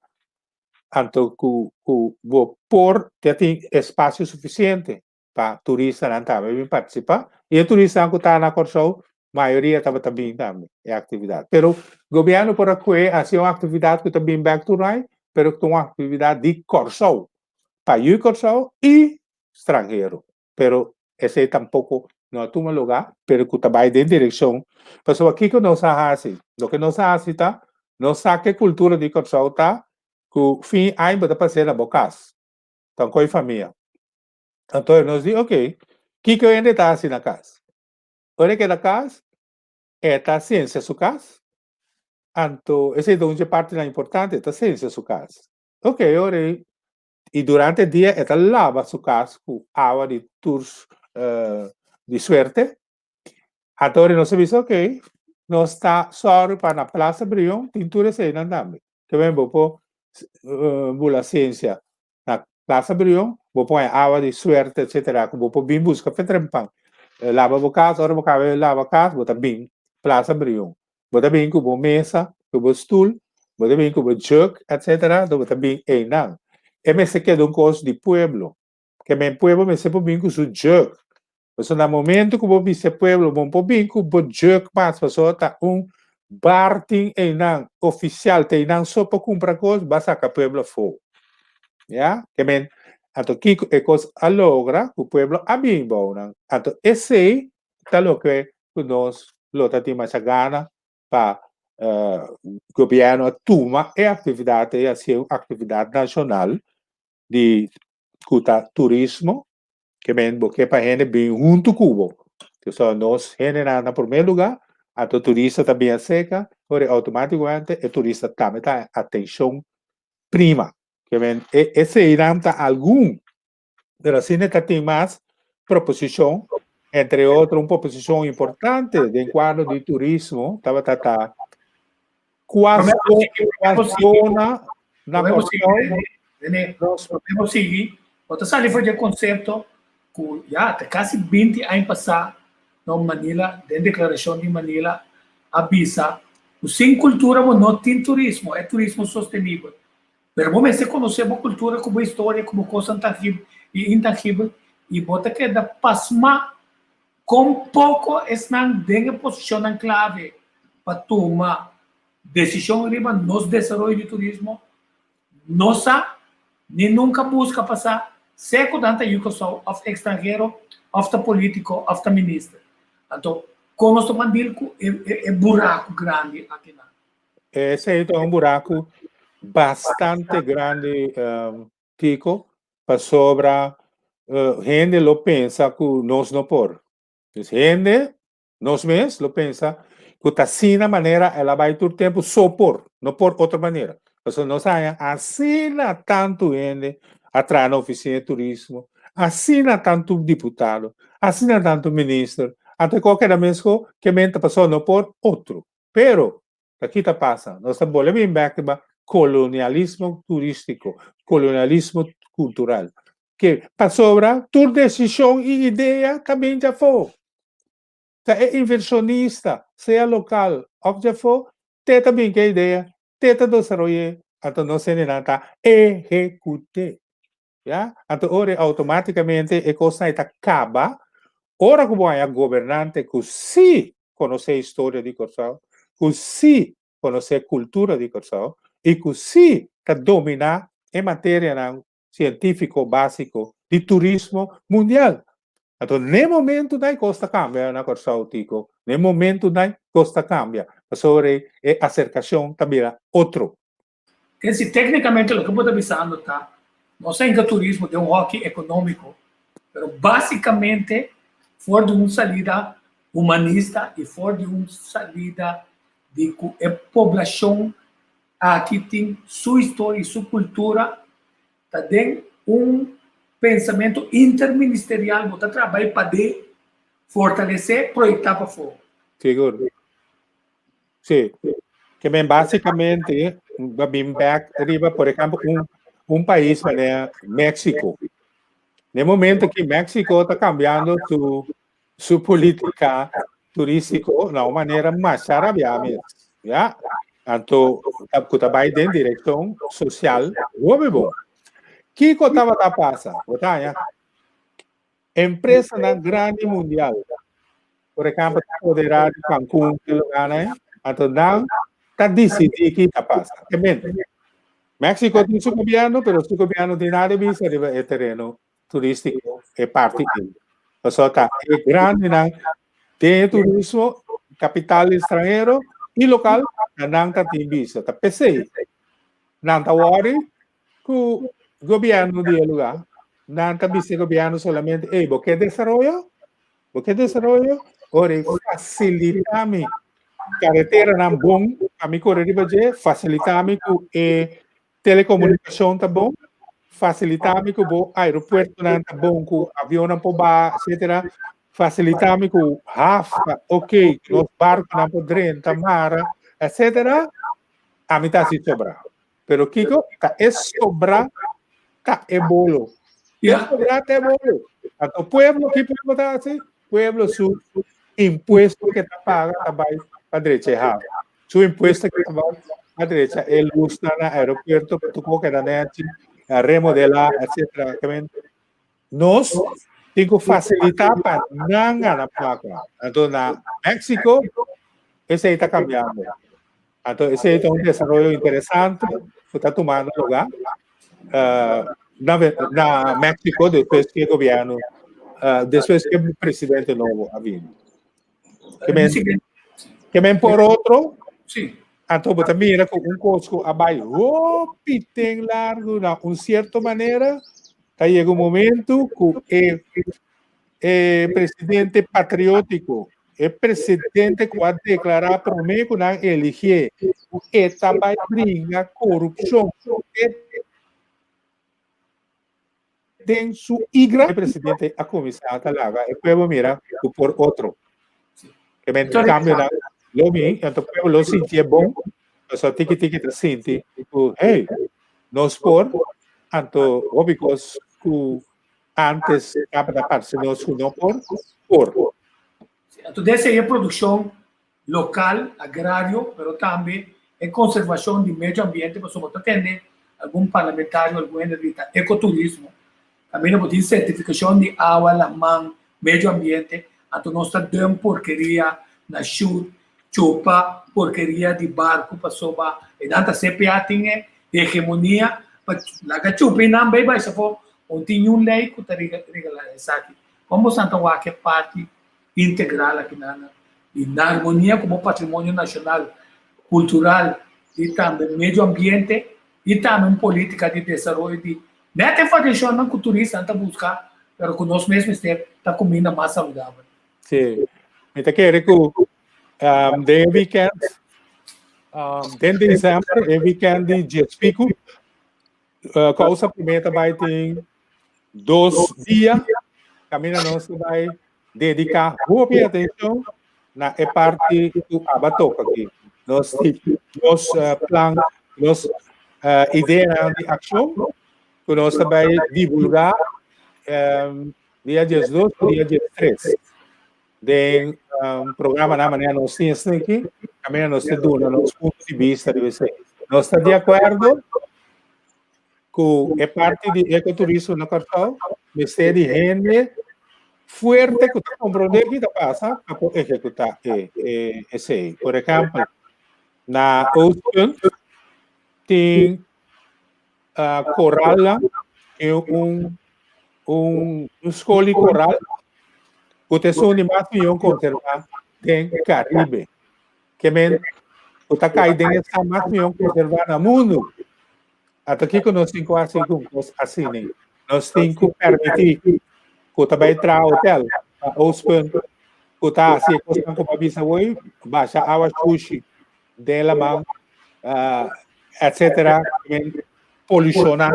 anto ku ku bo por ya tin espasio sufisiente pa turistanan tambe bin partisipá i e turistanan ku ta na Kòrsou mayoria tabata bin tambe e aktividat. Pero gobièrnu por a kue hasi un aktividat ku ta bin bèk tur aña pero ku ta un aktividat di Kòrsou pa yu Kòrsou i stranhero. Pero esei tampoko no a tuma lugá, pero ku ta bai den direkshon. Pasobra kiko nos a hasi? Loke nos a hasi ta, nos sa ke kultura di Kòrsou ta ku fin aña bo ta pas'é na bo kas, ta un koi famia. Anto nos di, oke, kiko hende ta hasi na kas? Ora e keda kas, e ta sensia su kas. Anto esei ta un dje partinan importante, e ta sensia su kas. Oke, ora ei i durante dia e ta laba su kas ku awa di tur di suerte. Anto ora nos a bisa ok, nos ta sòru pa na Plaza Brion tin tur eseinan tambe. Ke men bo por bula siensia na Plaza Brion, bo por haña awa di suerte etcetera ku bo por bin buska fe trempan. Laba bo kas, ora bo kaba di laba kas bo ta bin Plaza Brion. Bo ta bin ku bo mesa, ku bo stul, bo ta bin ku bo jug, etcetera, anto bo ta bin einan. E mester keda un kos di pueblo. Ke men pueblo mester por bin ku su jug. Pasobra na momento ku bo bisa e pueblo bo no por bin ku bo jug mas pasobra ta un bar tin einan ofisial ta einan so pa kumpra kos, bo a saka pueblo afó. Ya? Ke men, anto kiko e kos a logra ku pueblo a bin bou nan. Anto esei ta loke ku nos lo ta tin masha gana pa gobièrnu a tuma e aktividat ei hasié un aktividat nashonal di ku ta turismo, ke men bo ke pa hende bin huntu ku bo. Pasobra nos hendenan na promé lugá, anto turista ta bin aserka, ora outomátikamente e turista tambe ta haña atenshon prima. Ke men eseinan ta algun Pero asina ta tin mas proposicion, entre otro un proposicion importante den cuadro di turismo tabata ta cua zona na Kòrsou nos podemos sigui, bo ta sali for di e konsepto ku ya ta kasi 20 aña pasá no Manila, den deklarashon di Manila a bisa ku sin kultura bo no tin turismo, e turismo sostenibel. Pero bo mester konosé bo kultura ku bo historia, ku bo kosnan tangibel i intangibel, i bo ta keda pasmá kon poko esnan den e posishonnan klave pa tuma desishon riba nos desaroyo di turismo no sa ni nunka buska pa sa, sea ku nan ta yu Kòrsou òf ekstranhero òf ta polítiko òf ta minister. Anto. Kon nos ta ban deal ku e e buraku grandi akinan? Esei ta un buraku bastante grandi, Kiko, pasobra hende lo pensa ku nos no por. Dus hende, nos mes, lo pensa ku ta asina manera el a bai tur tempu so por, no por otro manera. Pasobra nos haña asina tantu hende a traha na ofisina di turismo, asina tantu diputado, asina tantu minister, anto e kos keda mesko ke men ta pasobra no por otro. Pero, ta ki ta pasa? Nos ta bolbe bin bek riba kolonialismo turístiko, kolonialismo kultural. Ke pasobra tur desishon i idea ta bin djafó. Ta e invershonista, sea lokal òf djafó, te ta bin ku e idea, te ta desaroy'é, anto nos hendenan ta ehekut'é. Ya? Anto ora outomátikamente e kosnan ei ta kaba, ora ku bo haña gobernante ku sí konosé historia di Kòrsou, ku sí konosé kultura di Kòrsou i ku sí ta dominá e materianan sientífiko básiko di turismo mundial. Anto n'e momentunan ei kos ta kambia na Kòrsou, Tico. N'e momentunan ei kos ta kambia, pasobra e aserkashon ta bira otro. Ken si téknikamente loke bo ta bisando ta, nos a hinka turismo den un hòki ekonómiko, pero básikamente for di un salida humanista i for di un salida di ku e poblashon aki tin su historia i su kultura, ta den un pensamentu interministerial bo ta traha bai paden fortalesé, proyektá pafó. Sigur. Sí. Ke men básicamente ba bin back riba, por ejemplo, un, un país manera México. En el momento que México está cambiando su, su política turístico na un manera más rabia mes, ya? Anto, ku ta bai den dirección social, hopi bon. Kiko tabata pasa? Bo ta haña Empresanan grandi mundial, por ehempel, ta poderá di Cancún, ki lugarnan, anto nan ta disidí ki ta pasa. Te mente, Mexico tin su gobierno, pero su gobierno tin nada di bisa riba e tereno turístiko, e parti ei. Pasobra ta e grandinan den e turismo, kapital estranhero i lokal, ta nan ta tin bisa. Ta p'esei nan ta wòri ku gobierno di e lugá, nan ta bisa e gobierno solamente, ey, bo ke desaroyo? Bo ke desaroyo? Ora e fasilitá mi kareteranan bon pa mi kore riba dje, fasilitá mi ku e telekomunikashon ta bon, fasilitá mi ku bo aeropuertonan ta bon, ku avionnan por baha, etcétera. Fasilitá mi ku haf ta ok, ku nos barkunan por drenta, mara, etcétera. Ami ta hasi sobrá. Pero kiko ta e sobra ta e bolo. E sobra ta e bolo. Anto pueblo, ki pueblo ta hasi? Pueblo su impuesto que ta paga ta bai pa drecha e haven. Su impuesto que ta bai pa drecha e luznan na aeropuerto, pa tur kos keda nechi, a remodela, etcetera. Nos tin ku fasilitá pa nan gana plaka. Anto na Mexico esei ta kambiando. Anto esei ta un desaroyo interesante ku ta tumando lugá uh, na, na Mexico despues ku e gobierno, uh, despues ku e presidente nobo a bini. Ke men, ke men por otro, Sí. Anto bo ta mira ku un kos ku a bai hopi ten largu na un sierto manera, ta yega un momento ku e e presidente patriótiko, e presidente ku a deklará promé ku nan eligié, ku e ta bai bringa korupshon e den su igra, e presidente a kuminsá ta laga e pueblo mira ku por otro. Ke men kambionan lo bin, anto pueblo lo sintié bon, pasobra tiki tiki ta sinti ku hey, nos por, anto hopi kos ku antes tabata parse nos ku no por, por. Anto dese e produkshon lokal, agrario, pero tambe e konservashon di medio ambiente, pasobra bo ta tende algun parlamentario, algun hende grita ekoturismo, kaminda bo tin sertifikashon di awa, laman, medio ambiente, anto nos ta dump porkeria na shut, chupa porkeria di barku pasobra e nan ta CPA tin e hegemonia pa laga chupa i nan bai bai afó, no tin niun lei ku ta regla esaki. Kon boso nan ta wak e parti integral aki nan? I na armonia ku bo patrimonio nashonal, kultural i tambe medio ambiente i tambe un politika di desaroyo di nèt e variashonnan ku turistanan ta buska pero ku nos mes mester ta kuminda mas saludabel. Sí, mi ta kere ku den e weekend, den december, e weekend di Djespiku, Kousa Promé ta bai tin dos dia kaminda nos ta bai dediká hopi atenshon na e parti ku aba toka aki. Nos nos plan, nos ideanan di akshon ku nos ta bai divulgá dia diesdos i dia diestres den programanan manera nos tin esaki aki, kaminda nos ta duna nos punto di bista riba esei. Nos ta di akuerdo ku e parti di ekoturismo na Kòrsou mester di hende fuerte ku ta komprondé ki ta pasa pa por ehekutá e esei. Por ehèmpel, na Oostpunt tin koralnan, tin un un skol di koral ku ta esun di mas mihó konservá den Karibe. Ke men ku ta kai den esnan mas mihó konservá na mundu. Ata kiko nos tin ku hasi ku un kos asina? Nos tin ku permití ku ta bai traha hotel na Oostpunt ku ta hasi e kosnan ku bo a bisa hoy, basha awa shushi den laman, etcetera, polushoná.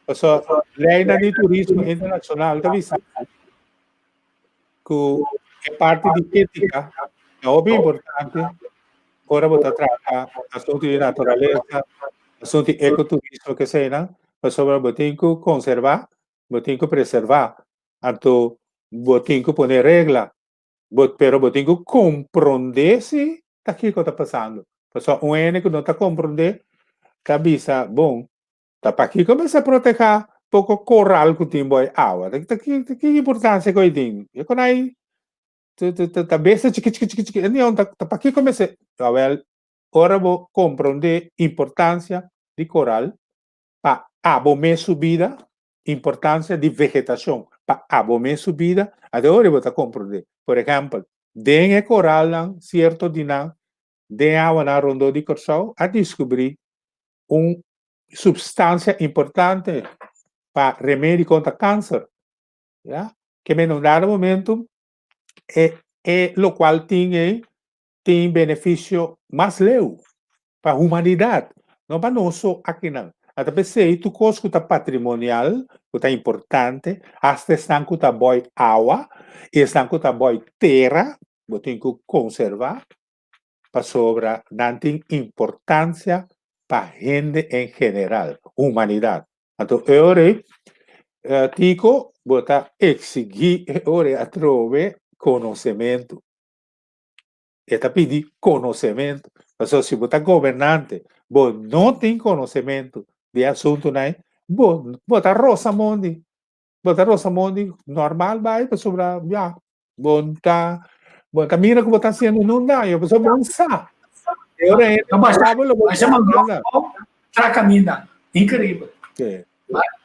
Pasobra leinan di turismo internashonal ta bisa ku e parti di étika ta hopi importante ora bo ta trata asuntu di naturalesa, asuntu di ekoturismo keseinan, pasobra bo tin ku konservá, bo tin ku preservá, anto bo tin ku pone regla, bo pero bo tin ku komprondé si ta kiko ta pasando. Pasobra un hende ku no ta komprondé ta bisa, bon, Ta pakiko mester protehá poko koral ku tin bo e awa? Ta ki ta ki importansia ku e tin? E kon ai ta ta ta besta chiki chiki chiki chiki enion ta ta pakiko mester awel ora bo komprondé importansia di koral pa abo mes su bida, importansia di vegetashon pa abo mes su bida, ate ora bo ta komprondé. Por ehèmpel, den e koralnan sierto di nan den awanan rondó di Kòrsou a diskubrí un substancia importante pa remedi contra cancer, ya, ke men un dado momento e e locual tin ei tin beneficio mas leu pa humanidad, no pa nos so akinan. Ata p'esei tur cos cu ta patrimonial, cu ta importante, hasta esnan cu ta boi awa y esnan cu ta boi tera, bo tin cu conserva pasobra nan tin importancia pa hende en general, humanidad. Anto e ora ei, Tico, bo ta exigí e ora ei atrobe conocemento. E ta pidi conocemento. Pasobra si bo ta gobernante, bo no tin conocemento di e asuntonan ei, bo bo ta rosa mondi. Bo ta rosa mondi normal bai pasobra ya, Bo ta, bo ta mira ku bo ta hasiendo un daño, pasobra bo no sa. E ora e No, basha, sabe lo bo basha ta mangrove nada. bo tra caminda. Increíble. Sí.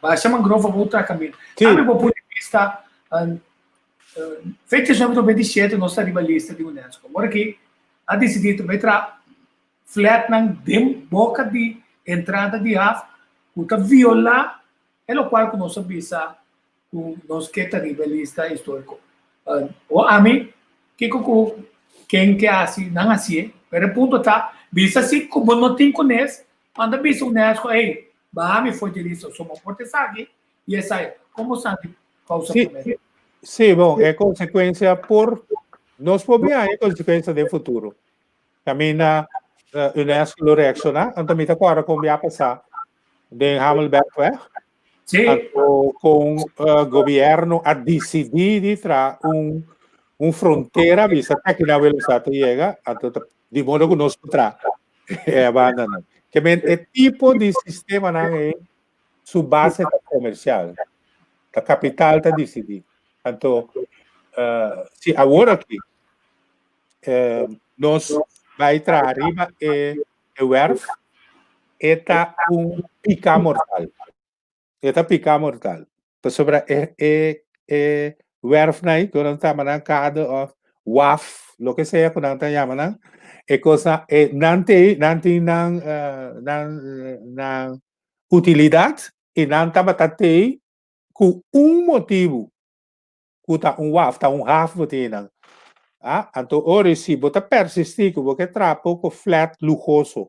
Basha mangrove bo tra caminda. Sí. Ami bo punto di vista, fecha 1997 nos ta riba lista di UNESCO. Ora ki a decidi ta bai tra flatnan den boca di entrada di haf ku ta viola e locual ku nos a bisa ku nos ke ta riba e lista históriko. O ami, kiko ku ken ke hasi, nan hasié. Pero e punto ta, bisa si ku bo no tin kunes, manda bisa UNESCO, ey, baha mi for di lista, so bo por ta esaki i esai. Kon bo santi kousa Sí, promé? sí, bon, e konsekuensia por, nos por bin haña konsekuensia den futuro. Kaminda UNESCO lo reakshoná, anto mi ta kòrda kon bia pasá den Hamelbergweg, Sí. Anto con gobierno a decidi di tra un un frontera bisa ta ki na velocidad ta yega, anto ta di modo ku nos tra e banda nan. Ke men e tipo di sistema nan e su base ta comercial. Ta capital ta decidi. Anto si awor aki nos bai tra riba e e werf, e ta un piká mortal. E ta piká mortal. Pasobra e e e werfnan ei, ku nan ta nan kade òf Waf, loke sea ku nan ta yama nan, e kosnan e nan te nan tin nan nan nan utilidat i nan tabata tei ku un motibu ku ta un waf, ta un haf bo tin nan. Ah, anto ora si bo ta persistí ku bo ke traha poko flat luhoso,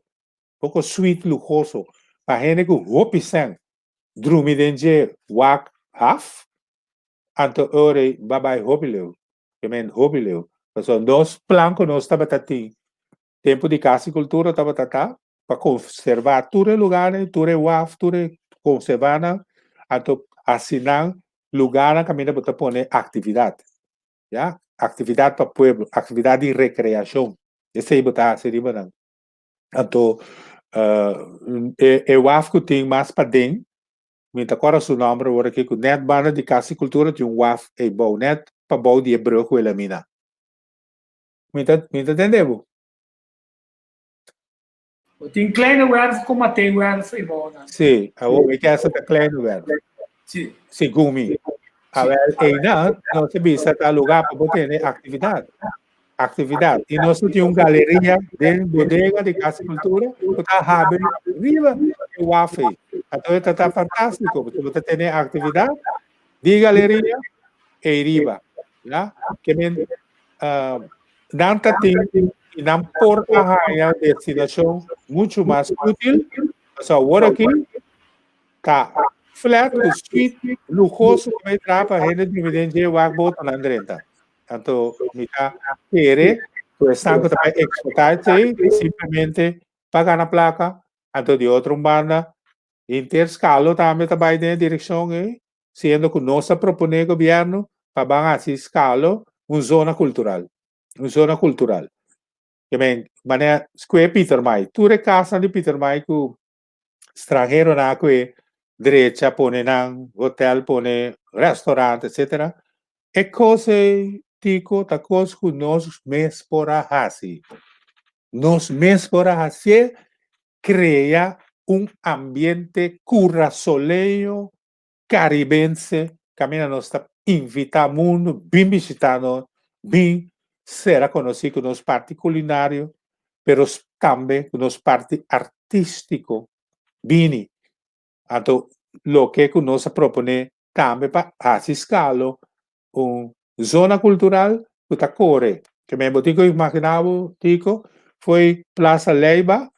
poko suite luhoso pa hende ku hopi sèn drumi den dje wak haf, anto ora ei ba bai hopi leu. Ke men hopi leu. Pasobra nos plan ku nos tabata tin tempu di Kas di Kultura tabata ta pa konservá tur e lugarnan, tur e waf, tur e konservá nan, anto hasi nan lugarnan kaminda bo ta pone aktividat, ya, aktividat pa pueblo, aktividat di rekreashon, esei bo ta hasi riba nan. Anto e waf ku tin mas paden Mi ta kòrda su nòmber awor aki ku nèt banda di Kas di Kultura tin un waf ei bou, nèt pabou di e brug Wilhelmina. Mi ta mi ta tende bo. Bo tin Kleine Werf ku Matei Werf ei bou nan. Sí, awor mi ke sa ta Kleine Werf. Sí. Segun mi. Awel einan nos a bisa ta lugá pa bo tene aktividat. Aktividat. I nos tin un galeria den bodega di Kas di Kultura ku ta habri riba e waf ei. Anto e ta ta fantástiko pasobra bo ta tene aktividat di galeria ei riba. Ya. Ke men nan ta tin i nan por a haña destinashon muchu mas útil pasobra awor aki ta flat ku suite luhoso ku bai traha pa hende drumi den dje wak botonan drenta. Anto mi ta kere ku esnan ku ta bai eksplotá esei simplemente pa gana plaka. Anto di otro un banda henter Skalo tambe ta bai den e direkshon ei, siendo ku nos a proponé gobièrnu pa ban hasi Skalo un zona kultural, un zona kultural. Ke men manera Square Pietermaai, tur e kasnan di Pietermaai ku stranheronan a kue drecha pone nan hotel, pone restaurant etcetera, e kos ei tiko ta kos ku nos mes por a hasi. Nos mes por a hasié krea un ambiente kurasoleño karibense kaminda nos ta invitá mundu bin bishitá nos, bin sera konosí ku nos parti kulinario, pero tambe ku nos parti artístiko bini. Anto loke ku nos a proponé tambe pa hasi Skalo un zona kultural ku ta kore. Ke men bo tin ku imaginá bo, Tiko, fo'i Plaza Leyba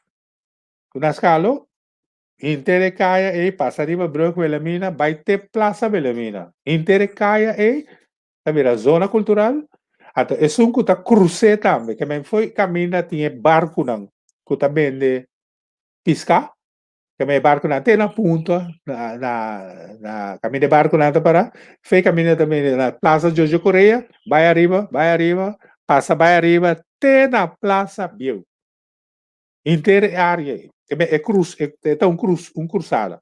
ku na Skalo Henter e kaya ei pasa riba Brug Wilhelmina bai te Plaza Wilhelmina. Henter e kaya ei ta bira zona kultural. Anto esun ku ta krus'é tambe, ke men fo'i kaminda tin e barkunan ku ta bende piská, ke men e barkunan te na punta na na na kaminda e barkunan ta pará, fo'i kaminda ta bende na Plaza Jojo Correa bai ariba bai ariba pasa bai ariba te na Plaza Bieu. Henter e área ei, e be e krus, e ta un krus, un krusada.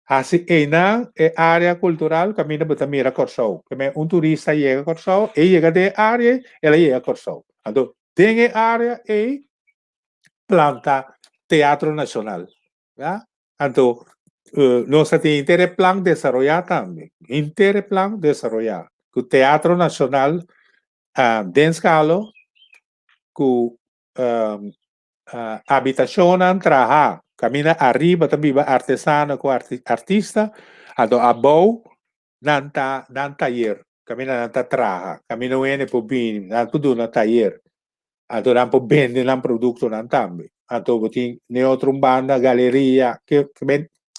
Hasi einan e área kultural kaminda bo ta mira Kòrsou. Ke men un turista yega Kòrsou, e yega den e área ei, el a yega Kòrsou. Anto den e área ei planta Teatro Nashonal, ya. Anto nos a tin henter e plan desaroyá tambe, henter e plan desaroyá ku Teatro Nashonal den Skalo ku habitashonnan traha kaminda ariba ta biba artesano ku artista anto abou nan ta nan tayer kaminda nan ta traha kaminda un hende por bini nan por duna tayer anto nan por bende nan produktonan tambe anto bo tin den otro un banda galeria ke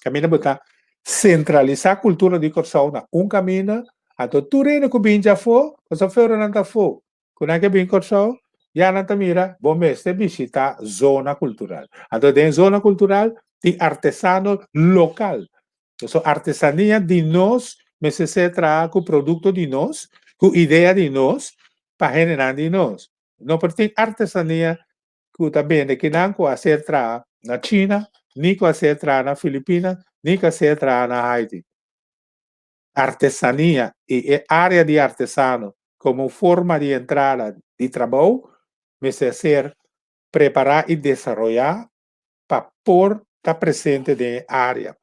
kaminda bo ta sentralisá kultura di Kòrsou na un kaminda anto tur hende ku bini djafó pasobra feronan ta afó Ku nan ke bin Kòrsou, ya nan ta mira bo mester bishitá zona kultural. Anto den zona kultural tin artesano lokal. So artesania di nos mester ser traha ku produkto di nos, ku idea di nos, pa hendenan di nos. No por tin artesania ku ta bende kinan ku a ser traha na China, ni ku a ser traha na Filipina, ni ku a ser traha na Haiti. Artesania i e área di artesano komo forma di entrada di trabou mester ser prepará i desaroyá pa por ta presente den e área.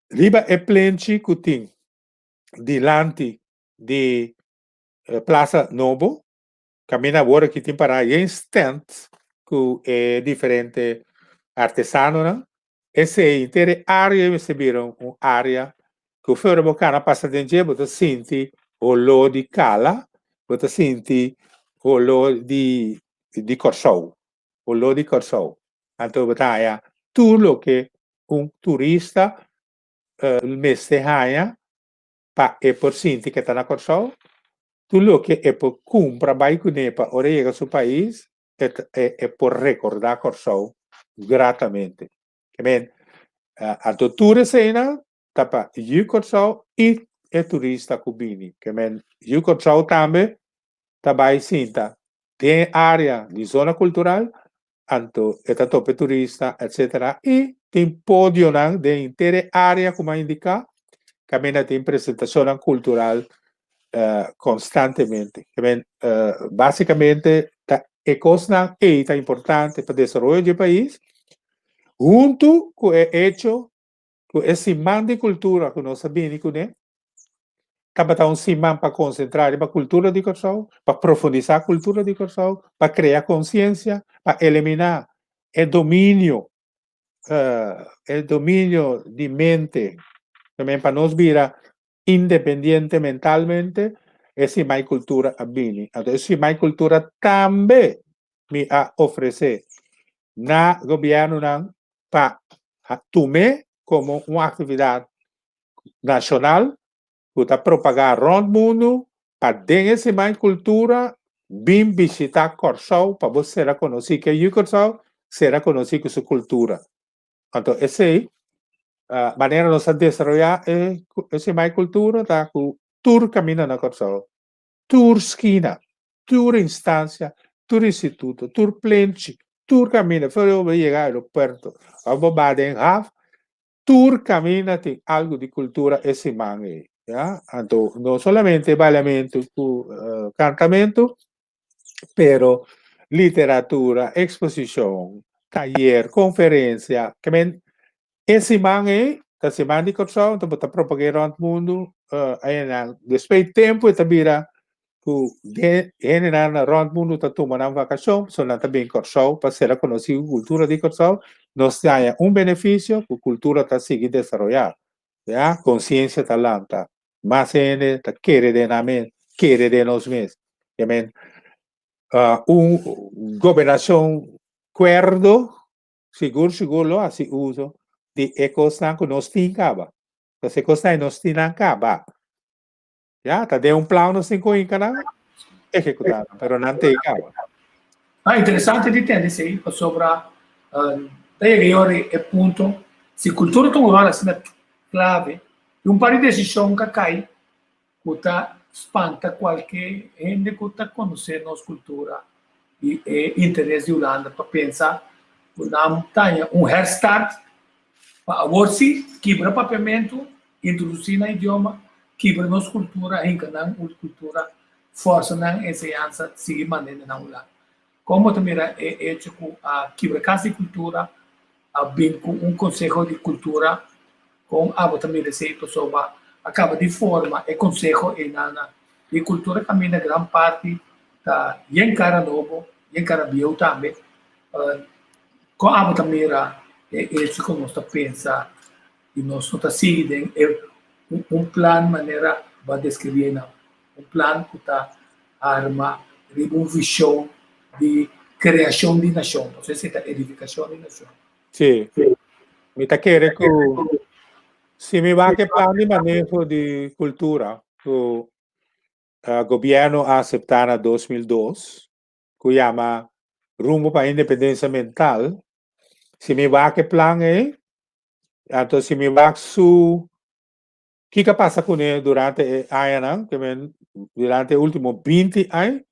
Riba e plenchi ku tin dilanti di Plaza Nobo. Kaminda awor aki tin pará yen stand ku e diferente artesanonan. Esei henter e área mester bira un área ku ora bo kana pasa den dje bo ta sinti holó di kala, bo ta sinti holó di di Kòrsou, holó di Kòrsou. Anto bo ta haña tur loke un turista mester haña pa e por sinti ke ta na Kòrsou, tur loke e por kumpra bai kuné pa ora e yega su pais e e por rekordá Kòrsou gratamente. Ke men, anto tur eseinan ta pa yu Kòrsou i e turista ku bini. Ke men, yu Kòrsou tambe ta bai sinta den e área di zona kultural, anto e ta topa e turista, etcetera, i tin podionan den henter e área ku mi a indiká, kaminda tin presentashonnan kultural konstantemente. Ke men, básikamente ta e kosnan ei ta importante pa desaroyo di e pais, huntu ku e echo ku e siman di kultura ku nos a bini kuné tabata un siman pa konsentrá riba kultura di Kòrsou, pa profundisá kultura di Kòrsou, pa krea konsiensia, pa eliminá e dominio, e dominio di mente, también pa nos bira independiente mentalmente, e siman di kultura a bini. Anto e siman di kultura tambe mi a ofresé na gobièrnunan pa tum'é komo un aktividat nashonal ku ta propagá rònt mundu pa den e siman di kultura bin bishitá Kòrsou pa bo sera konosí ku e yu Kòrsou sera konosí ku su kultura. Anto esei manera nos a desaroyá e siman di kultura ta ku tur kaminda na Kòrsou, tur skina, tur instancia, tur instituto, tur plenchi, tur caminda, for di bo yega aeropuerto of bo ba den haf, tur caminda tin algo di cultura e siman ey, ya. Anto no solamente bailamento cu cantamento, pero literatura, exposicion, tayer, conferencia, ke men e siman ey ta siman di Kòrsou, anto bo ta propag'é rònt mundu, ayenan despues di tempu e ta bira ku hendenan na rònt mundu ta tuma nan vakashon, pasobra nan ta bin Kòrsou pa sera konosí ku kultura di Kòrsou, nos ta haña un benefisio ku kultura ta sigui desaroyá, ya, konsiensia ta lanta, mas hende ta kere den nan mes, kere den nos mes, amen. Un gobernashon kuerdo sigur sigur lo hasi uso di e kosnan ku nos tin kaba. Pasobra e kosnan ei nos tin nan kaba. Ya, ta den un plan nos tin ku hinka nan, ehekutá nan, pero nan t'ei kaba. Ah, interesante di tende esei, pasobra ta yega e ora e punto, si kultura ta un ròl asina klave, i un par di desishon ka kai ku ta spanta kualke hende ku ta konosé nos kultura i e interes di Hulanda pa pensa ku nan ta haña un herstart pa awor sí kibra papiamentu, introdusí nan idioma, kibra nos kultura, hinka nan kultura, fòrsa nan enseñansa sigui manera nan Hulanda. Kon bo ta mira e echo ku a kibra kas di kultura, a bin ku un konseho di kultura? Kon abo ta mira esei? Pasobra a kaba di forma e konseho einan di kultura kaminda gran parti ta yen kara nobo, yen kara bieu tambe. Kon abo ta mira e echo ku nos ta pensa i nos no ta sigui den e un plan manera bo a deskribí einan? Un plan ku ta arma riba un vishon di kreashon di nashon, pasobra esei ta edifikashon di nashon. Sí, mi ta kere ku si mi wak e plan di maneho di kultura ku gobièrnu a aseptá na 2002, ku yama Rumbo pa Independensia Mental, si mi wak e plan ei, anto si mi wak su Kiko a pasa kuné durante e añanan, ke men durante e último 20 aña?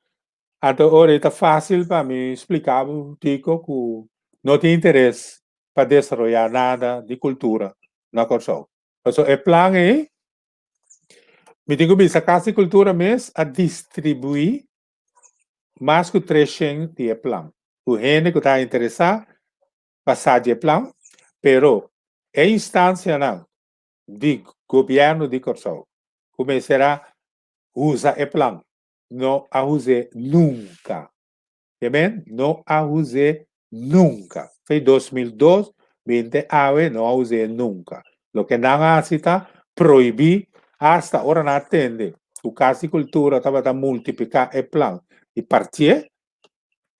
Anto ora e ta fásil pa mi splika bo, Tico, ku no tin interes pa desaroyá nada di kultura na Kòrsou. Pasobra e plan ei, mi tin ku bisa Kas di Kultura mes a distribuí mas ku 300 di e plan. Ku hende ku ta interesá pa sa di e plan, pero e instansianan di gobièrnu di Kòrsou ku mester a usa e plan. no a us'é nunka. Amen? No a us'é nunka. Fei 2002 binte awe no a us'é nunka. Loke nan a hasi ta prohibí hasta ora nan a tende ku Kas di Kultura tabata multipliká e plan di partié,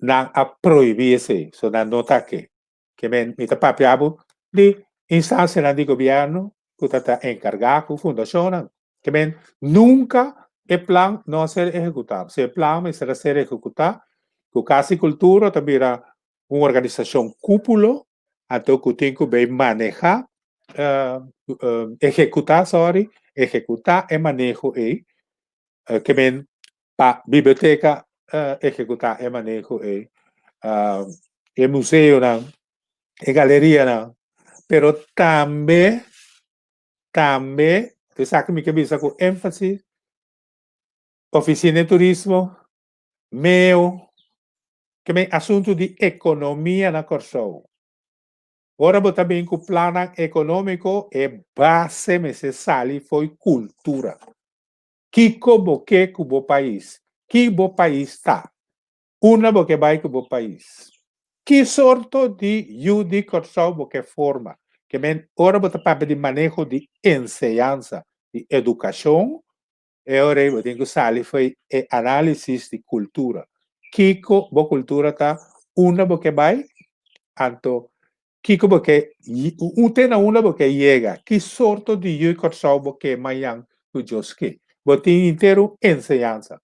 nan a prohibí esei. So nan no ta ke. Ke men mi ta papia bo di instansianan di gobièrnu ku ta ta enkargá ku fundashonnan. Ke men nunka e plan no a ser ehekutá. Si e plan mester a ser ehekutá, ku Kas di Kultura ta bira un organisashon kúpulo, anto ku tin ku bay manehá, ehekutá, sorry, ehekutá e maneho ei. Ke men pa biblioteka ehekutá e maneho ei, e museonan, e galerianan, pero tambe, tambe, esaki mi ke bisa ku énfasis, Ofisina di Turismo, meo, ke men asuntu di ekonomia na Kòrsou. Ora bo ta bin ku plannan ekonómiko, e base mester sali fo'i kultura. Kiko bo ke ku bo pais? Ki bo pais ta? Unda bo ke bai ku bo pais? Ki sorto di yu di Kòrsou bo ke forma? Ke men ora bo ta papia di maneho di enseñansa, di edukashon, e ora ei bo tin ku sali fo'i e análisis di kultura. Kiko bo kultura ta? Unda bo ke bai? Anto Kiko bo ke un te na unda bo ke yega? Ki sorto di yu Kòrsou bo ke mañan ku Dios ke? Bo tin henter un enseñansa.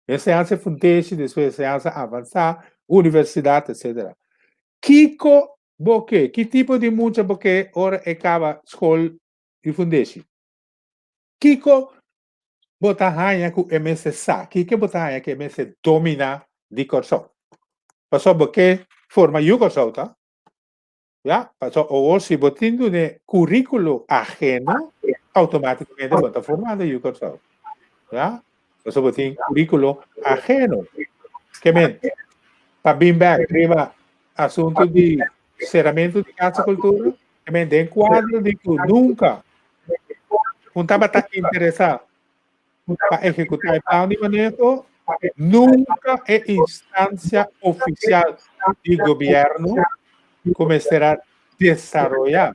Enseñansa fundeshi, despues enseñansa avansá, universidat, etsetera. Kiko bo ke? Ki tipo di mucha bo ke ora e kaba skol di fundeshi? Kiko bo ta haña ku e mester sa? Kiko bo ta haña ku e mester dominá di Kòrsou? Pasobra bo ke forma yu Kòrsou ta? Ya, pasobra awor si bo tin dun'é kuríkulo aheno, outomátikamente bo ta formando yu Kòrsou. Ya, pasobra bo tin kuríkulo aheno. Ke men, pa bin bèk riba asuntu di seramentu di Kas di Kultura, ke men den kuadro di ku nunka un tabata interesá pa ehekutá e plan di maneho, nunka e instansia ofisial di gobièrnu ku mester a desaroyá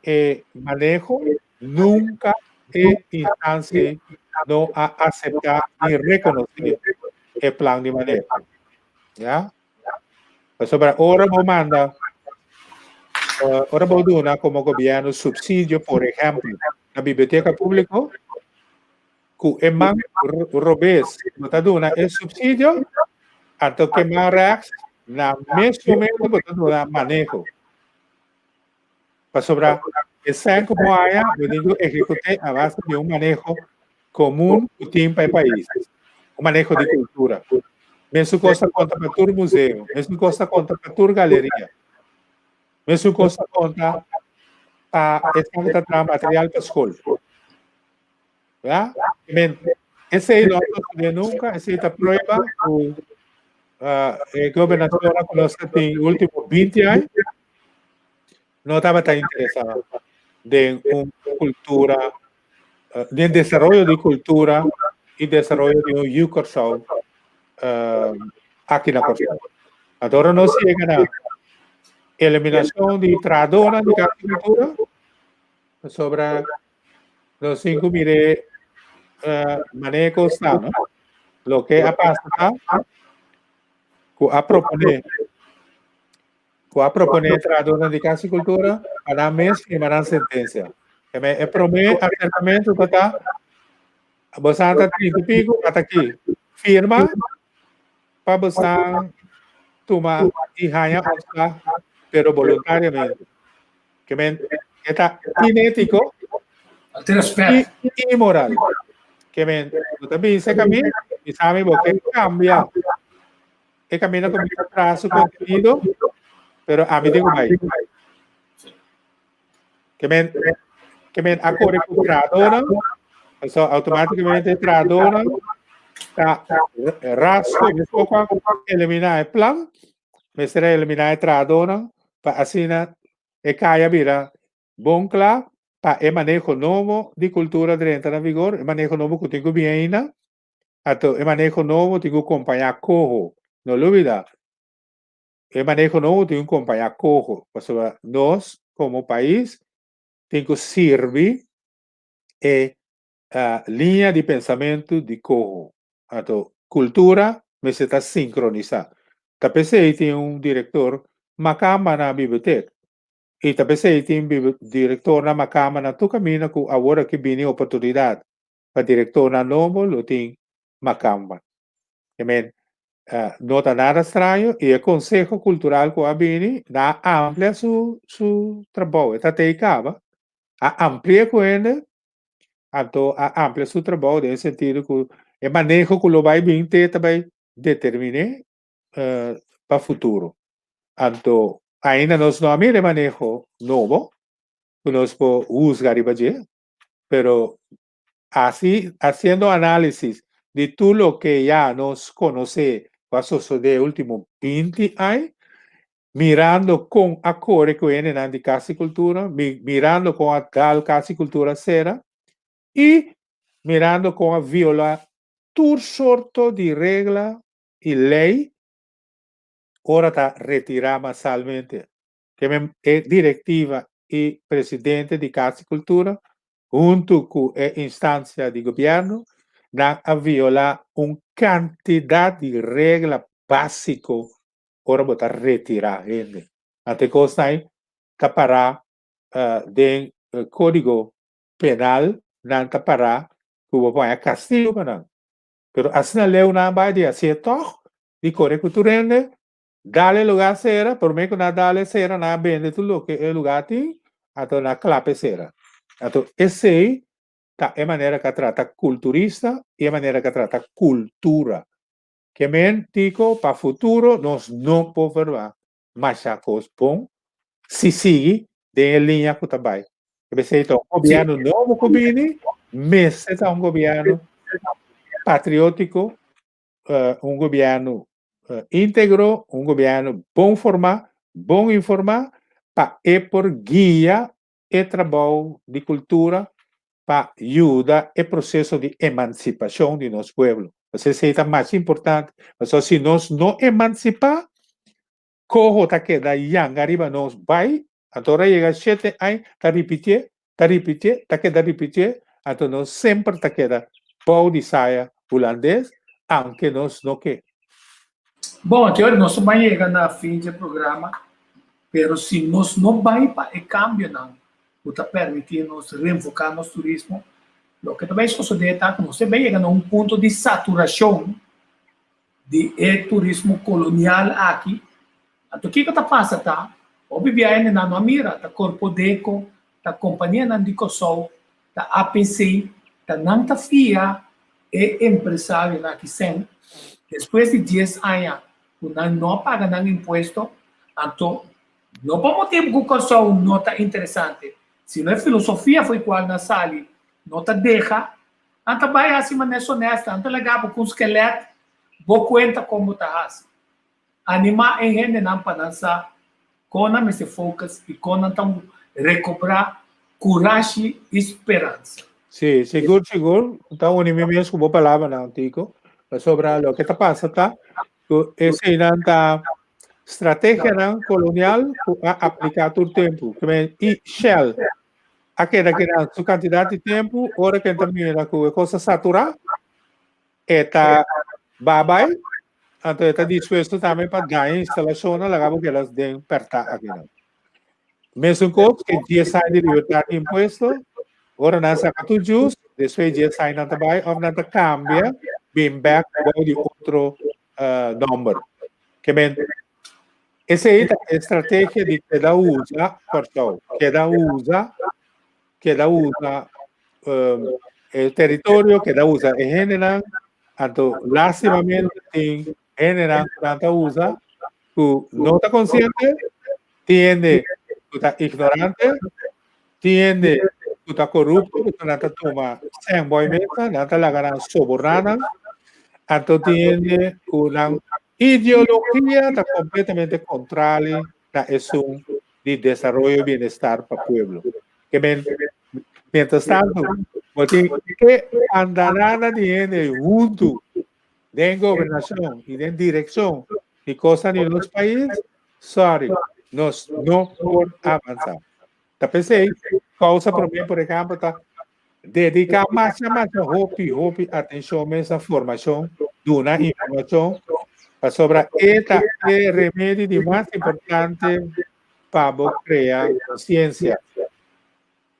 e maneho, nunka e instansia ei no a aseptá ni rekonosé e plan di maneho. Ya. Pasobra ora bo manda, ora bo duna komo gobièrnu supsidio, por ehèmpel, na biblioteka públiko, ku e man robes bo ta duna e supsidio, anto ku e man rèks na mes momento bo ta duna maneho. Pasobra e sèn ku bo haña bo tin ku ehekut'é a base di un maneho komun ku tin pa e pais, un maneho di kultura. Mesun kos ta konta pa tur museo, mesun kos ta konta pa tur galeria, mesun kos ta konta pa esnan ku ta traha material pa skol. Ya? Men, esei no a sosodé nunka, esei ta prueba ku e gobernashonnan ku nos ta tin último binti aña no tabata interesá den un kultura, den desaroyo di kultura i desaroyo di un yu Kòrsou aki na Kòrsou. Anto ora nos yega na eliminashon di trahadónan di Kas di Kultura, pasobra nos tin ku mir'é manera ku sta, no? Loke a pasa ta ku a proponé ku a proponé trahadónan di Kas di Kultura pa nan mes firma nan sentensia. E e promé aserkamentu ta ta, bosan ta trinta i piku, ata aki, firma pa bosan tuma i haña ontslag, pero boluntariamente. Ke men e ta inétiko i inmoral. Ke men bo ta bisa e kaminda, bisa mi bo ke kambia. E kaminda ku mi ta traha su kontenido, pero ami tin ku bai. Ke men, ke men a kore ku trahadónan, so outomátikamente e trahadónan ta rasgo, meskos ku a eliminá e plan, mester a eliminá e trahadónan pa asina e kaya bira bon kla pa e maneho nobo di kultura drenta na vigor, e maneho nobo ku tin ku bin ainda. Anto e maneho nobo tin ku kompañá koho. No lubidá, e maneho nobo tin ku kompañá koho, pasobra nos komo pais tin ku sirbi e liña di pensamentu di koho. Anto kultura mester ta sinkronisá. Ta p'esei tin un direktor makamba na bibliotek i ta p'esei tin direktornan makamba na tur kaminda ku awor aki bini oportunidat pa direktornan nobo lo tin makamba. I men, no ta nada straño i e konseho kultural ku a bini nan a amplia su su trabou. E ta tei kaba, a amplia ku hende, anto a amplia su trabou den e sentido ku e maneho ku lo bai bin te ta bai determiné pa futuro. Anto ainda nos no a mira e maneho nobo ku nos por husga riba dje, pero asi haciendo análisis di tur loke ya nos conoce cu a sosode e ultimo 20 aña, mirando con a core cu hendenan di Cas di Cultura, mirando con a dal Cas di Cultura cera y mirando con a viola tur sorto di regla y ley ora ta retira masalmente. Ke e directiva y presidente di Cas di Cultura huntu ku e instansia di gobièrnu, nan a violá un kantidat di regla básiko ora bo ta retirá hende. Anto e kosnan ei ta pará den kódigo penal, nan ta pará ku bo por haña kastigu pa nan. Pero asina leu nan a bai di hasié tòg, di kore ku tur hende, Dal e lugar sera, prome ku nan a dal e sera nan a bende tur loke e lugar tin, anto nan a klap e sera. Anto esei ta e manera ku a trata kulturista i e manera ku a trata kultura. Ke men tiko pa futuro nos no por verwagt masha kos bon si sigui den e liña ku ta bai. P'esei ta un gobièrnu nobo ku bini mester ta un gobièrnu patriótiko un gobièrnu íntegro, un gobièrnu bon formá, bon informá, pa e por guia e trabou di kultura pa yuda e proseso di emansipashon di nos pueblo. Pasobra esei ta mas importante, pasobra si nos no emansipá, koho ta keda yanga riba nos bai, anto ora yega shete aña ta ripitié, ta ripitié, ta keda ripitié, anto nos semper ta keda bou di saya hulandes, aunke nos no ke. Bon, anto nos ta bai yega na fin dje programa, pero si nos no bai pa e kambionan ku ta permití nos reenfoká nos turismo, loke ta bai sosodé ta ku nos ta bai yega na un punto di saturashon di e turismo kolonial aki. Anto kiko ta pasa ta, hopi bia hendenan no a mira, ta Korpodeko, ta kompanianan di Kòrsou, ta APC, ta nan ta fia e empresarionan aki sèn. Despues di dies aña ku nan no a paga nan impuesto, anto no pa motibu ku Kòrsou no ta interesante, sino e filosofia fo'i kual nan sali no ta deha. Nan ta bai hasi manera sonesta, nan ta laga bo ku un skelet, bo kuenta kon bo ta hasi. Animá e hendenan pa nan sa kon nan mester focus i kon nan ta rekobrá kurashi i speransa. Sí, sigur sigur, ta uni mi mes ku bo palabranan, Tico. Pasobra loke ta pasa ta ku eseinan ta strategianan kolonial ku a apliká tur tempu. I Shell a keda keda su kantidat di tempu, ora ku e ta mira ku e kos a saturá, e ta ba bai, anto e ta dispuesto tambe pa daña instalashonnan laga bo keda den pèrtá akinan. Mesun kos ku e dies aña di libertat di impuesto, ora nan saka tur jus, despues dies aña nan ta bai òf nan ta kambia bin bèk bou di otro nòmber. Ke men, Esei ta e strategia di keda usa Kòrsou, keda usa, keda usa e teritorio, keda usa e hendenan, anto lastimamente tin hendenan ku nan ta usa ku no ta konsiente, tin hende ku ta ignorante, tin hende ku ta korupto, ku nan ta tuma sèn bòi mesa, nan ta laga nan soborná nan, anto tin hende ku nan Ideologia ta completamente contrali na esun di desaroyo y bienestar pa pueblo. Ke men, mientras tanto, bo tin e andanada di hende huntu. den gobernashon i den direkshon di kosnan di nos pais, sorry, nos no por avansá. Ta p'esei kousa promé, por ehèmpel, ta dediká masha masha hopi hopi atenshon mes na formashon, duna informashon, pasobra e ta e remedi di mas importante pa bo krea konsiensia,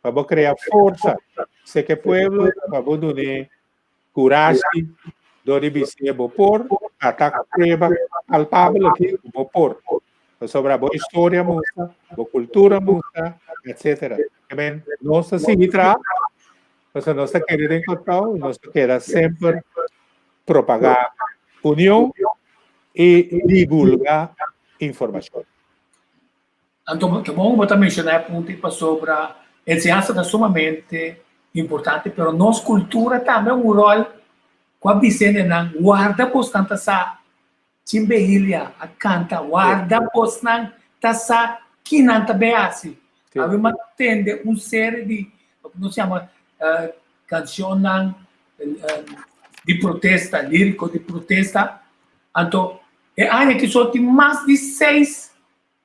pa bo krea forsa seke pueblo, pa bo dun'é kurashi dor di bis'é bo por, ata prueba palpabel aki ku bo por. Pasobra bo historia mustra, bo kultura mustra, etcetera. Amen. Nos ta sigui traha, pasobra nos ta kere den Kòrsou i nos ta keda semper propagá union i divulgá informashon. Anto, ta bon ku bo ta menshoná e punto ei pasobra enseñansa ta sumamente importante, pero nos kultura tambe un ròl ku a bisa hendenan warda bosnan ta sa Chin Behilia a kanta warda bosnan ta sa ki nan ta bay hasi. Awe mi a tende un serie di loke nos yama kanshonnan di protesta, líriko di protesta. Anto e aña aki so tin mas di seis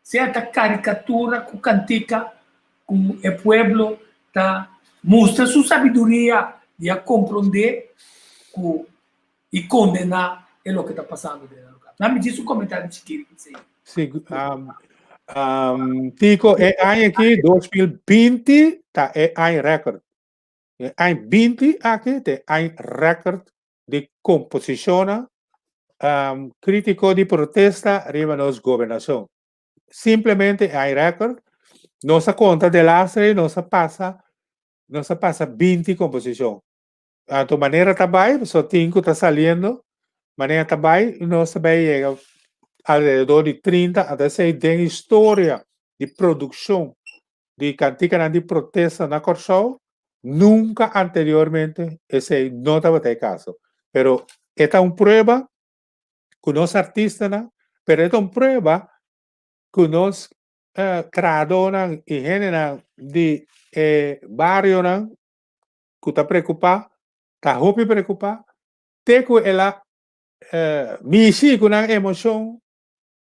sea ta karikatura ku kantika ku e pueblo ta mustra su sabiduria di a komprondé ku i kondená e loke ta pasando den e lugar. Nan mi djis un komentario chikito esei. Sí, um, um, Tico, e aña aki, 2020, ta e aña record. E aña 20 aki, ta e aña record di komposishonnan um, kritiko di protesta riba nos gobernashon. Simplemente e aña record. Nos a konta de laatste, nos a pasa, nos a pasa 20 komposishon. Anto manera ta bai, pasobra tin ku ta saliendo, manera ta bai, nos ta bai yega alrededor di trinta, anto esei den historia di produkshon di kantikanan di protesta na Kòrsou, nunka anteriormente esei no tabata e kaso. Pero e ta un prueba ku nos artistanan, pero e ta un prueba ku nos trahadónan i hendenan di e barionan ku ta preokupá, ta hopi preokupá, te ku el a mishi ku nan emoshon,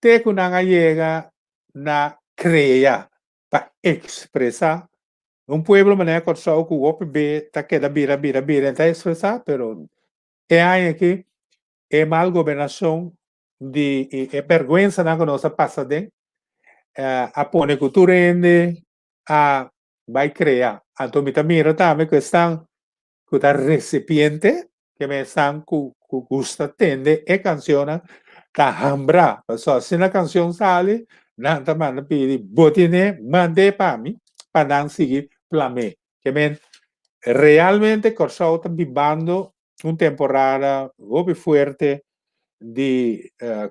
te ku nan a yega na krea pa ekspresá. Un pueblo manera Kòrsou ku hopi be ta keda bira bira bira en ta ekspresá, pero e aña aki e mal gobernashon di e bèrgwensanan ku nos a pasa aden a pone ku tur hende a bai krea. Anto mi ta mira tambe ku esnan ku ta resipiente, ke men esnan ku ku gusta tende e kanshonnan ta hambrá. Pasobra asina kanshon sali, nan ta manda pidi, Bo tine, mand'é pa mi, pa nan sigui plam'é. Ke men realmente Kòrsou ta bibando un temporada hopi fuerte di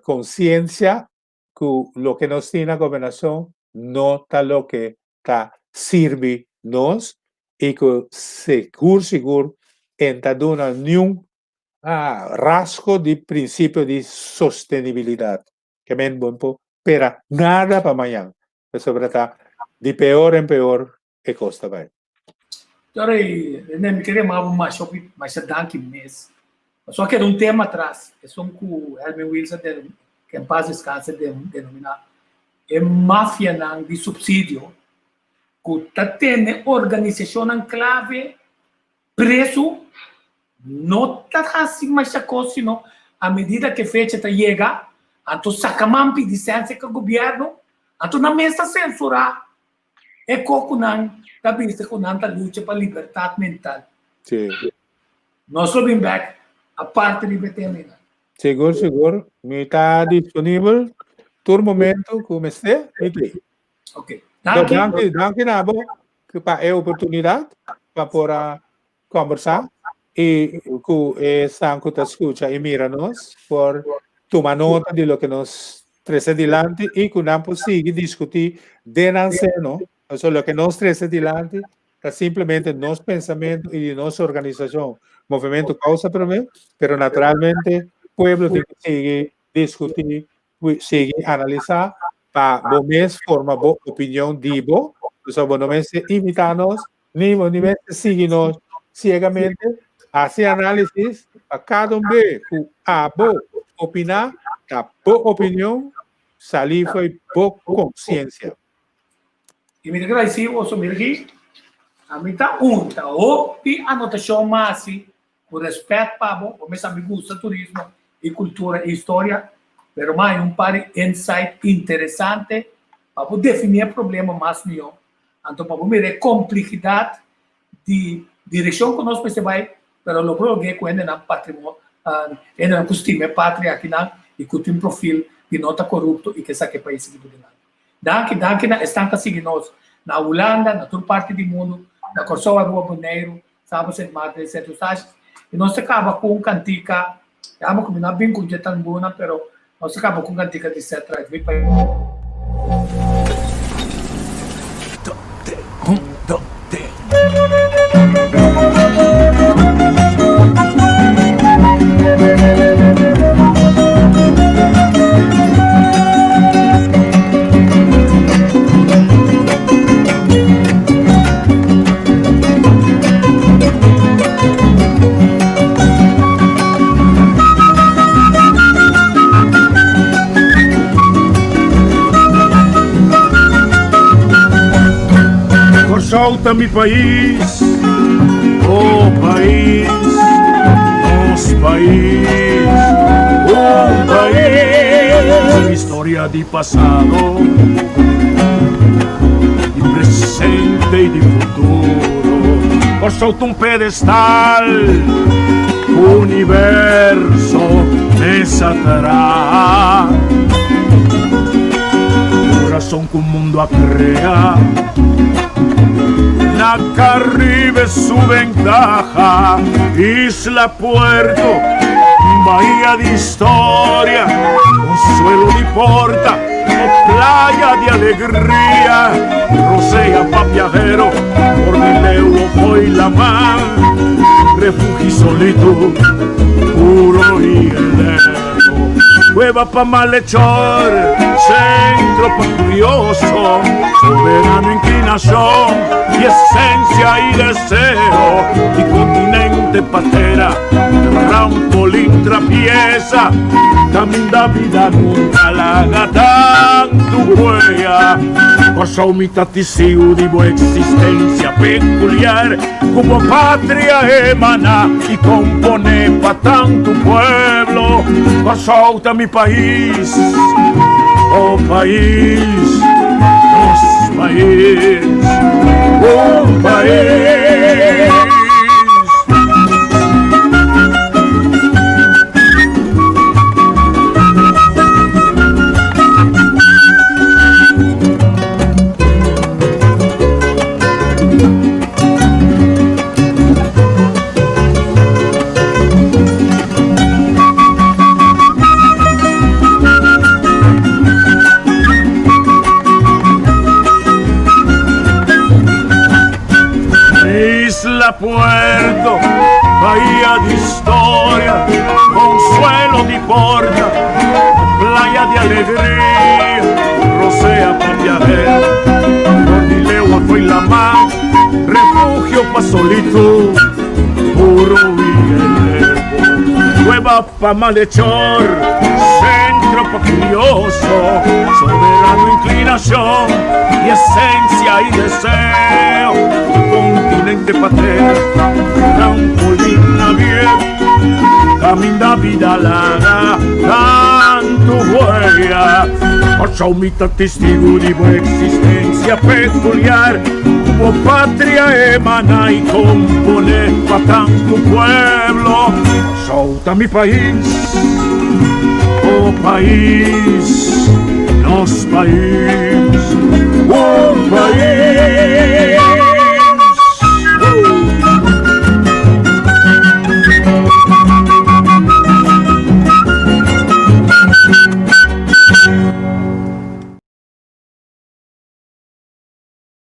konsiensia ku loke nos tin na gobernashon no ta loke ta sirbi nos i ku sigur sigur en ta duna niun rasgo di prinsipio di sostenibilidat. Ke men bo no por pera nada pa mañan, pasobra ta di peor en peor e kos ta bai. Sorry, Rene, mi kere yama bo masha hopi, masha danki mes. Pasobra a keda un tema atras, esun ku Helmin Wilson, ke en paz descanse, denominá e mafianan di supsidio ku ta tene organisashonnan klave presu, no ta hasi masha kos sino a medida ku e fecha ta yega, anto saka man pidi sensia ku gobièrnu, anto nan mes ta sensurá E kokunan ta bisa ku nan ta lucha pa libertat mental. Sí. Nos lo bin bek aparte riba e tema einan. Sigur, sigur. Mi ta disponibel tur momento ku mester, mi ta ei. Ok. Danki. Danki, danki na bo pa e oportunidat pa por a kombersá i ku esnan ku ta skucha i mira nos por tuma nota di loke nos trese dilanti i ku nan por sigui diskutí den nan seno. Pasobra loke nos trese dilanti ta simplemente nos pensamentu i di nos organisashon, Movementu Kousa Promé, pero naturalmente pueblo tin ku sigui diskutí, sigui analisá pa bo mes forma bo opinion di bo, pasobra bo no mester imitá nos, Ni bo ni mester sigui nos ciegamente, haci análisis pa. Pa kada un be ku abo opiná, ta bo opinion, salí fo'i bo konsiensia. I mi ta gradisí boso, mira aki, ami ta un ta hopi anotashon mas si ku rèspèt pa bo, bo mester mi gusta turismo i kultura i historia, pero mas un par di insight interesante pa bo definí e problema mas mihó, anto pa bo mira e komplehidat di direkshon ku nos mester bai, pero lo por loke ku hendenan patrimo, hendenan ku stima e patria akinan i ku tin profil di no ta korupto i ke saka e pais aki por dilanti. Danki, danki na esnan ta sigui nos na Hulanda, na tur parti di mundu, na Kòrsou, Aruba, Boneiru, Saba, Sint Maarten i Sint Eustatius. I nos ta kaba ku un kantika, ya amo ku mi no a bin ku dje tan buna, pero nos ta kaba ku un kantika di Seth Wright. Mi pais. Un, dos, tres. Kòrsou ta mi pais, oh pais, nos pais, un pais. Historia di pasado, di presente i di futuro. Kòrsou ta un pedestal, universo mesa traha. Kurason ku mundu a krea. Na Caribe su ventaha, Isla Puerto, bahía di historia, consuelo di porta, o playa di alegria, rosea pa viajero, por di leu o fo'i laman, refugio solitud, puro y eterno. Cueva pa malhechor, centro pa curioso, soberano inclinación y esencia y deseo, y continente patera, trampolín trapieza, caminda vida nunca laga tantu huella. Kòrsou mi ta tisiu di bo existencia peculiar. Ku bo patria emaná i komponé pa tantu pueblo. Kòrsou ta mi pais, oh pais, nos pais, un pais. Isla Puerto, bahía de historia, consuelo di porta, playa de alegría, rosea pa viajero, por di lewa foi la mar, refugio pa solitud, puro y eterno, cueva pa malhechor, centro pa curioso, soberano inclinación y esencia y deseo, continente patera, trampolín navier, caminda vida laga, tantu huella. Kòrsou mi ta testigu di bo existencia peculiar, ku bo patria emana i kompone pa tantu pueblo. Kòrsou ta mi pais, oh pais, nos pais, un pais.